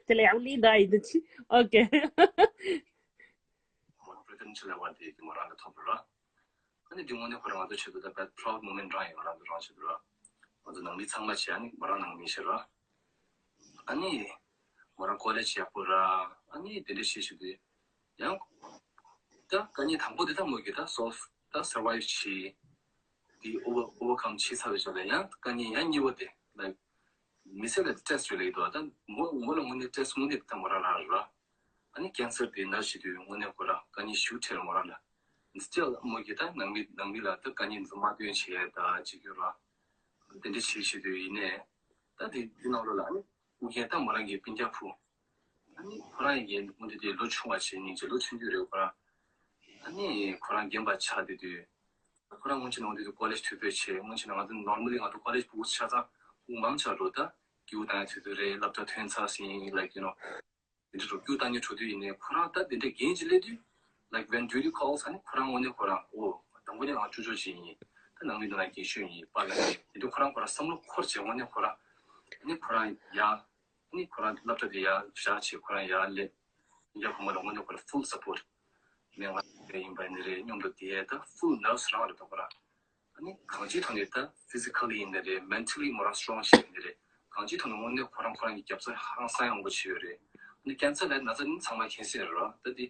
དེ་ལ་ཡག་པོ་ལི་དང་ཡིན་དུ་ཆི། Okay. མོ་པྲེ་ཏན་ཆི་ལ་བ་དེ་གི་མོ་རང་ལ་ཐོབ་ར། ཨ་ནི་འདི་དངོས་གནས་ཁོ་རང་ང་ཚོ་ཆེད་དུ་ད་དཔེ་proud moment རང་ཡིན། ང་རང་ཚོ་རང་ཆེད་དུ་ར། ང་ཚོ་ནང་མི་ཚང་མ་བྱས། ཨ་ནི་མོ་རང་ནང་མི་བྱས་ར། ཨ་ནི་མོ་རང་ཀོ་ལེཇ་ཡག་པོ་རག་ཨ་ནི་དེ་འདྲ་བྱས་བྱས་དུས་ཡང་ད་དཀའ་ངལ་དང་པོ་དེ་ད་མོ་གི་ད་solve ད་survive བྱས། དེ་over overcome བྱས་ཚར་བའི་རྗེས་ལ་ཡང་དཀའ་ངལ་ཡང་གཉིས་པ་དེ། Like མི་ཚེ་ལ་stress རེ་ལེགས་འདུག་ད་མོ་མོ་ལ་དངོས་གནས་stress དངོས་གནས་ད་མོ་རང་རག་རེད་ར། ཨ་ནི་cancer དེ་ན་བྱེད་དུས་དངོས་གནས་ཁོ་ར་དཀའ་ངལ་ཞེ་པོ་འཕྲད་རེད་མོ་རང་ལ། Still མོ་གིས་ད་ནང་མི་ནང་མི་ལ་ད་དཀའ་ངལ་འདི་ཚོ་མ་སྟོན་བྱེད་ཡ་ད་ཅིག་ཡོད་ར། དེ་འདྲ་བྱེད་བྱེད་དུས་ཡིན་ནའི་ད་དེ་དེ་ནང་ལོགས་ལ་ཨ་ནི་ཨུ་རྒྱན་ད་མོ་རང་གི་སྤུན་ཀྱག་བུ། ཨ་ནི་ཁོ་རང་ཡི་གེ་འོན་ཏེ་དེ་ལོ་ཆུང་བ་བྱས་སྙིང་རྗེ་ལོ་ཆུང་དུས་རེད་ཁོ་རང་། ཨ་ནི་ཁོ་རང་རྒན་པ་ཆགས་བསྡད་དུས། ཁོ་རང་སྔོན་ཆད་ནས་འོན་ཏེ་དེ་ཀོ་ལེཇ་དུས་ཚོད་བྱས། སྔོན་ཆད་ནས་ང་ཚོ་normally ང་ཚོ་ཀོ་ལེཇ་ཕྲུ་གུ་ཆ་ཚང་དབུགས་མང་ཆགས་འགྲོ། ད་སྒེའུ་གཏོང་ཡ་དུས་ཚོད་རེད། སློབ་གྲྭ་ཐོན་ཚར་ཟིན། Like you know དེ་འདྲ་འགྲོ་སྒེའུ་གཏོང་མཁན་འགྲོ་དུས་ཡིན་ནའི་ཁོ་རང་ད་དེ་འདྲ་འགན་ཅིག་སླེབས་དུས། Like when duty calls ཨ་ནི་ཁོ་རང་དངོས་གནས་ཁོ་རང་ཨོ་དང་པོ་ནས་ང་ཅོ་ཅོ་ཅིག་ཡིན། ད་ནང་མི་ནང་རྒན་ཤོས་ཡིན་པ་ལ་དེ་འདྲ་ཁོ་རང་ཁོ་རང་བསམ་བློ་འཁོར་བྱས་དངོས་གནས་ཁོ་རང་ཨ་ནི་ཁོ་རང་ཡ། ཨ་ནི་ཁོ་རང་སློབ་གྲྭ་དེ་ཡར་བཞག་བྱས་ཁོ་རང་ཡར་སླེབས། ཡ་བུ་མོ་ལ་དངོས་གནས་ཁོ་རང་full support ནས་ང་ཡིན་པ་ཡིན་ནི་རེད། མཉམ་དུ་བསྡད་ད་full nurse རང་རེད་ད་ཁོ་རང་། ཨ་ནི་གང་ཅིའི་ཐོག་ནས་ད་physically ཡིན་ནི་རེད། mentally མོ་རང་strong ཞིག་ཡིན་ནི་རེད། གང་ཅིའི་ཐོག་ནས་དངོས་གནས་ཁོ་རང་ཁོ་རང་གི་རྒྱབ་རྩ་ཧང་སང་ཡོང་པོ་བྱས་ཡོད་རེད། ཨ་ནི་cancer ལབ་ན་ཚ་ནི་ཚང་མ་མཁྱེན་གསལ་རེད་ར། ད་དེ་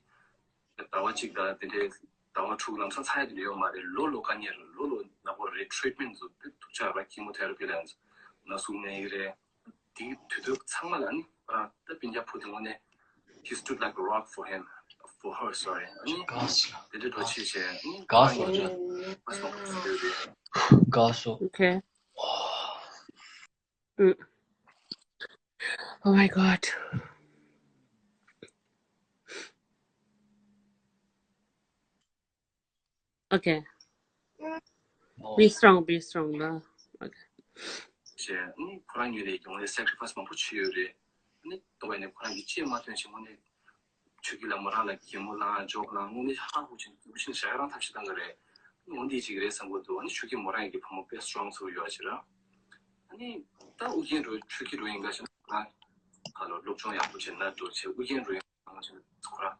ཟླ་བ་གཅིག་དང་དེ་འདྲའི་ཟླ་བ་དྲུག་ལམ་སང་ཚར་ཡ་དེ་འདྲ་ཡོད་མ་རེད། ལོ་ལོ་དཀའ་ངལ་རེད། ལོ་ལོ་ནག་པོ་རེད། treatment ཚོ་དཔེ་སྡུག་ཅག་ར། chemotherapy ལབ་ཡ་ཚོ་ན་ཟུག་ནས་ཡིན་རེད། དེའི་དུས་ཚོད་ཚང་མ་ལ་ནི་ང་རང་ད་སྤུན་ཀྱག་བུ་དེ་དངོས་གནས་he stood like a rock for him, for her, sorry. ཨ་ནི་དེ་འདྲ་འགྲོ་ཆེ་ཆེ་ཨ་ནི་ག་སོ་ཅི་ག་སོ་ག་སོ། Okay. Mm. Oh my God. Okay. Be strong, be strong ལ། Okay. ཞེས་ནི་ཁོ་རང་ཉིད་ལས་ཀྱང་ལས་sacrifice མང་པོ་བྱས་ཡོད་རེད། ནི་ལྟོ་བས་ནི་ཁོ་རང་གི་ཅི་མ་ཐོན་ཞིག་དངོས་གནས་ཆོས་སྐྱིད་ལ་མོ་རང་ལ་གད་མོ་ལངས་འཇོག་ལངས་དངོས་གནས་ཧ་གོ་ཆེན་གྱི་བུ་ཆེན་ཞག་རང་ཐབས་ཤེས་བཏང་གི་རེད། འོན་ཏེ་ཅིག་རེད་བསམ་གི་འདུག་ནི་ཆོས་སྐྱིད་མོ་རང་ཡི་གི་བུ་མོ་དཔེ་strong ཚོ་ཡོད་ཅི་ར། ནི་ད་ཨུ་རྒྱན་རུ་ཆོས་སྐྱིད་རུ་ཡིན་ག་ཞིག་ན་ཁ་ལོ་སློབ་སྦྱོང་ཡག་པོ་བྱས་ན་འགྲོ་བྱས་ཨུ་རྒྱན་རུ་ཡིན་ཁོ་ར།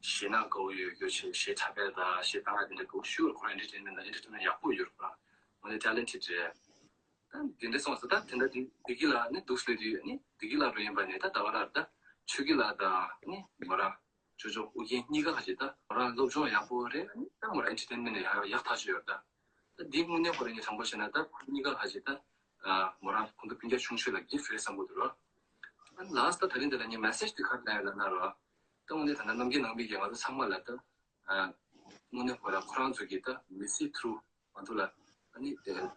གཞས་ནང་དགའ་བོ་ཡོད་རྒྱུ་བྱས། གཞས་འཁྲབ་པ་དང་གཞས་བཏང་ཡ་དེ་འདྲ་དགའ་བོ་ཞེ་པོ་ཡོད། ཁོ་རང་ཨེན་ཊར་ཊེན་མེན་ཊི་དང་ཨེན་ཊར་ཊེན་མེན་ཊི་ཡག་པོ་ཡོད་རེད་པ། དངོས་གནས་ཊེ་ལེན་ཊེཌ་རེད། ད་དེ་འདྲ་སོང་ཙང་ད་དེ་འདྲ་དེ་དེ་གི་ལ་ནི་འདུག་སེ་སླེབས་དུས་ནི་དེ་གི་ལ་རུ་ཡིན་པ་ནི་ད་ད་ག་རང་ད་ཆོས་སྐྱིད་ལགས་དང་ནི་མོ་རང་ཅོ་ཅོ་ཨུ་རྒྱན་གཉིས་ཀ་ཧ་ཅི་ད་མོ་རང་སློབ་སྦྱོང་ཡག་པོ་རེད། ནི་ད་མོ་རང་ཨེན་ཊར་ཊེན་མེན་ཊི་ཡག་ཡག་ཐག་ཆོད་ཡོད། ད་ད་འདི་དངོས་གནས་ཁོ་རང་གི་དྲང་པོ་བཤད་ན་ད་ཁོ་གཉིས་ཀ་ཧ་ཅི་ད་མོ་རང་ཁོང་ཚོ་སྤུན་ཀྱག་ཆུང་ཤོས་ལ་གིཕ་རེད་བསམ་གི་འདུག་ར། ཨ་ལཱསི་ད་ད་རིང་འདི་ལ་ངས་མེ་སེཇ་དེ་ག་རེ་ལབ་ཡོད་ལབ་ན་ར། ད་དངོས་གནས་ད་ལྟ་རྣམ་རྒྱལ་ནང་མི་གིས་ང་ཚོ་ཚང་མ་ལ་ད་དངོས་གནས་ཁོ་རང་ཁོ་རང་ཚོ་གིས་ད་མི་སི་ཐུ་རུ་ང་ཚོ་ལ་ཨ་ནི་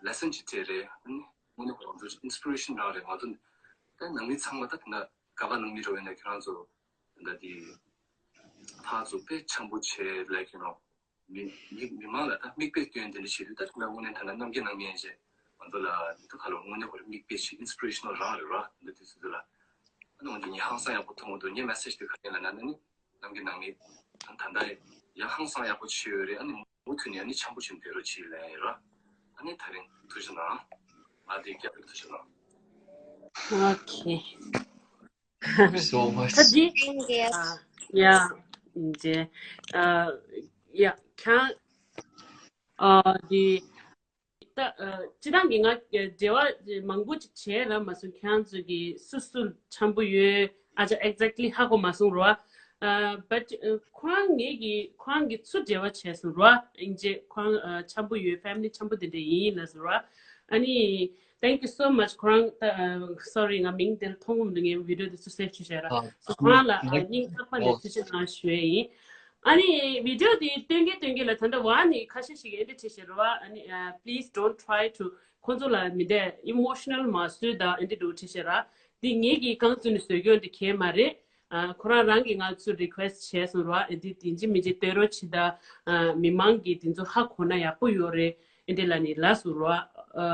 ལེ་སན་ཅིག་སྤྲད་རེད། ཨ་ནི་དངོས་གནས་ཁོ་རང་ཚོ་ཨིན་སི་པི་རེ་ཤན་རང་རེད། ང་ཚོ་ད་ནང་མི་ཚང་མ་ད་ད་ག་པ་ནང་མི་རེད་བས་ན་ཁྱོད་རང་ཚོ་ད་འདི་ཕར་ཚུར་དཔེ་འཆམ་པོ་བྱས་ལེགས་ཡིན་ནོ། མི་མི་མི་མང་ལ་ད་མིག་དཔེ་སྟོན་དེ་འདྲ་བྱེད་དུས་ད་ཁྱོད་རང་དངོས་གནས་ད་ལྟ་རྣམ་རྒྱལ་ནང་མི་ཡན་ཆད་ང་ཚོ་ལ་ད་ག་ལ་དངོས་གནས་ཁོ་རང་མིག་དཔེ་ཞིག་ཨིན་སི་པི་རེ་ཤན་ནལ་རང་རེད་ར། འདི་དུས་ཚོད་ལ་ཨ་ནི་ང་ཚོ་ངས་ཧང་སང་ཡག་པོ་མཐོང་གི་འདུག་ངས་མེ་སེཇ་དེ་ག་རེ་ལབ་ན་ནི། རྣམ་རྒྱལ་ནང་མི་ད་ད་ལྟ་ཡང་ཧང་སང་ཡག་པོ་བྱས་ཡོད་རེད། ཨ་ནི་མུ་མཐུད་ནས་ཨ་ནི་འཆམ་པོ་བྱས་ནས་བསྡད་རོགས་བྱེད་ལབ་ཡོད་ར། ཨ་ནི་ད་རིང་ཐུགས་རྗེ་གནང་། ང་དེ་སྐྱབས་ཐུགས་རྗེ་གནང་། ཨོ་ཁེ། Thank you so much. ད་འདི་ཡ་ཡ་ཨ་ཡ་ཁྱང་ཨ་འདི། ད་ཨ་སྤྱིར་བཏང་གི་ང་འབྲེལ་བ་མང་པོ་ཅིག་བྱས་ར་མ་སོང་། ཁྱེད་རང་ཚོ་གི་སུ་སུ་འཆམ་པོ་ཡོད་ཨ་ཅག་exactly ཧ་གོ་མ་སོང་རོ། ཨ་but ཨ་ཁོ་རང་ངེད་ཀྱི་ཁོ་རང་གི་ཚུར་འབྲེལ་བ་བྱས་སོང་རོ། ཨིན་ཇེ་ཁོ་རང་ཨ་འཆམ་པོ་ཡོད། ཕེ་མི་ལི་འཆམ་པོ་དེ་འདྲ་ཡིན་ལབ་སོང་རོ། ཨ་ནི་thank you so much. ཁོ་རང་ད་ཨ་sorry ང་མིང་དེར་མཐོང་གི་མི་འདུག་ངའི་བི་ཌི་ཡོ་དེ་ཚུར་སེབ་བྱས་བཞག་ར། ཨ་སོ་ཁོ་རང་ལ་ཨ་སྙིང་ཐག་པ་ནས་ཨོ་ཐུགས་རྗེ་གནང་ཞུ་ཡས་ཡིན། ཨ་ནི་བི་ཌི་ཡོ་དེ་སྟོན་གིན་སྟོན་གིན་ལ་ད་ལྟ་བ་ནི་ཁ་ཤས་ཤིག་ཨེ་འདྲ་བྲིས་ཤེས་རེད་བ། ཨ་ནི་ཨ་please don't try to ཁོ་ཚོ་ལ་མི་འདྲ་ཨི་མོ་ཤི་ནལ་མ་བཟོས་དང་ཨེ་འདྲ་འགྲོ་བྲིས་ཤེས་ར། འདི་ངེད་ཀྱིས་རྐང་བཙུགས་ནས་བཟོས་རྒྱུ་འདི་གས་མ་རེད། ཨ་ཁོ་རང་རང་གིས་ང་ཚོ་རི་ཁུ་ཨེ་སི་ཊི་བྱས་སོང་ར། ཨེ་འདི་དེ་འཇི་མི་འཇི་ལྟོས་རོགས་བྱེད་ད། ཨ་མི་མང་གིས་དེ་ཚོ་ཧ་གོ་ན་ཡག་པོ་ཡོད་རེད། ཨེ་འདྲ་ལ་ནི་ལབ་སོང་ར། ཨ་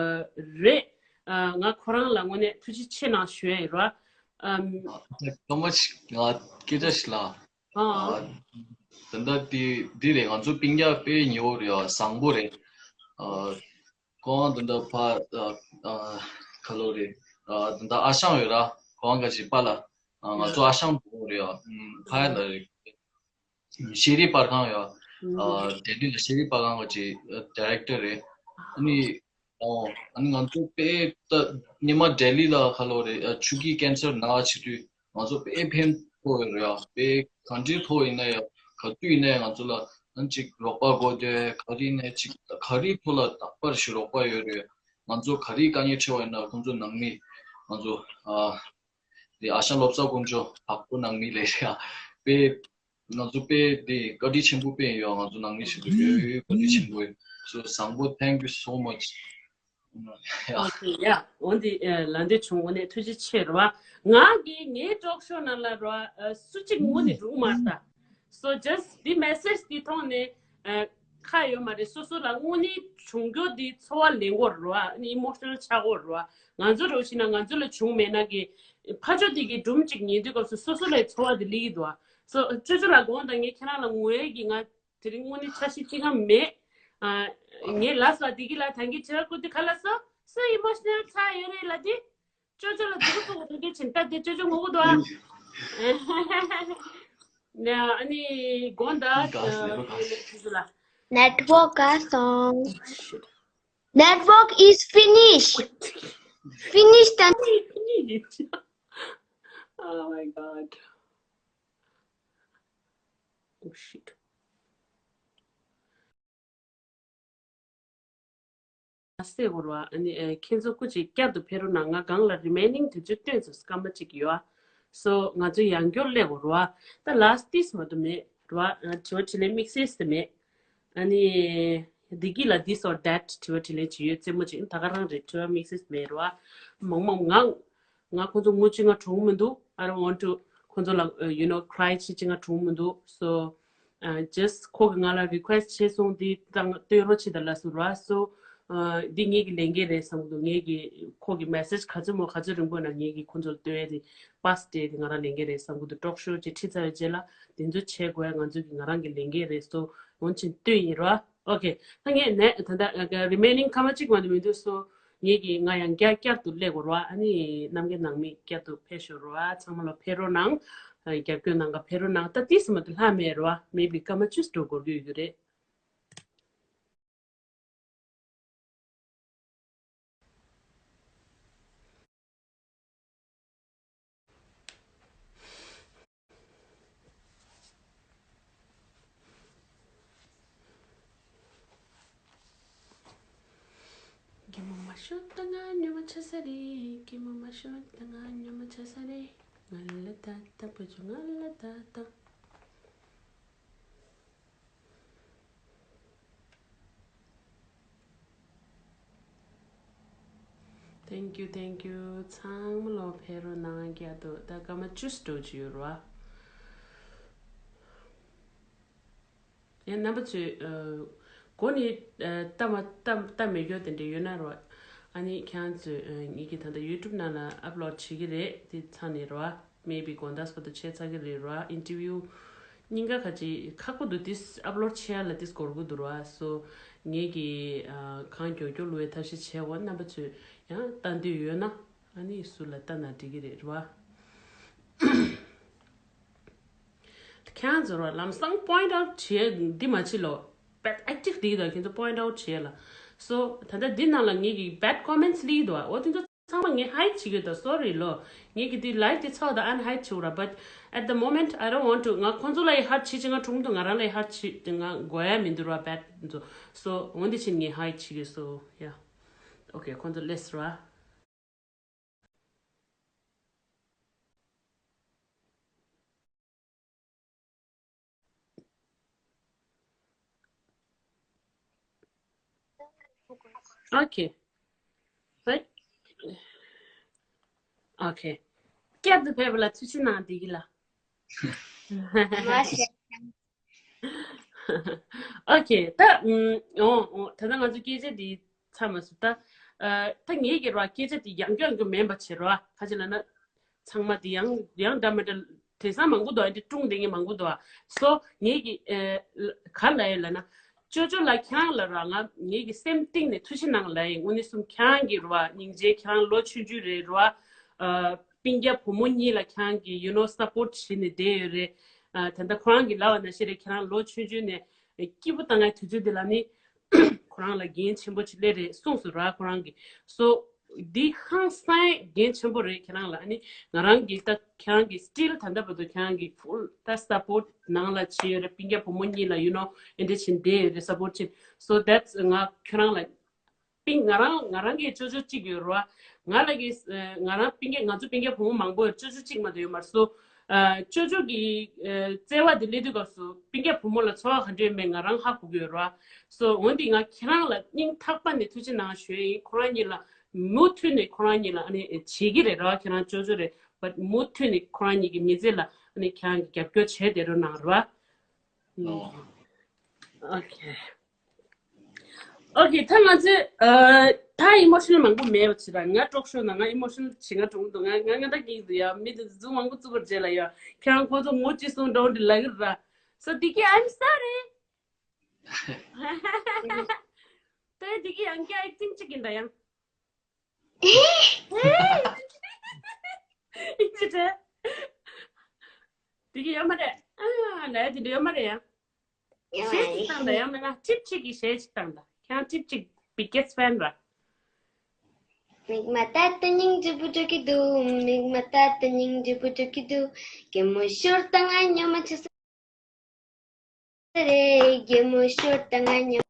རེད། ཨ་ང་ཁོ་རང་ལ་དངོས་གནས་ཐུགས་རྗེ་ཆེ་གནང་ཞུ་ཡས་ཡིན་ར། ཨམ། ཐོ་མ་ཅིག་ང་སྐད་ཆ་ཞིག་ལ། ཨ། ད་ལྟ་དེ་འདི་རེད། ང་ཚོ་སྤུན་ཀྱག་དཔེ་ཉེ་བོ་རེད། བཟང་པོ་རེད། ཨ་ཁོང་ད་ལྟ་ཕ་ཨ་ཨ་ཁ་ལོ་རེད། ཨ་ད་ལྟ་ཨ་ཞང་ཡོད་ར། ཁོང་ག་ཅིག་པ་ལ་ཨ་ང་ཚོ་ཨ་ཞང་བོ་རེད། ཨ་ཕ་ཡ་ལ་རེད། ཤེས་རིག་པར་ཁང་ཡོད། ཨ་ལྡི་ལི་ལ་ཤེས་རིག་པར་ཁང་གི་ཅིག་ཌི་རེག་ཊར་རེད། ཨ་ནི། ཨོ། ཨ་ནི་ང་ཚོ་དཔེ་ད་ཉི་མ་ལྡི་ལི་ལ་ཁ་ལོ་རེད། ཨ་ཆུ་སྐྱིད་ཀན་སར་ན་བྱེད་དུས་ང་ཚོ་དཔེ་ཕན་ཐོགས་ཡོད་རེད། ཨ་དཔེ་གང་འདྲའི་ཐོག་ཡིན་ན་ཡང་ག་དུས་ཡིན་ན་ཡང་ང་ཚོ་ལ་ཨ་ཅིག་རོགས་པ་དགོས་དུས་ག་རེ་ཡིན་ན་ཅིག་ག་རེའི་ཐོག་ལ་རྟག་པར་ཞིག་རོགས་པ་ཡོད་རེད། ང་ཚོ་ག་རེའི་དཀའ་ངལ་འཕྲད་པ་ཡིན་ན་ཁོང་ཚོ་ནང་མི་ང་ཚོ་ཨ་དེ་ཨ་ཞང་བློ་བཟང་དཀོན་མཆོག་བག་པོ་ནང་མི་ལས་ཡ་དཔེ། ང་ཚོ་དཔེ་དེ་བཀའ་དྲིན་ཆེན་པོ་དཔེ་ཡོད། ང་ཚོ་ནང་མི་ཞིག་ཏུ་ཡོད་ཡོད་བཀའ་དྲིན་ཆེན་པོ་ཡོད། So བཟང་པོ། Thank you so much. Yeah. Okay, yeah. འོན་ཏེ་ལ་འདི་བྱུང་འོ་ནས་ཐུགས་རྗེ་ཆེ་རེད་བ། ང་གིས་ངའི་ཊོག་ཤོ་ནང་ལ་རེད་བ་སུ་གཅིག་ངུ་ནས་འགྲོ་གི་མ་རེད་ད། So just འདི་མེ་སེཇ་འདི་མཐོང་ནས་ཁ་ཡོད་མ་རེད། སོ་སོ་ལ་དངོས་གནས་བྱུང་རྒྱུ་འདི་ཚོར་བ་ལེན་དགོས་རེད་བ། ཨ་ནི་ཨི་མོ་ཤི་ནལ་ཆགས་དགོས་རེད་བ། ང་ཚོ་རེད་བ་ཞིག་ན་ང་ཚོ་ལ་བྱུང་མེད་ན་གི་ཕ་ཆོས་འདི་གི་སྒྲུང་གཅིག་ཉན་དུས་སྐབས་སུ་སོ་སོ་ལ་ཚོར་བ་འདི་སླེབས་ཀྱི་འདུག་བ། སོ་ཅོ་ཅོ་ལ་དགོངས་དག་ངས་ཁྱེད་རང་ལ་ངུ་ཡས་ཀྱི་ང་དེ་རིང་དངོས་གནས་འཆར་གཞི་ཅི་གང་མེད། ཨ་ངས་ལབ་སོང་། བདེ་སྐྱིད་ལགས་ད་གིན་དྲི་བ་བཀོད་དུས་ག་ལབ་སོང་། སུ་ཨི་མོ་ཤི་ནལ་ཆགས་ཡོད་རེད་ལབ་དུས། ཅོ་ཅོ་ལ་འདུག་འདུག་འདུག་འདུག་བྱིན་ད་དེ་ཅོ་ཅོ་ངུ་གི་འདུག་ཨ། ནས་ཨ་ནི་དགོངས་དག་ཨ་ཁྱེད་ཚོ་ལ། Network ཨ་སོང་། Network is finished. Finished and Oh my God. Oh shit. ཨ་སེ་འོར་བ་ཨ་ནི་ཨེ་ཁྱེད་ཚོ་སྐུ་མཁྱེན་བསྐྱར་དུ་ཕེབས་རོགས་གནང་། ང་སྒང་ལ་རི་མེ་ནིང་དུས་ཚོད་སྟོན་ཚོད་སྐར་མ་གཅིག་ཡོད་ཨ། སོ་ང་ཚོ་ཡང་བསྐྱར་སླེབས་འོར་བ་ད་ལཱསི་ཊི་ཏིས་མ་གཏོགས་མེད་རོ་ཨ། དྲི་བ་དྲིས་ལན་དམིགས་བསལ་དེ་མེད། ཨ་ནི་བདེ་སྐྱིད་ལ་this or that དྲི་བ་དྲིས་ལན་ཅི་ཡོད་རྩེད་མོ་ཅིག་ད་ག་རང་རེད། དྲི་བ་དམིགས་བསལ་མེད་རོ་ཨ། མང་མང་ང་ང་ཁོང་ཚོ་ངུ་ཅི་ང་གྲོངས་མི་འདུག I don't want to ཁོང་ཚོ་ལ་you know cry བྱེད་ཅི་ང་གྲོངས་མི་འདུག So ཨ་just ཁོ་གིས་ང་ལ་རི་ཁུ་ཨེ་སི་ཊི་བྱས་སོང་། འདི་ཏང་སྟོན་རོགས་བྱེད་དང་ལབ་སོང་ར། So ཨ་འདི་ངེད་ཀྱི་ལས་འགན་རེད་བསམ་གི་འདུག་ངེད་ཀྱིས་ཁོ་གི་མེ་སེཇ་ག་ཚོད་མོ་ག་ཚོད་རིང་པོ་ན་ངེད་ཀྱིས་ཁོ་ཚོ་ལ་སྟོན་ཡ་དེ་པཱ་སི་སྤྲད་དེ་ང་རང་ལས་འགན་རེད་བསམ་གི་འདུག་ཊོག་ཤོ་ཅིག་ཁྲིད་ཚར་བའི་རྗེས་ལ་དེ་ཚོ་བྱེད་དགོས་ཡ་ང་ཚོ་གི་ང་རང་གི་ལས་འགན་རེད། So འོན་ཆེན་ལྟོས་ཡིན་ར། Okay ད་ངས་ནས་ད་ལྟ་རི་མེ་ནིང་སྐར་མ་གཅིག་མ་གཏོགས་མི་འདུག So ངེད་ཀྱིས་ང་ཡང་བསྐྱར་བསྐྱར་དུ་སླེབས་དགོས་ར། ཨ་ནི་རྣམ་རྒྱལ་ནང་མི་བསྐྱར་དུ་ཕེབས་ཤོག་ར། ཚང་མ་ལ་ཕེབས་རོགས་གནང་། རྒྱབ་སྐྱོར་གནང་ག་ཕེབས་རོགས་གནང་། ད་ཏིས་མ་ཏི་ལྷ་མེད་རོ་ཨ། མེ་བི་སྐར་མ་བཅུ་འགྲོ་དགོས་ཀྱི་ཡོད་རེད། གད་མོ་མ་ཤོར་ད་ང་ཉོ་མ་ཆ་ས་རེད། གད་མོ་མ་ཤོར་ད་ང་ཉོ་མ་ཆ་ས་རེད། ང་ལ་ད་ད་བུ་ཆུ་ང་ལ་ད་ད། Thank you, thank you. ཚང་མ་ལོ་ཕེབས་རོགས་གནང་། རྒྱ་དུ་ད་སྐར་མ་བཅུ་འགྲོ་གི་ཡོད་རེད་བ། ཡང་རྣམ་པ་ཚོས་ཨ་གོ་ནས་ཨ་ལྟ་མ་ལྟ་ལྟ་མེད་རྒྱུ་དེ་འདྲ་ཡོད་ན་རེད་བ། ཨ་ནི་ཁྱེད་རང་ཚོས་ཨ་ངེད་ཀྱི་ད་ལྟ་YouTube ནང་ལ་upload་བྱེད་ཀྱི་རེད། དེ་ཚང་ནས་རེད་བ། Maybe དགོང་དག་སོ་ད་བྱས་ཚར་གི་རེད་ར། Interview་སྙིང་ག་ཁ་ཅིག་ཁག་པོ་འདུག་དེ་upload་བྱེད་ཡ་ལ་དེ་འགོར་གི་འདུག་ར། So་ངེད་ཀྱིས་ཨ་གང་མགྱོགས་མགྱོགས་ལུས་ཐབས་ཤེས་བྱས་འོ། རྣམ་པ་ཚོས་ཡང་ལྟ་འདོད་ཡོད་ན་ཨ་ནི་སུ་ལ་ལྟ་ན་འགྲིག་གི་རེད་ར། ཁྱེད་རང་ཚོ་ར་ལམ་སང་point out་བྱེད་འདི་མ་བྱེད་ལོ། bad active་འདི་དང་ཁྱེད་ཚོ་point out་བྱེད་ལ། So་ད་ལྟ་འདི་ནང་ལ་ངེད་ཀྱི་bad comments་ལི་འདུག་འོ་དེ་ཚོ་ཚང་མ་ངས་hide་བྱེད་ཀྱི་ཡོད་ད། Sorry་ལོ། ངེད་ཀྱི་དེ་live་དེ་ཚོགས་ད་unhide་བྱེད་ར། But at the moment I don't want to. ང་ཁོང་ཚོ་ལ་ཡི་hide་བྱེད་ཅིག་ང་གྲུང་དུ་ང་རང་ལ་ཡི་hide་བྱེད་དེ་ང་དགོས་ཡ་མི་འདུག་ར། bad་ཚོ། So་འོན་ཏེ་ཕྱིན་ངས་hide་བྱེད་ཀྱི། So yeah. Okay་ཁོང་ཚོ་less་ར། Okay. Right. Okay. བསྐྱར་དུ་ཕེབས་པ་ལ་ཐུགས་རྗེ་གནང་། བདེ་སྐྱིད་ལགས། མ་ཤེས། Okay. ད་ཨོ་ཨོ་ད་ལྟ་ང་ཚོ་སྐད་ཆ་འདི་ཚར་མ་སོང་ད། ཨ་ད་ངེད་ཀྱི་ར་སྐད་ཆ་འདི་ཡང་སྐྱོ་ཡང་སྐྱོ་མིན་པ་བྱེད་རོགས། ག་ཅི་ལབ་ན། ཚང་མ་དེ་ཡང་ཡང་འདྲ་མི་འདྲ་དེང་སང་མང་པོ་འདུག་ཨ་འདི་ཀྲུང་དེ་ངས་མང་པོ་འདུག་ཨ། So་ངེད་ཀྱི་ཨ་ག་ལ་ཡོད་ལབ་ན། ཅོ་ཅོ་ལ་ཁྱེད་རང་ལ་ར་ང་ངེད་ཀྱི་སེམས་གཏིང་ནས་ཐུགས་རྗེ་གནང་ལབ་ཡིན། དངོས་གནས་གསུམ་ཁྱེད་རང་གི་ར་བ་སྙིང་རྗེ། ཁྱེད་རང་ལོ་ཆུང་ཆུང་རེད་ར་བ། ཨ་སྤུན་ཀྱག་བུ་མོ་གཉིས་ལ་ཁྱེད་རང་གི་you know་support་བྱེད་ནས་བསྡད་ཡོད་རེད། ཨ་ད་ལྟ་ཁོ་རང་གི་ལབ་པ་ནང་བཞིན་རེད། ཁྱེད་རང་ལོ་ཆུང་ཆུང་ནས་སྐྱིད་པོ་བཏང་ཡ་དུས་ཚོད་འདི་ལ་ནི། ཁོ་རང་ལ་འགན་ཆེན་པོ་ཅིག་སླེབས་རེད་གསུངས་སོང་ར་ཁོ་རང་གིས། So་འདི་ཧང་སང་འགན་ཆེན་པོ་རེད་ཁྱེད་རང་ལ། ཨ་ནི་ང་རང་གིས་ད་ཁྱེད་རང་གིས་still་ད་ལྟ་བར་དུ་ཁྱེད་རང་གིས་full་ད་support་ནང་ལ་བྱས་ཡོད་རེད། སྤུན་ཀྱག་བུ་མོ་གཉིས་ལ་you know་ཨེ་འདྲ་བྱས་བསྡད་ཡོད་རེད་support་བྱས། So that's ང་ཁྱོད་རང་ལ་སྤུན་ང་རང་ང་རང་གི་ཅོ་ཅོ་གཅིག་ཡོད་རེད་བ། ང་ལ་གི་ང་རང་སྤུན་ཀྱག་ང་ཚོ་སྤུན་ཀྱག་བུ་མོ་མང་པོ་ཡོད། ཅོ་ཅོ་གཅིག་མ་གཏོགས་ཡོད་མ་རེད། So་ཨ་ཅོ་ཅོ་གི་ཨ་བརྩེ་བ་དེ་སླེབས་དུས་སྐབས་སུ་སྤུན་ཀྱག་བུ་མོ་ལ་ཚོར་བ་ག་འདྲ་ཡོད་མེད་ང་རང་ཧ་གོ་གི་ཡོད་རེད་བ། So་འོན་ཏེ་ང་ཁྱེད་རང་ལ་སྙིང་ཐག་པ་ནས་ཐུགས་རྗེ་གནང་ཞུ་ཡ་ཡིན། ཁོ་རང་གཉིས་ལ་མུ་མཐུད་ནས་ཁོ་རང་གཉིས་ལ་ཨ་ནི་བྱེད་ཀྱི་རེད་ར། ཁྱེད་རང་ཅོ་ཅོ་རེད། But་མུ་མཐུད་ནས་ཁོ་རང་གཉིས་ཀྱི་མི་ཚེ་ལ་ཨ་ནི་ཁྱེད་རང་གིས་རྒྱབ་སྐྱོར་བྱས་བསྡད་རོགས་གནང་ར་བ། ཨོ། Okay། Okay། ད་ང་ཚོས་ཨ་ད་emotional་མང་པོ་མེད་པ་བྱེད་ར། ང་talk show་ནང་ང་emotional་བྱེད་ང་གྲོངས་འདུག་ང་ང་ང་ད་སྐྱིད་འདུག་ཡ། མི་དེ་ཚོ་མང་པོ་བཙུགས་པར་རྗེས་ལ་ཡ། ཁྱེད་རང་ཁོ་ཚོ་ངོ་ཅི་གསུང་འདྲ་འདྲ་ལབ་ཀྱི་ར། So་དེ་གི་I'm sorry། ད་དེ་གི་ཡང་ཀྱང་acting་ཅིག་ཡིན་ད་ཡང་། ཨེ་ཅི་ཏེ། དེ་གི་ཡོད་མ་རེད། ཨ་ལས་དེ་འདྲ་ཡོད་མ་རེད་ཡང་། ཡོད་མ་རེད། གཞས་ཅིག་བཏང་ད་ཡང་མེད་ན་ཊིབ་ཅིག་གི་གཞས་ཅིག་བཏང་ད། ཁྱེད་རང་ཊིབ་ཅིག་biggest fan་ར། མིག་མ་ལྟ་ལྟ་སྙིང་རྗེ་པོ་འགྲོ་གི་འདུག་མིག་མ་ལྟ་ལྟ་སྙིང་རྗེ་པོ་འགྲོ་གི་འདུག་གད་མོ་ཤོར་ད་ང་ཉོ་མ་ཆ་ས་རེད། གད་མོ་ཤོར་ད་ང་ཉོ་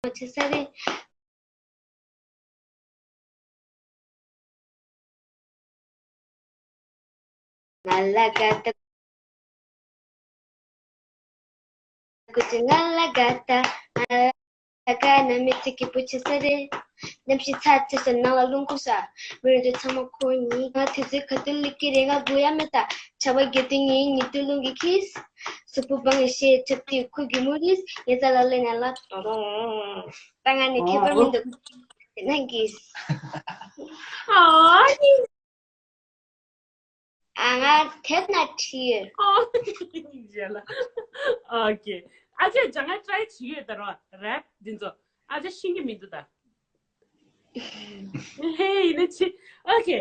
མ་ཆ་ས་རེད། ང་ལ་དགའ་ད། ཀུ་ཅི་ང་ལ་དགའ་ད། ང་ལ་དགའ་ན་མི་ཚེ་སྐྱིད་པོ་ཆགས་ས་རེད། གནམ་གཤིས་ཚ་ཆེ་ས་ནང་ལ་རླུང་ཁུག་ས། མི་རེ་རེ་ཚང་མ་ཁོ་གཉིས། ང་དུས་ཚོད་ག་དུས་སླེབས་ཀྱི་རེད། ང་སྒུག་ཡ་མེད་ད། ཆར་པ་རྒྱག་དུས་ངའི་ཉི་དུ་རླུང་གིས་འཁྱེར། གཟུགས་པོ་སྦང་ཡ་ཤེས་ཁྲབ་དུས་ཁོ་གིས་མུར་རིས། ཉལ་ས་ལ་སླེབས་ན་ལ་ཏོང་ཏོང་། ད་ང་ནི་ཁྱད་པར་མི་འདུག་དེ་ནང་གིས། ཨ་ནི། ཨ་ང་དེབ་ན་ཁྲིད། ཨོ། ཡ་ལ། Okay. ཨ་ཅེ་ཇ་ང་ཊའི་བྱེད་ཡོད་ད་རོ་རེབ་འདི་ཚོ། ཨ་ཅེ་ཤེས་ཀྱི་མི་འདུག་ད། ཧེ་ཡིན་ན་ཅི། ཨོ་ཁེ།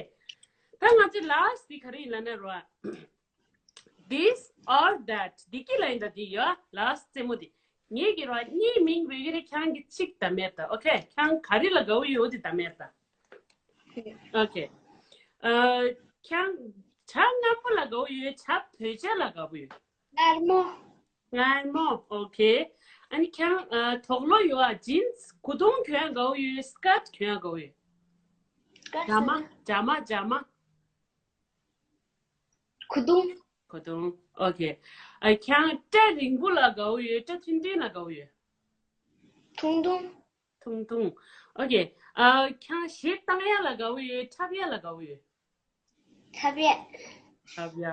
ད་ང་ཚོའི་ལཱ་སི་འདི་ག་རེ་ཡིན་ལབ་ན་རོ། This or that. འདི་གི་ལ་ཡིན་ད་འདི་ཡོད། ལཱ་སི་རྩེད་མོ་འདི། ངེད་ཀྱི་རོ་གཉིས་མིང་བོད་སྐད་རེ་ཁྱེད་རང་གི་གཅིག་ད་མེད་ད། ཨོ་ཁེ། ཁྱེད་རང་ག་རེ་ལ་དགའ་བོ་ཡོད་འདི་ད་མེད་ད། ཨོ་ཁེ། ཨ། ཁྱེད་རང་ཇ་མངར་མོ་ལ་དགའ་བོ་ཡོད། ཇ་བོད་ཇ་ལ་དགའ་བོ་ཡོད། མངར་མོ། མངར་མོ། ཨོ་ཁེ། ཨ་ནི་ཁྱེད་རང་ཨ་དོག་ལོ་ཡོད་ཨ། ཇིན་སི་གོས་ཐུང་གྱོན་ཡ་དགའ་བོ་ཡོད། སི་ཀར་ཊི་གྱོན་ཡ་དགའ་བོ་ཡོད། སི་ཀར་ཊི། ཇ་མ་ཇ་མ་ཇ་མ། གོས་ཐུང་། གོས་ཐུང་། ཨོ་ཁེ། ཨ་ཁྱེད་རང་སྐྲ་རིང་པོ་ལ་དགའ་བོ་ཡོད། སྐྲ་ཐུང་ཐུང་ལ་དགའ་བོ་ཡོད། ཐུང་ཐུང་། ཐུང་ཐུང་། ཨོ་ཁེ། ཨ་ཁྱེད་རང་གཞས་བཏང་ཡ་ལ་དགའ་བོ་ཡོད། འཁྲབ་ཡ་ལ་དགའ་བོ་ཡོད། འཁྲབ་ཡ། འཁྲབ་ཡ།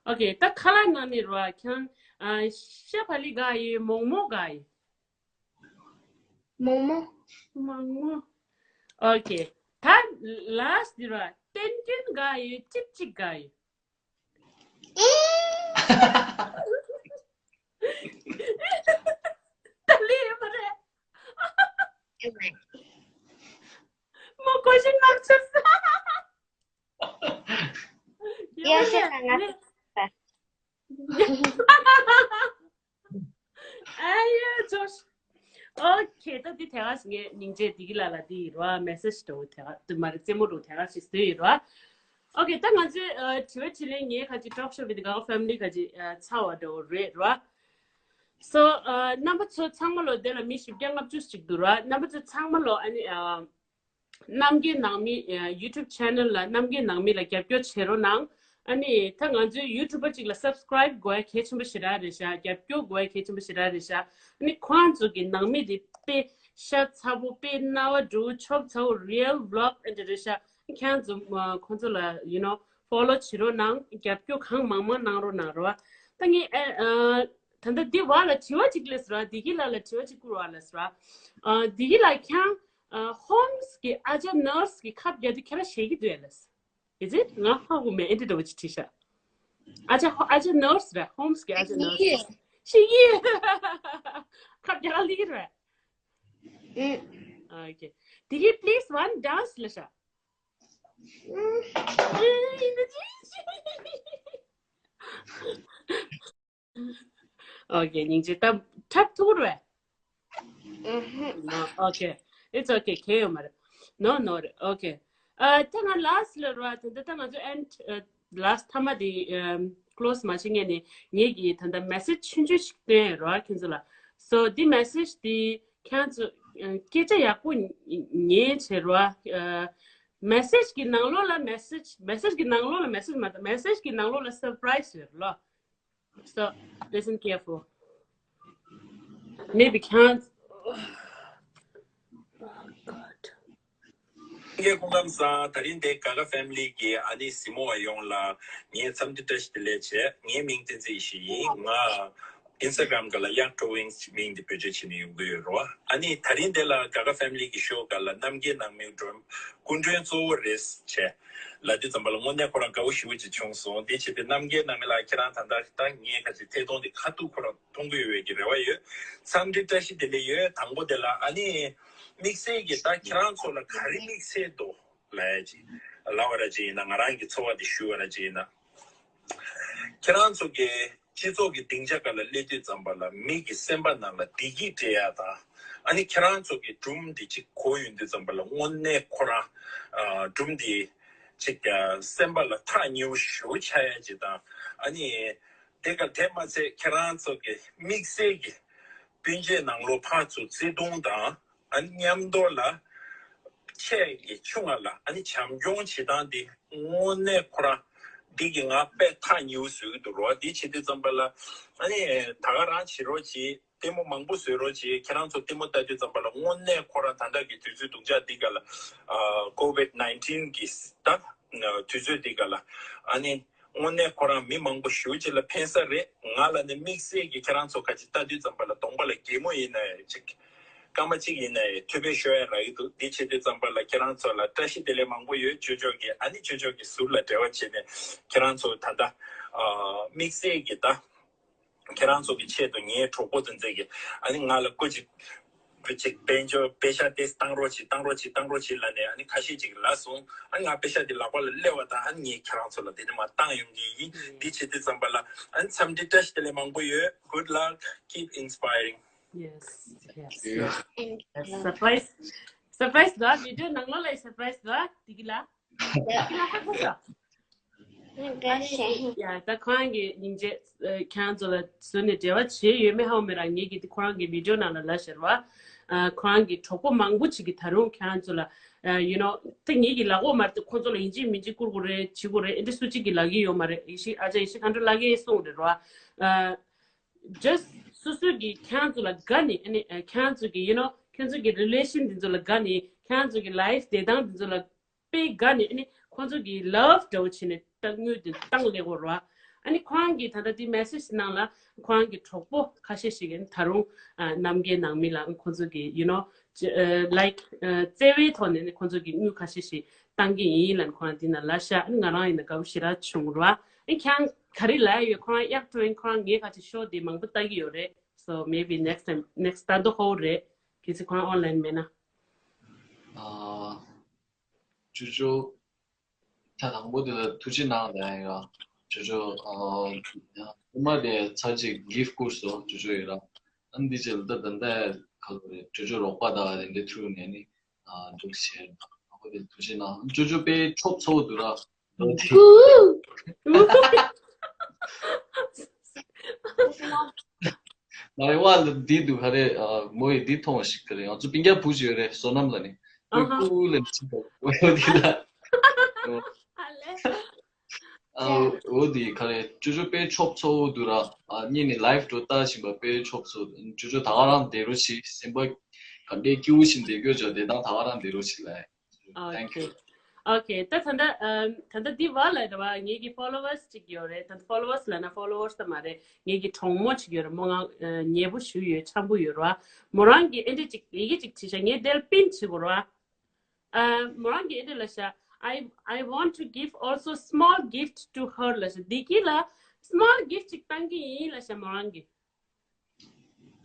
ཨོ་ཁེ། ད་ཁ་ལག་ནང་ནས་རོ་ཨ་ཁྱེད་རང་ཨ་ཤ་བག་ལེབ་དགའ་ཡོད། མོག་མོག་དགའ་ཡོད། མོག་མོག་མོག་མོག་ཨོ་ཁེ། ད་ལཱ་སི་འདི་ར་ཏན་ཏན་དགའ་ཡོད། ཅིག་ཅིག་དགའ་ཡོད། ཨེ། ད་ལེ་མ་རེད། མོ་གོ་ཤི་ནག་ཆུ་ས། ཡོ་ཤི་ན་ང་། ཨ་ཡོ་ཇོ་ཤི། ཨོ་ཁེ། ད་འདི་དེ་ག་ཞིག་ངས་སྙིང་རྗེ་བདེ་སྐྱིད་ལགས་ལ་འདི་ཡིན་རོ། མེ་སེ་ཇི་འདྲ་བོ་དེ་ག་འདི་མ་རེད། རྩེད་མོ་འདྲ་བོ་དེ་ག་ཞིག་བཟོས་ཡིན་རོ། ཨོ་ཁེ། ད་ང་ཚོའི་ཨ་དྲི་བ་དྲིས་ལན་ངའི་ཁ་ཅིག་talk show with Gaga family ཁ་ཅིག་ཨ་ཚར་བ་འདྲ་བོ་རེད་རོ། སོ་ཨ་རྣམ་པ་ཚོ་ཚང་མ་ལོ་དེ་ལ་མི་བཞི་བརྒྱ་ལྔ་བཅུ་ཞིག་འདུག་རོ། རྣམ་པ་ཚོ་ཚང་མ་ལོ་ཨ་ནི་ཨ་རྣམ་རྒྱལ་ནང་མི་ཨ་YouTube channel ལ་རྣམ་རྒྱལ་ནང་མི་ལ་རྒྱབ་སྐྱོར་བྱེད་རོགས་གནང་། ཨ་ནི་ད་ང་ཚོའི་ཡུ་ཊུབ་པ་ཅིག་ལ་སབ་སི་ཀ་རའིབ་དགོས་ཡ་གལ་ཆེན་པོ་ཞེ་དྲག་རེད་ཤག་རྒྱབ་སྐྱོར་དགོས་ཡ་གལ་ཆེན་པོ་ཞེ་དྲག་རེད་ཤག་ཨ་ནི་ཁོང་ཚོ་གི་ནང་མི་དེ་དཔེ་ཤ་ཚ་པོ། དཔེ་རྣ་བ་འགྲོ་ཆོབ་ཚ་པོ། རི་ཡལ་བི་ལོག་ཨེ་འདྲ་རེད་ཤག་ཁྱེད་ཚོ་ཁོང་ཚོ་ལ་you know follow བྱེད་རོགས་གནང་། རྒྱབ་སྐྱོར་གང་མང་མང་གནང་རོགས་གནང་རོགས། ད་ངས་ཨ་ཨ་ད་ལྟ་འདི་བ་ལ་དྲི་བ་ཅིག་སླེབས་སོང་ར། བདེ་སྐྱིད་ལགས་ལ་དྲི་བ་ཅིག་བསྐུར་བ་ལ་སོང་ར། ཨ་བདེ་སྐྱིད་ལགས་ཁྱེད་རང་ཨ་ཧོམ་སི་གི་ཨ་ཅག་ནར་སི་གི་ཁབ་རྒྱག་དུས་ཁྱེད་རང་ཞེད་ཀྱི་འདུག་ཨ་ལགས། Is it? ང་ཧ་གོ་མེད། ཨེ་འདྲ་འདྲ་བོ་ཅིག་བྲིས་ཤག་ཨ་ཅག་ཨ་ཅག་ནར་སི་ར། ཧོམ་སི་གི་ཨ་ཅག་ནར་སི། ཞེད་ཀྱི། ཁབ་རྒྱག་ལི་ར། ཨེ། ཨོ་ཁེ། བདེ་སྐྱིད་please one dance ལབ་ཤག་ཨོ་ཁེ། སྙིང་རྗེ། ད་འཁྲབ་ཐུབ་རེད། ཨོ་ཁེ། It's okay. གལ་ཡོད་མ་རེད། No no རེད། ཨོ་ཁེ། ཨ་ད་ང་ལཱ་སི་ལ་རོ། ད་ད་ང་ཚོ་ཨེན་ཌི་ལཱ་སི་མཐའ་མ་དེ་ཨམ་ཀློ་སི་མ་བྱེད་སྔོན་ནས་ངེད་ཀྱིས་ད་ལྟ་མེ་སེ་ཇི་ཆུང་ཆུང་ཞིག་སྟོན་རོགས་ཁྱེད་ཚོ་ལ། So འདི་མེ་སེ་ཇི་འདི་ཁྱེད་ཚོ་ཨ་སྐད་ཆ་ཡག་པོ་ཉན་བྱེད་རོགས། ཨ་མེ་སེ་ཇི་གི་ནང་ལོགས་ལ་མེ་སེ་ཇི། མེ་སེ་ཇི་གི་ནང་ལོགས་ལ་མེ་སེ་ཇི་མ་གཏོགས། མེ་སེ་ཇི་གི་ནང་ལོགས་ལ་སར་པ་རའི་ཛི་ཡོད་རོགས། So listen careful. Maybe can't. Oh God. ངའི་སྐུ་ཁམས་བཟང་། ད་རིང་འདིར་ག་ག་ཕེ་མི་ལི་གི་ཨ་ནི་གཟིགས་མོ་བ་ཡོངས་ལ་ངས་འཚམས་འདྲི་བཀྲ་ཤིས་བདེ་ལེགས་བྱས། ངའི་མིང་བསྟན་འཛིན་ཡེ་ཤེས་ཡིན། ང་ཨིན་སི་ཊ་གྷི་རམ་སྒང་ལ་ཡང་ཀྲོ་ཝིང་སི་མིང་འདི་བེད་སྤྱོད་བྱས་ནས་ཡོང་གི་ཡོད་རེད་བ། ཨ་ནི་ད་རིང་འདི་ལ་ག་ག་ཕེ་མི་ལི་གི་ཤོ་སྒང་ལ་རྣམ་རྒྱལ་ནང་མི་སྒྲོལ་མ་སྐུ་མགྲོན་གཙོ་བོ་རེད་བྱས་ལབ་དུས་ཙམ་པ་ལ་དངོས་གནས་ཁོ་རང་དགའ་བོ་ཞེ་པོ་ཅིག་བྱུང་སོང་། དེ་བྱས་ཏེ་རྣམ་རྒྱལ་ནང་མི་ལགས་ཁྱེད་རང་ད་ལྟ་ད་ངའི་ཁ་ཅིག་ཐད་གཏོང་འདི་ཁ་ཐུག་ཁོ་རང་མཐོང་གི་ཡོད་པའི་གི་རེ་བ་ཡོད། འཚམས་འདྲི་བཀྲ་ཤིས་བདེ་ལེགས་ཡོད། དང་པོ་དེ་ལ་ཨ་ནི་དམིགས་བསལ་གྱི་ད་ཁྱེད་རང་ཚོ་ལ་ག་རེ་དམིགས་བསལ་འདུག་ལབ་ཡ་ཅིག་ལབ་པ་ར་ཅིག་ཡིན་ན། ང་རང་གི་ཚོར་བ་དེ་ཞུ་བ་ར་ཅིག་ཡིན་ན། ཁྱེད་རང་ཚོ་གི་སྤྱི་ཚོགས་ཀྱི་སྡིངས་ཆ་སྒང་ལ་སླེབས་དུས་ཙམ་པ་ལ་མི་གི་སེམས་པ་ནང་ལ་བདེ་སྐྱིད་སྤྲད་ཡ་དང་། ཨ་ནི་ཁྱེད་རང་ཚོ་གི་སྒྲུང་འདི་ཅིག་གོ་ཡོང་དུས་ཙམ་པ་ལ་དངོས་གནས་ཁོ་རང་ཨ་སྒྲུང་འདི་ཅིག་ཨ་སེམས་པ་ལ་ཐག་ཉེ་པོ་ཞེ་པོ་ཆགས་ཡ་ཅིག་དང་། ཨ་ནི་དེ་ག་དེ་མ་ཚད་ཁྱེད་རང་ཚོ་གི་དམིགས་བསལ་གྱི་སྤུན་མཆེད་ནང་ལོགས་ཕར་ཚུར་བརྩེ་དུང་དང་། ཨ་ནི་མཉམ་དུ་ལ་ཆེ་གི་ཆུང་བ་ལ་ཨ་ནི་བྱམས་སྐྱོང་བྱེད་སྟངས་འདི་དངོས་གནས་ཁོ་རང་འདི་གི་ང་དཔེ་ཐག་ཉེ་པོ་བཟོ་གི་འདུག་རོ། འདི་བྱེད་དུས་ཙམ་པ་ལ་ཨ་ནི་ད་ག་རང་བྱེད་རོགས་གྱིས། ལྟད་མོ་མང་པོ་བཟོ་རོགས་གྱིས། ཁྱེད་རང་ཚོ་ལྟད་མོ་ལྟ་དུས་ཙམ་པ་ལ་དངོས་གནས་ཁོ་རང་ད་ལྟ་གི་དུས་ཚོད་སྡུག་ཅག་འདི་ག་ལ་ཨ་ཀོ་ཝིཌ་ནའིན་ཊིན་གི་ད་དུས་ཚོད་འདི་ག་ལ་ཨ་ནི་དངོས་གནས་ཁོ་རང་མི་མང་པོ་ཞེ་པོ་ཅིག་ལ་ཕན་ས་རེད། ང་ལ་ནི་དམིགས་བསལ་གྱི་ཁྱེད་རང་ཚོ་ཁ་ཅིག་ལྟ་དུས་ཙམ་པ་ལ་གདོང་པ་ལ་གད་མོ་ཡིན་ན་ཡང་ཅིག་སྐར་མ་གཅིག་ཡིན་ན་ཡང་ཐོད་པས་ཤོར་ཡ་རག་གི་འདུག་འདི་བྱེད་དུས་ཙམ་པ་ལ་ཁྱེད་རང་ཚོ་ལ་བཀྲ་ཤིས་བདེ་ལེགས་མང་པོ་ཡོད། ཅོ་ཅོ་གི་ཨ་ནི་ཅོ་ཅོ་གི་ཟུར་ལ་འབྲེལ་བ་བྱས་ནས་ཁྱེད་རང་ཚོ་ད་ལྟ་ཨ་དམིགས་བསལ་གྱི་ད་ ཁྱེད་རང་ཚོ་གི་ཆེད་དུ་ངའི་གྲོགས་པོ་དེ་ཚོས་ཀྱི་ཨ་ནི་ང་ལ་སྐུ་ཅིག་ཅིག་དཔལ་འབྱོར་པེ་ཤ་དེ་བཏང་རོགས་བྱེད་བཏང་རོགས་བྱེད་བཏང་རོགས་བྱེད་ལབ་ནས་ཨ་ནི་ཁ་ཤས་ཅིག་ལབ་སོང་། ཨ་ནི་ང་པེ་ཤ་དེ་ལག་པ་ལ་སླེབས་པ་དང་ཨ་ནི་ངས་ཁྱེད་རང་ཚོ་ལ་དེ་ནས་མར་བཏང་ཡོང་གི་ཡིན། འདི་བྱེད་དུས་ཙམ་པ་ལ་ཨ་ནི་འཚམས་འདྲི་བཀྲ་ཤིས་བདེ་ལེགས་མང་པོ་ཡོད། Good luck, keep inspiring. Yes, yes. Surprise, surprise ལ་བི་ཌི་ཡོ་ནང་ལོགས་ལ་surprise ལ་དེ་གི་ལ། དེ་གི་ལ་ཧ་གོ་སོང་། ཡ་ད་ཁོང་གི་སྙིང་རྗེ་ཁྱེད་ཚོ་ལ་བཟོས་ནས་འབྲེལ་བ་བྱས་ཡོད་མེད་ཧ་གོ་མེད་ར། ངེད་ཀྱི་དེ་ཁོ་རང་གི་བི་ཌི་ཡོ་ནང་ལ་ལ་ཤར་བ། ཁོ་རང་གི་གྲོགས་པོ་མང་པོ་ཅིག་གིས་ད་རུང་ཁྱེད་ཚོ་ལ་you know ད་ངེད་ཀྱི་ལག་འོག་མར་དེ་ཁོང་ཚོ་ལ་ཡིན་གཅིག་མིན་གཅིག་བསྐུར་དགོས་རེད་བྱེད་དགོས་རེད་ཨེ་འདྲ་སུ་གཅིག་གིས་ལབ་ཀྱི་ཡོད་མ་རེད། ཡེ་ཤེས་ཨ་ཅག་ཡེ་ཤེས་མཁའ་འགྲོ་ལབ་ཀྱི་གསུངས་རེད་ར། just སོ་སོ་གི་ཁྱེད་ཚོ་ལ་དགའ་ནས་ཨ་ནི་ཁྱེད་ཚོ་གི་you know ཁྱེད་ཚོ་གི་relation འདི་ཚོ་ལ་དགའ་ནས་ཁྱེད་ཚོ་གི་life བདེ་ཐང་འདི་ཚོ་ལ་དཔེ་དགའ་ནས་ཨ་ནི་ཁོང་ཚོ་གི་love འདྲ་བོ་བྱས་ནས་ད་དངུལ་དེ་བཏང་སླེབས་ཀྱི་ཡོད་རེད་བ། ཨ་ནི་ཁོ་རང་གི་ད་ལྟ་དེ་message ནང་ལ་ཁོ་རང་གི་གྲོགས་པོ་ཁ་ཤས་ཤིག་གིས་ད་རུང་ཨ་རྣམ་རྒྱལ་ནང་མི་ལ་ཁོང་ཚོ་གི་you know like བརྩེ་བའི་ཐོག་ནས་ནི་ཁོང་ཚོ་གི་དངུལ་ཁ་ཤས་ཤིག་བཏང་གི་ཡིན་ལབ་ནས་ཁོ་རང་དེ་ནང་ལ་ཤ་ཨ་ནི་ང་རང་ཡིན་ན་དགའ་པོ་ཞེ་དྲག་བྱུང་རེད་བ། ཨ་ནི་ཁྱེད་རང་ག་རེ་ལབ་ཡོད། ཁོ་རང་གཡག་བྲོ་ཡིན། ཁོ་རང་ངའི་ཁ་ཆེ་ཤོ་དེ་མང་པོ་ལྟ་གི་ཡོད་རེད། So maybe next time next ད་དུང་ཧོ་རེད། གལ་སྲིད་ཁོ་རང་online མེད་ན། ཨ། ཅོ་ཅོ། ད་དང་པོ་དེ་ལ་ཐུགས་རྗེ་གནང་ལབ་ཡ། ཅོ་ཅོ། ཨ། ཨ་མ་དེ་ཚར་གཅིག་gift བསྐུར་སོང་ཅོ་ཅོ་ཡིས་ར། ཨ་ནི་འདི་རྗེས་ལ་ད་ད་ལྟ་ག་ལབ་རེད། ཅོ་ཅོ་རོགས་པ་དང་དེ་འདྲ་ཐུག་ནས་ནི། ཨ། འདུག་བྱས། དང་པོ་དེ་ཐུགས་རྗེ་གནང་། ཅོ་ཅོ་དཔེ་ཆོབ་ཚ་པོ་འདུག་ར། ལ་རེ་བ་ལ་འདི་འདུག་ག་རེ། ཨ། མོ་ཡིས་འདི་མཐོང་བ་ཞིག་ག་རེ། ང་ཚོ་སྤུན་ཀྱག་བུ་ཞིག་ཡོད་རེད། བསོད་ནམས་ལ་ནི། ཨ་ཧ། ཀུ་ལ་ནི་ཅི་འདུག་འོ་འདི་ལ། ཨ་ལེ། ཨ། འོ་འདི་ག་རེ། ཅོ་ཅོ་དཔེ་ཆོབ་ཚ་པོ་འདུག་ར། ཨ། ངས་ནི་live འགྲོ་ལྟ་བཞིན་པ་དཔེ་ཆོབ་ཚ་པོ། ཅོ་ཅོ་ད་ག་རང་བསྡད་རོགས་བྱེད། སེམས་པ་ག་འདྲའི་སྐྱིད་པོ་ཞིག་བསྡད་དགོས་ཅོ་བསྡད་སྟངས་ད་ག་རང་བསྡད་རོགས་བྱེད་ལ། Thank you. Okay. Okay. ད་ད་ལྟ་ཨམ། ད་ལྟ་འདི་བ་ལ་རེད་བ། ངེད་ཀྱི་followers ཅིག་ཡོད་རེད། ད་followers ལབ་ན་followers ད་མ་རེད། ངེད་ཀྱི་གྲོགས་མོ་ཅིག་ཡོད་རེད། མོ་ང་ཉེ་པོ་ཞུ་ཡོད། འཆམ་པོ་ཡོད་རེད་བ། མོ་རང་གིས་ཨེ་འདྲ་ཅིག་ཡི་གེ་ཅིག་བྲིས་ཤག་ངས་དེ་ལ་pin བྱེད་དགོས་རེད་བ། ཨ། མོ་རང་གིས་ཨེ་འདྲ་ལབ་ཤག I, I want to give also small gift to her ལབ་ཤག་འདི་གི་ལ་small gift ཅིག་བཏང་གི་ཡིན་ལབ་ཤག་མོ་རང་གིས།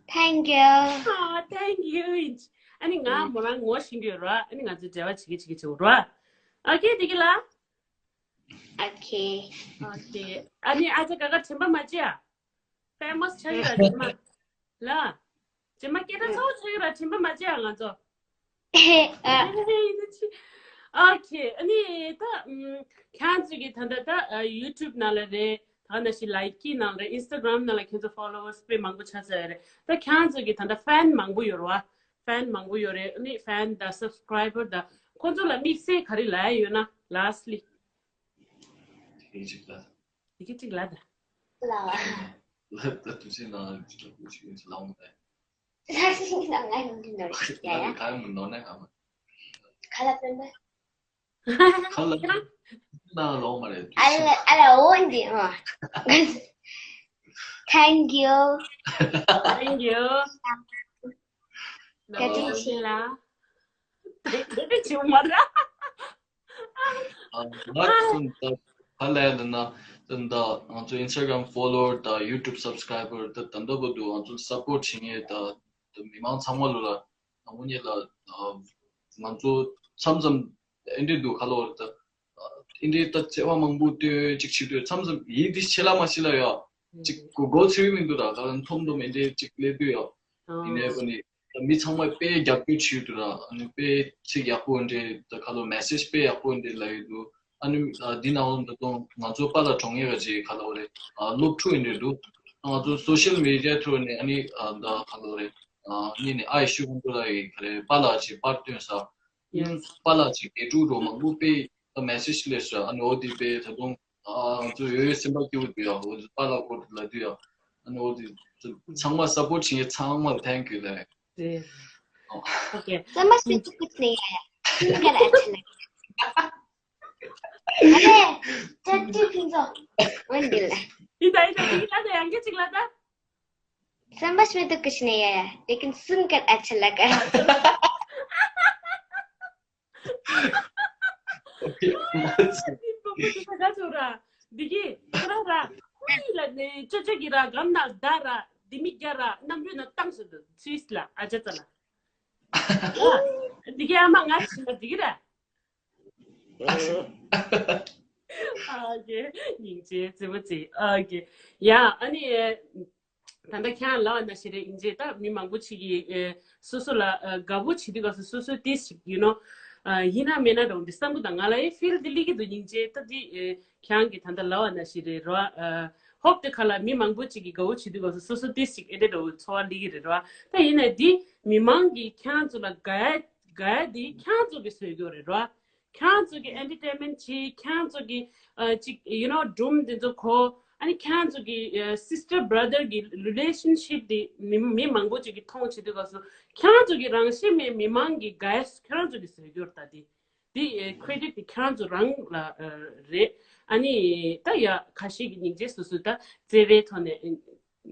Thank you. ཨ། thank you. ཨ་ནི་ང་མོ་རང་ངོ་ཤེས་ཀྱི་ཡོད་རེད། ཨ་ནི་ང་ཚོས་འབྲེལ་བ་བྱེད་ཀྱི་བྱེད་ཀྱི་བྱེད་དགོས་རེད། Okay. དེ་གི་ལ། Okay. Okay. ཨ་ནི་ཨ་ཅག་ག་ག་དྲན་པ་མ་བརྗེད་ཨ། Famous ཆགས་ཀྱི་ར་རྗེས་མ། ལ། རྗེས་མ་སྐད་གྲགས་ཚ་པོ་ཆགས་ཀྱི་ར། དྲན་པ་མ་བརྗེད་ཨ་ང་ཚོ། Okay. ཨ་ནི་ད་ཨམ། ཁྱེད་ཚོས་ཀྱི་ད་ལྟ་ད་ཨ། YouTube ནང་ལ་རེད། ད་ནང་བཞིན་Likee ནང་རེད། Instagram ནང་ལ་ཁྱེད་ཚོ་followers དཔེ་མང་པོ་ཆགས་ཚར་ཡོད་རེད། ད་ཁྱེད་ཚོས་ཀྱི་ད་ལྟ་fan མང་པོ་ཡོད་རེད་བ། Fan མང་པོ་ཡོད་རེད། ཨ་ནི་fan དང་subscriber དང་ཁོང་ཚོ་ལ་དམིགས་བསལ་ག་རེ་ལབ་ཡ་ཡོད་ན། Lastly དེ་གཅིག་ལ། དེ་གཅིག་ལ་ད། ལ། ལ་ད་དུས་ཆེན་ནང་ཅི་ལ་ཅི་ལ་འོང་ད། ལ་ཞིག་ལ་ང་ཡོང་གི་ནོར་ཞིག་ཡ་ཡ། ག་མི་ནོར་ནས་ཨ་མ། ཁ་ལ་པན་པ། ཁ་ལ་ན་ལོ་མ་རེད། ཨ་ལ་ཨ་ལ་འོ་འདི་ཨ། Thank you. Thank you. བཀའ་དྲིན་ཆེ་ལ། དེ་དེ་བྱུང་མ་ར། ཨ། ང་ཚོ་ད་ག་ལ་ཡ་ལ་ན་ད་ང་ཚོ་Instagram follower དང་YouTube subscriber ད་ད་འདྲ་པོ་འདུག་ང་ཚོ་support བྱེད་མཁན་ད་ད་མི་མང་ཚང་མ་ལོ་ལ་ང་མོ་ཉིད་ལ་ང་ཚོ་མཚམས་མཚམས་ཨེ་འདྲ་འདུག་ག་ལོ་ད་ཨེ་འདྲ་ད་བརྩེ་བ་མང་པོ་ལྟོས་ཅིག་བྱེད་དུས་མཚམས་མཚམས་ཡིད་འདི་ཆེ་ལ་མ་ཤི་ལ་ཡ་ཅིག་གོ་གོ་ཚོད་མི་འདུག་ར་ག་ལ་འཐོམ་འཐོམ་ཨེ་འདྲ་ཅིག་སླེབས་དུས་ཡ་ཡིན་ནའི་པ་ནི། མི་ཚང་མས་དཔེ་རྒྱབ་སྐྱོར་བྱེད་ཡོད་འདུག་ར། ཨ་ནི་དཔེ་ཚིག་ཡག་པོ་འདྲ་ད་ག་ལོ་message དཔེ་ཡག་པོ་འདྲ་ལབ་ཡོད་འདུག་ཨ་ནི་འདི་ནང་ལ་ད་དུང་ང་ཚོ་པཱ་ལགས་གྲོངས་ཡས་ག་ཅིག་ག་ལོ་རེད། སློབ་ཕྲུག་ཡིན་འདྲ་འདུག་ང་ཚོ་social media through ནས་ཨ་ནི་ད་ག་ལོ་རེད། གཉིས་ནས་ཨ་ཡེ་ཤེས་མཁའ་འགྲོ་ལགས་ཡིས་ག་རེ་པཱ་ལགས་ཀྱི་པར་བཏོན་ས། པཱ་ལགས་ཀྱི་དགེ་ཕྲུག་རོ་མང་པོ་དཔེ་message སླེབས་ས། ཨ་ནི་འོ་དེ་དཔེ་ད་དུང་ཨ་ང་ཚོ་ཡོད་ཡོད་སེམས་པ་སྐྱིད་པོ་འདུག་ཡ། འོ་དེ་པཱ་ལགས་སྐོར་དུ་ལབ་དུས་ཡ། ཨ་ནི་འོ་དེ་ཚང་མ་support བྱེད་མཁན་ཚང་མ་ལ་thank you ལབ། ཨོ་ཁེ། ཙམ་མ་སྤེ་ཏུ་ཀུ་ནེ་ཡ་ཡ། སུན་ཀར་ཨ་ཆ་ལ། ཨ་ལེ། ཏ་ཏི་ཕིན་ཛོ། ཝན་དི་ལ། ཡིན་ད་ཡིན་ད་ཡིན་ད་ཡང་གི་ཅིག་ལ་ད། ཙམ་མ་སྤེ་ཏུ་ཀུ་ནེ་ཡ་ཡ། ལེ་ཀིན་སུན་ཀར་ཨ་ཆ་ལ་ཀར། ཨོ་ཁེ། འདི་གི་ཁོ་རང་ར། ཨུའི་ལ་ནི་ཅོ་ཅོ་གི་ར་གམ་ན་ད་ར་དེ་མི་རྒྱ་ར་གནམ་གྲུ་ན་བཏང་སོང་དུ་སུས་ལ་ཨ་ཅག་ཙ་ལ། ཨ་འདི་གི་ཨ་མ་ང་ཆི་ན་འདི་གི་ར། ཨ་ཨོ་ཀེ། སྙིང་རྗེ་ཙི་མ་ཙི། ཨོ་ཀེ། ཡ་ཨ་ནི། ད་ལྟ་ཁྱེད་རང་ལབ་པ་ནང་བཞིན་རེད། ཡིན་གཅིག་ད་མི་མང་པོ་ཅིག་གིས་ཨེ་སོ་སོ་ལ་ཨ་དགའ་པོ་བྱེད་དུས་སྐབས་སུ་སོ་སོའི་ཏིས་ཞིག་ཡིན་ནོ། ཨ་ཡིན་ན་མེད་ན་རུང་འདི་བསམ་བློ་དང་ང་ལ་ཨེ་ཕིལ་འདི་སླེབས་ཀྱི་འདུག་ཡིན་གཅིག་ད་འདི་ཨེ་ཁྱེད་རང་གིས་ད་ལྟ་ལབ་པ་ནང་བཞིན་རེད་རོ། ཨ་ཧོབ་དེ་ཁ་ལ་མི་མང་པོ་ཅིག་གིས་དགའ་པོ་བྱེད་དུས་སྐབས་སུ་སོ་སོ་ཏིས་ཞིག་ཨེ་འདྲ་འདྲ་བོ་ཚོར་བ་སླེབས་ཀྱི་རེད་རོ། ད་ཡིན་ནའི་འདི་མི་མང་གིས་ཁྱེད་རང་ཚོ་ལ་དགའ་ཡ་དགའ་ཡ་འདི་ཁྱེད་རང་ཚོ་གིས་བཟོས་ཀྱི་ཡོད་རེད་རོ། ཁྱེད་རང་ཚོ་གི་ཨེན་ཊར་ཊེན་མེན་ཊི་བྱེད། ཁྱེད་རང་ཚོ་གི་ཨ་ཅིག་ཡུ་ནོ་སྒྲུང་འདི་ཚོ་གོ། ཨ་ནི་ཁྱེད་རང་ཚོ་གི་ཨ་སིས་ཊར་བྷ་ར་དར་གི་རི་ལེ་ཤན་ཤིབ་འདི་མི་མི་མང་པོ་ཅིག་གིས་མཐོང་བྱེད་དུས་སྐབས་སུ་ཁྱེད་རང་ཚོ་གི་རང་བཞིན་མེད་མི་མང་གི་ག་ཡ་ཁྱེད་རང་ཚོ་གི་ཟེར་རྒྱུར་ད་འདི་འདི་ཨ་ཀྲེ་ཌིཊ་འདི་ཁྱེད་རང་ཚོ་རང་ལ་ཨ་རེད། ཨ་ནི་ད་ཡ་ཁ་ཤས་ཀྱི་སྙིང་རྗེ་སོ་སོ་ད་བརྩེ་བའི་ཐོག་ནས་ཨ་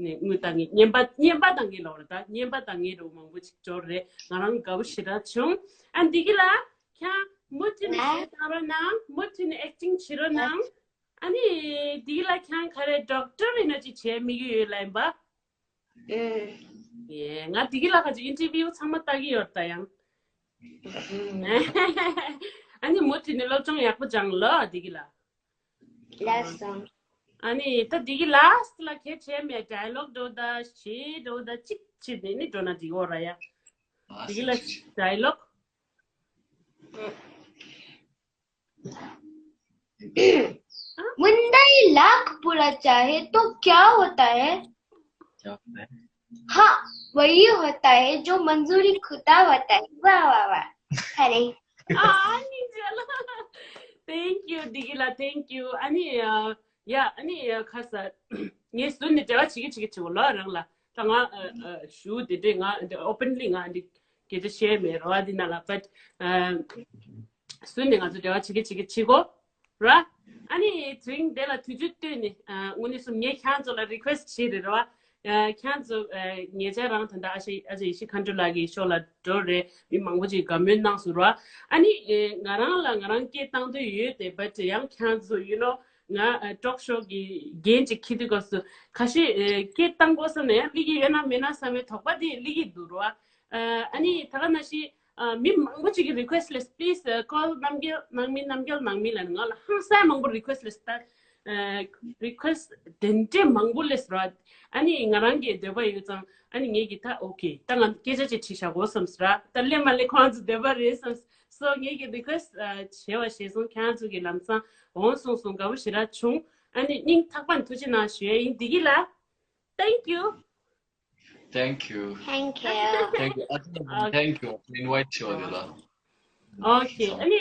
ནི་དངུལ་བཏང་ངེས་རྔན་པ་རྔན་པ་བཏང་ངེས་ལོག་རེད། ད་རྔན་པ་བཏང་ངེས་རུ་མང་པོ་ཅིག་འབྱོར་རེད། ང་རང་དགའ་པོ་ཞེ་དྲག་བྱུང་། ཨ་འདི་གི་ལ། ཁྱེད་མུ་མཐུད་ནས་ལ། གཞས་བཏང་རོགས་གནང་། མུ་མཐུད་ནས་ཨེག་ཊིང་བྱེད་རོགས་གནང་། ཨ་ནི་དེ་གི་ལ་ཁྱེད་ག་རེ་ཌོག་ཊར་ཡིན་ན་ཅིག་བྱེད་དམིགས་ཡུལ་ཡོད་ལ་ཡིན་པ། ཨེ། ཡེ་ང་དེ་གི་ལ་ཁ་ཅིག་ཨིན་ཊར་བིའུ་ཚང་མ་ལྟ་གི་ཡོད་ད་ཡང་། ཨ་ནི་མུ་མཐུད་ནས་སློབ་སྦྱོང་ཡག་པོ་སྦྱང་ལ་དེ་གི་ལ། ལགས་སོ། ཨ་ནི་ད་དེ་གི་ལཱ་སི་ཊི་ལ་གལ་ཆེ་མེད་ཌའི་ལོག་འགྲོ་ད་གཞས་འགྲོ་ད་གཅིག་བྱེད་ནས་ནི་འགྲོ་ན་འགྲིག་འོ་ར་ཡ། དེ་གི་ལ་ཌའི་ལོག मुंडई लाख बुरा चाहे तो क्या होता है? क्या होता है? हाँ, वही होता है जो मंजूरी खुदा होता है। वाह, वाह, वाह। अरे। ཨ་ནི་ཇ་ལ། Thank you དེ་གི་ལ། Thank you ཨ་ནི་ཡ། ཨ་ནི་ཡ་ཁ་ས་ངས་ཟུར་ནས་འབྲེལ་བ་བྱེད་ཀྱི་བྱེད་ཀྱི་བྱེད་གོ་ལ་རང་ལ། ད་ང་ཨ་ཨ་ཞུ་དེ་འདྲས་ང་འདི་ཨོ་པན་ལི་ང་འདི་སྐད་ཆ་བཤད་མེད་རོ་ཨ་འདི་ན་ལ། བཊ་ཨ་ཟུར་ནས་ང་ཚོ་འབྲེལ་བ་བྱེད་ཀྱི་བྱེད་ཀྱི་བྱེད་གོ་ར། ཨ་ནི་དེ་རིང་དེ་ལ་དུས་ཚོད་བཏོན་ནས་ཨ་དངོས་གནས་སུ་ངས་ཁྱེད་ཚོ་ལ་རི་ཁུ་ཨེ་སི་ཊི་བྱེད་རེད་རོ། ཨ་ཁྱེད་ཚོ་ཨ་ཉེ་ཆར་རང་ད་ལྟ་ཨ་ཤེ་ཨ་ཅེ་ཡེ་ཤེ་མཁའ་འགྲོ་ལགས་ཀྱི་ཤོ་ལ་འགྲོ་རེད། མི་མང་པོ་ཅིག་དགའ་མོས་གནང་སོང་རོ། ཨ་ནི་ཨེ་ང་རང་ལ་ང་རང་སྐད་བཏང་འདོད་ཡོད་དེ། བཊ་ཡང་ཁྱེད་ཚོ་ཡུ་ནོ་ང་ཨ་ཊོག་ཤོ་གི་འགན་ཅིག་འཁྱེར་དུས་སྐབས་སུ་ཁ་ཤས་ཨེ་སྐད་བཏང་དགོས་བསམ་ནས་ཡང་སླེབས་ཀྱི་ཡོད་ན་མེད་ན་བསམ་པའི་དོགས་པ་དེ་སླེབས་ཀྱི་འདུག་རོ། ཨ་ནི་ད་ག་ནང་བཞིན་ཨ་མི་མང་པོ་ཅིག་གིས་རི་ཁུ་ཨེ་སི་ཊི་ལེས། Please call རྣམ་རྒྱལ་ནང་མི། རྣམ་རྒྱལ་ནང་མི་ལ་ང་ལ་ཧང་སང་མང་པོ་རི་ཁུ་ཨེ་སི་ཊི་ལེས་ད། ཨ་རི་ཁུ་ཨེ་སི་ཊི་དེ་འདྲས་མང་པོ་སླེབས་རོ། ཨ་ནི་ང་རང་གི་འདོད་པ་ཡོད་ཙང་ཨ་ནི་ངེད་ཀྱིས་ད་ཨོ་ཁེ་ད་ང་སྐད་ཆ་ཅིག་དྲིས་བཞག་གོ་བསམ་སོང་ར། ད་སླེབས་མ་སླེབས་ཁོང་ཚོ་འདོད་པ་རེད་བསམ་སོང་། ངེད་ཀྱིས་རི་ཁུ་ཨེ་སི་ཊི་བྱས་པ་བྱས་སོང་། ཁྱེད་ཚོ་གི་ལམ་སང་འོང་སོང་སོང་དགའ་པོ་ཞེ་དྲག་བྱུང་། ཨ་ནི་སྙིང་ཐག་པ་ནས་ཐུགས་རྗེ་གནང་ཞུ་ཡ་ཡིན། འདི་གི་ལ། Thank you. Thank you. Thank you. Thank you. ཨ་ཙི། Okay. Thank you. Invite ཞུ་བ་དེ་ལ། Okay. ཨ་ནི་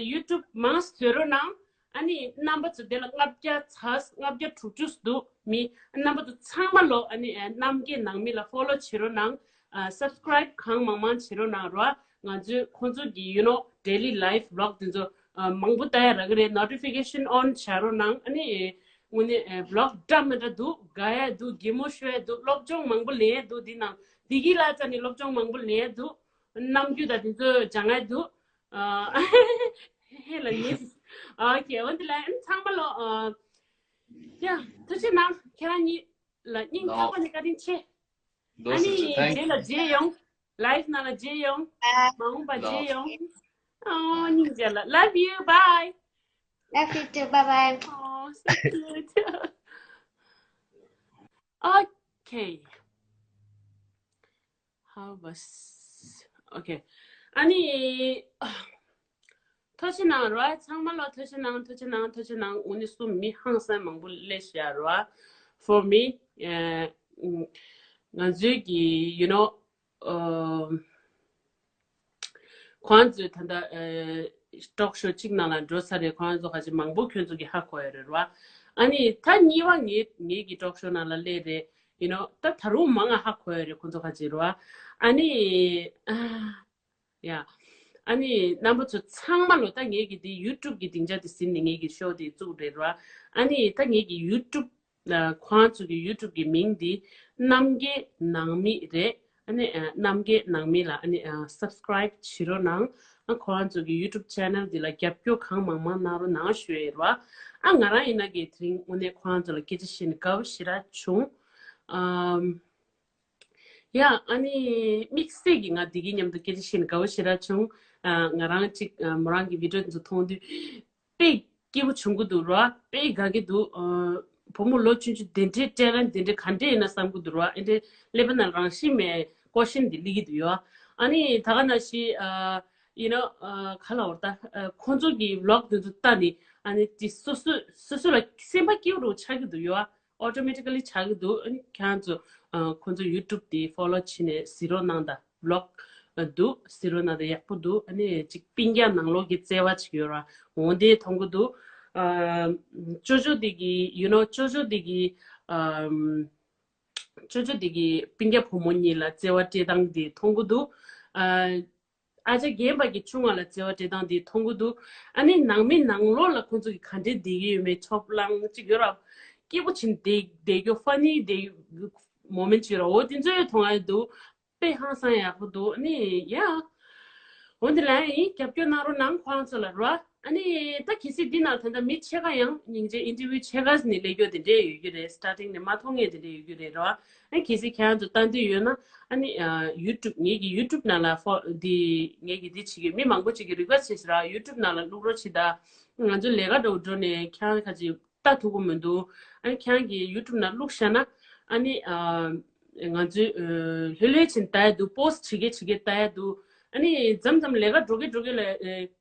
ཡུ་ཊུབ་མང་ཙམ་བཟོ་རོགས་གནང་། ཨ་ནི་རྣམ་པ་ཚོ་དེ་ལ་ལྔ་བརྒྱ་ཚར། ལྔ་བརྒྱ་དྲུག་ཅུ་འདུག་མི་རྣམ་པ་ཚོ་ཚང་མ་ལོ་ཨ་ནི་རྣམ་རྒྱལ་ནང་མི་ལ་ཕོ་ལོ་བྱེད་རོགས་གནང་། ཨ་སབ་སི་ཀ་རའིབ་གང་མང་མང་བྱེད་རོགས་གནང་རོགས། ང་ཚོས་ཁོང་ཚོ་གི་ཡུ་ནོ་ཌེ་ལི་ལའིབ་བི་ལོག་དེ་ཚོ་ཨ་མང་པོ་ལྟ་ཡ་རག་གི་རེད། ནོ་ཊི་ཕི་ཀེ་ཤན་ཨོན་བྱ་རོགས་གནང་། ཨ་ནི་དངོས་གནས་ཨ་བི་ལོག་འདྲ་མི་འདྲ་འདུག་དགའ་ཡ་འདུག་གད་མོ་ཤོར་ཡ་འདུག་སློབ་སྦྱོང་མང་པོ་ལེན་ཡ་འདུག་འདི་ནང་འདི་གི་ལ་ཙ་ནས་སློབ་སྦྱོང་མང་པོ་ལེན་ཡ་འདུག་རྣམ་འགྱུར་དང་དེ་ཚོ་སྦྱང་ཡ་འདུག་ཨ་ཧེ་ལ་ཉེ། ཨོ་ཁེ། འོན་ཏེ་ལ་ཨ་ཚང་མ་ལོ་ཨ་ཡ་ཐུགས་རྗེ་གནང་། ཁྱེད་རང་གཉིས་ལ་སྙིང་ཐག་པ་ནས་བཀའ་དྲིན་ཆེ། ཨ་ནི་རྗེས་ལ་མཇལ་ཡོང་། ལའིབ་ནང་ལ་མཇལ་ཡོང་། མ་འོངས་པ་མཇལ་ཡོང་། ཨོ་སྙིང་རྗེ་ལ། Love you. Bye. Love you too. Bye bye. Oh, so cute. Okay. How was? Okay. ཨ་ནི། ཐུགས་རྗེ་གནང་རོ། ཚང་མ་ལ་ཐུགས་རྗེ་གནང་། ཐུགས་རྗེ་གནང་། ཐུགས་རྗེ་གནང་། དངོས་གནས་སུ་མི་ཧང་སང་མང་པོ་སླེབས་ཤག་རོ། For me, ང་ཚོའི་གི་you know ཁོང་ཚོས་ད་ལྟ་ཊོག་ཤོ་གཅིག་ནང་ལ་འགྲོ་ཚར་རེད། ཁོང་ཚོ་ཁ་ཅིག་མང་པོ་ཁྱོད་ཚོ་གི་ཧ་གོ་ཡ་རེད་རོ། ཨ་ནི་ད་གཉིས་པ་ངའི་ངའི་གི་ཊོག་ཤོ་ནང་ལ་སླེབས་རེད། you know ད་ད་རུང་མང་ང་ཧ་གོ་ཡ་རེད་ཁོང་ཚོ་ཁ་ཅིག་རོ། ཨ་ནི། ཡ། ཨ་ནི་རྣམ་པ་ཚོ་ཚང་མ་ལོ། ད་ངེད་ཀྱི་འདི་ཡུ་ཊུབ་ཀྱི་སྡིངས་ཆ་དེ་ཟིན་ནས་ངེད་ཀྱི་ཤོ་དེ་བཙུགས་རེད་རོ། ཨ་ནི་ད་ངེད་ཀྱི་ཡུ་ཊུབ་ཁོང་ཚོ་གི་ཡུ་ཊུབ་ཀྱི་མིང་དེ་རྣམ་རྒྱལ་ནང་མི་རེད། ཨ་ནི་རྣམ་རྒྱལ་ནང་མི་ལ་ཨ་ནི་སབ་སི་ཀ་རའིབ་བྱེད་རོགས་གནང་། ཨ་ཁོ་རང་ཚོ་གི་YouTube channel འདི་ལ་རྒྱབ་སྐྱོར་གང་མང་མང་གནང་རོགས་གནང་ཞུ་ཡས་རེད་བ། ཨ་ང་རང་ཡིན་ན་གི་དེ་རིང་དངོས་གནས་ཁོ་རང་ཚོ་ལ་སྐད་ཆ་བཤད་ནས་དགའ་པོ་ཞེ་དྲག་བྱུང་། ཨམ། ཡ་ཨ་ནི་དམིགས་བསལ་གྱི་ང་འདི་གི་མཉམ་དུ་སྐད་ཆ་བཤད་ནས་དགའ་པོ་ཞེ་དྲག་བྱུང་། ཨ་ང་རང་གཅིག་ཨ་མོ་རང་གི་video འདི་ཚོ་མཐོང་དུས་དཔེ་སྐྱིད་པོ་བྱུང་གི་འདུག་ར། དཔེ་དགའ་གི་འདུག་ཨ་བུ་མོ་ལོ་ཆུང་ཆུང་དེ་འདྲའི་talent དེ་འདྲའི་ག་འདྲ་ཡིན་ན་བསམ་གི་འདུག་ར། ཨེ་འདྲའི་ཀླད་པ་ནང་རང་བཞིན་མེད་question འདི་སླེབས་ཀྱི་འདུག་ཡ། ཨ་ནི་ད་ག་ནང་བཞིན་ཨ་you know ཨ་ག་ལ་བར་ད་ཨ་ཁོང་ཚོ་གི་vlog འདི་ཚོ་ལྟ་ནི་ཨ་ནི་དེ་སོ་སོ་སོ་སོ་ལ་སེམས་པ་སྐྱིད་པོ་ཆགས་ཀྱི་འདུག་ཡ། automatically ཆགས་ཀྱི་འདུག་ཨ་ནི་ཁྱེད་རང་ཚོ་ཨ་ཁོང་ཚོ་YouTube དེ་follow བྱས་ནས་གཟིགས་རོགས་གནང་དང་vlog འདུག་གཟིགས་རོགས་གནང་དང་ཡག་པོ་འདུག་ཨ་ནི་ཅིག་སྤུན་ཀྱག་ནང་ལོགས་ཀྱི་བརྩེ་བ་ཅིག་ཡོད་ར་འོང་དེ་མཐོང་གི་འདུག་ཨ་ཅོ་ཅོ་དེ་གི་you know ཅོ་ཅོ་དེ་གི་ཨམ་ཅོ་ཅོ་དེ་གི་སྤུན་ཀྱག་བུ་མོ་གཉིས་ལ་བརྩེ་བ་སྤྲད་སྟངས་དེ་མཐོང་གི་འདུག་ཨ། ཨ་ཅག་རྒན་པ་གི་ཆུང་བ་ལ་བརྩེ་བ་སྤྲད་སྟངས་དེ་མཐོང་གི་འདུག་ཨ་ནི་ནང་མི་ནང་ལོགས་ལ་ཁོང་ཚོ་གི་ག་འདྲའི་བསྡད་ཀྱི་ཡོད་མེད་ཆོབ་ལང་ཅིག་ཡོད་ར། སྐྱིད་པོ་བྱིན་བསྡད་བསྡད་རྒྱུ་funny བསྡད་moment ཅིག་ཡོད་ར། འོ་དེ་ཚོ་ཡང་མཐོང་ཡ་འདུག་དཔེ་ཧང་སང་ཡག་པོ་འདུག་ཨ་ནི་ཡ། འོ་འདི་ལ་ཡིན་རྒྱབ་སྐྱོར་གནང་རོགས་གནང་ཁོང་ཚོ་ལ་ར། ཨ་ནི་ད་གལ་སྲིད་འདི་ནང་ད་ལྟ་མི་ཕྱེད་ཀ་ཡང་སྙིང་རྗེ་interview ཕྱེད་ཀ་ནས་སླེབས་རྒྱུ་དེ་འདྲས་ཡོད་རྒྱུ་རེད། starting ནས་མ་མཐོང་མཁན་དེ་འདྲས་ཡོད་རྒྱུ་རེད་ར། ཨ་གལ་སྲིད་ཁྱེད་རང་ཚོ་ལྟ་འདོད་ཡོད་ན་ཨ་ནི་ཨ་YouTube ངེད་ཀྱི་YouTube ནང་ལ་ཕོ་འདི་ངེད་ཀྱི་འདི་བྱེད་ཀྱི་མི་མང་པོ་ཅིག་གིས་request བྱས་ཟེར་ར། YouTube ནང་ལ་བླུག་རོགས་བྱེད་ད། ང་ཚོ་ལས་ཀ་འགྲོ་འགྲོ་ནས་ཁྱེད་རང་ཁ་ཅིག་ལྟ་ཐུབ་ཀྱི་མི་འདུག་ཨ་ནི་ཁྱེད་རང་གིས་YouTube ནང་བླུགས་བཞག་ན་ཨ་ནི་ཨ་ང་ཚོས་ཨ་ལྷོད་ལྷོད་བྱས་ལྟ་ཡ་འདུག post བྱེད་གི་བྱེད་གི་ལྟ་ཡ་འདུག་ཨ་ནི་མཚམས་མཚམས་ལས་ཀ་འགྲོ་གི་འགྲོ་གི་ལ་ཨ་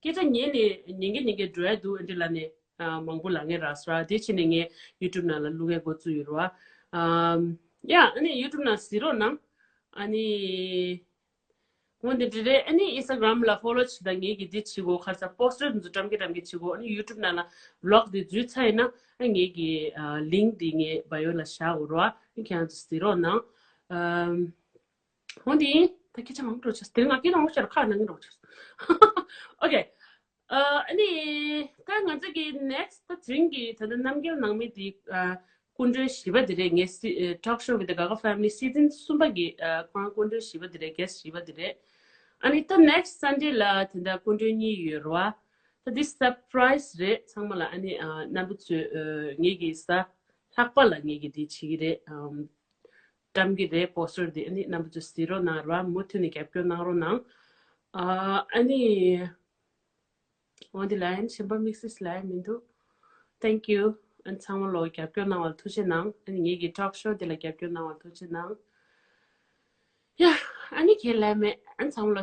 སྐད་ཆ་ཉན་ནས་ཉན་གི་ཉན་གི་འགྲོ་ཡ་འདུག་ཨ་འདྲ་ལ་ནས་ཨ་མང་པོ་ལབ་མཁན་རག་སོང་ར། དེ་ཕྱིན་ནས་ངས་YouTube ནང་ལ་བླུག་ཡ་འགོ་བཙུགས་ཡོད་ར། ཨམ་ཡ་ཨ་ནི་YouTube ནང་གཟིགས་རོགས་གནང་། ཨ་ནི་འོ་འདི་འདྲ་རེད། ཨ་ནི་Instagram ལ་follow བྱེད་དང་ངེད་ཀྱི་འདི་བྱེད་དགོས། ཁ་སང་poster འདི་ཚོ་བཀྲམ་གི་བཀྲམ་གི་བྱེད་དགོས། ཨ་ནི་YouTube ནང་ལ་vlog འདི་འཛུལ་ཚར་ཡིན་ན་ཨ་ངེད་ཀྱི་ཨ་link འདི་ངའི་bio ལ་བཞག་དགོས་རེད་བ། ཨ་ཁྱེད་རང་ཚོ་གཟིགས་རོགས་གནང་། ཨམ། འོ་འདི་ཡིན། ད་སྐད་ཆ་མང་པོ་འགྲོ་ཆགས། དེ་རིང་ང་སྐད་ཆ་མང་པོ་བཤད་ར་ཁ་ནང་གི་འགྲོ་ཆགས། Okay. ཨ་ནི་ད་ང་ཚོ་གི་next ད་དེ་རིང་གི་ད་ལྟ་རྣམ་རྒྱལ་ནང་མི་དེ་ཨ་སྐུ་མགྲོན་བཞི་པ་དེ་རེད། ངའི་སི་ཨ་talk show with the Gaga family season གསུམ་པ་གི་ཨ་ཁོ་རང་སྐུ་མགྲོན་བཞི་པ་དེ་རེད། guest བཞི་པ་དེ་རེད། ཨ་ནི་ད་next Sunday ལ་དེ་འདྲ་སྐུ་མགྲོན་གཉིས་ཡོད་རེད་བ། ད་འདི་surprise རེད་ཚང་མ་ལ། ཨ་ནི་ཨ་རྣམ་པ་ཚོས་ཨ་ངེད་ཀྱི་གཟའ་ལྷག་པ་ལ་ངེད་ཀྱི་དེ་བྱེད་ཀྱི་རེད། ཨམ་བཀྲམ་གྱི་རེད་poster དེ། ཨ་ནི་རྣམ་པ་ཚོས་གཟིགས་རོགས་གནང་རེད་བ། མུ་མཐུད་ནས་རྒྱབ་སྐྱོར་གནང་རོགས་གནང་། ཨ་ཨ་ནི། འོ་འདི་ལ་ཡང་གཞན་པ་དམིགས་བསལ་ལ་ཡང་མི་འདུག Thank you. ཨ་ཚང་མ་ལོ་རྒྱབ་སྐྱོར་གནང་བ་ལ་ཐུགས་རྗེ་གནང་། ཨ་ནི་ངེད་ཀྱི་talk show འདི་ལ་རྒྱབ་སྐྱོར་གནང་བ་ལ་ཐུགས་རྗེ་གནང་། ཡ། ཨ་ནི་ཁྱེད་ལ་མེད། ཨ་ཚང་མ་ལོ།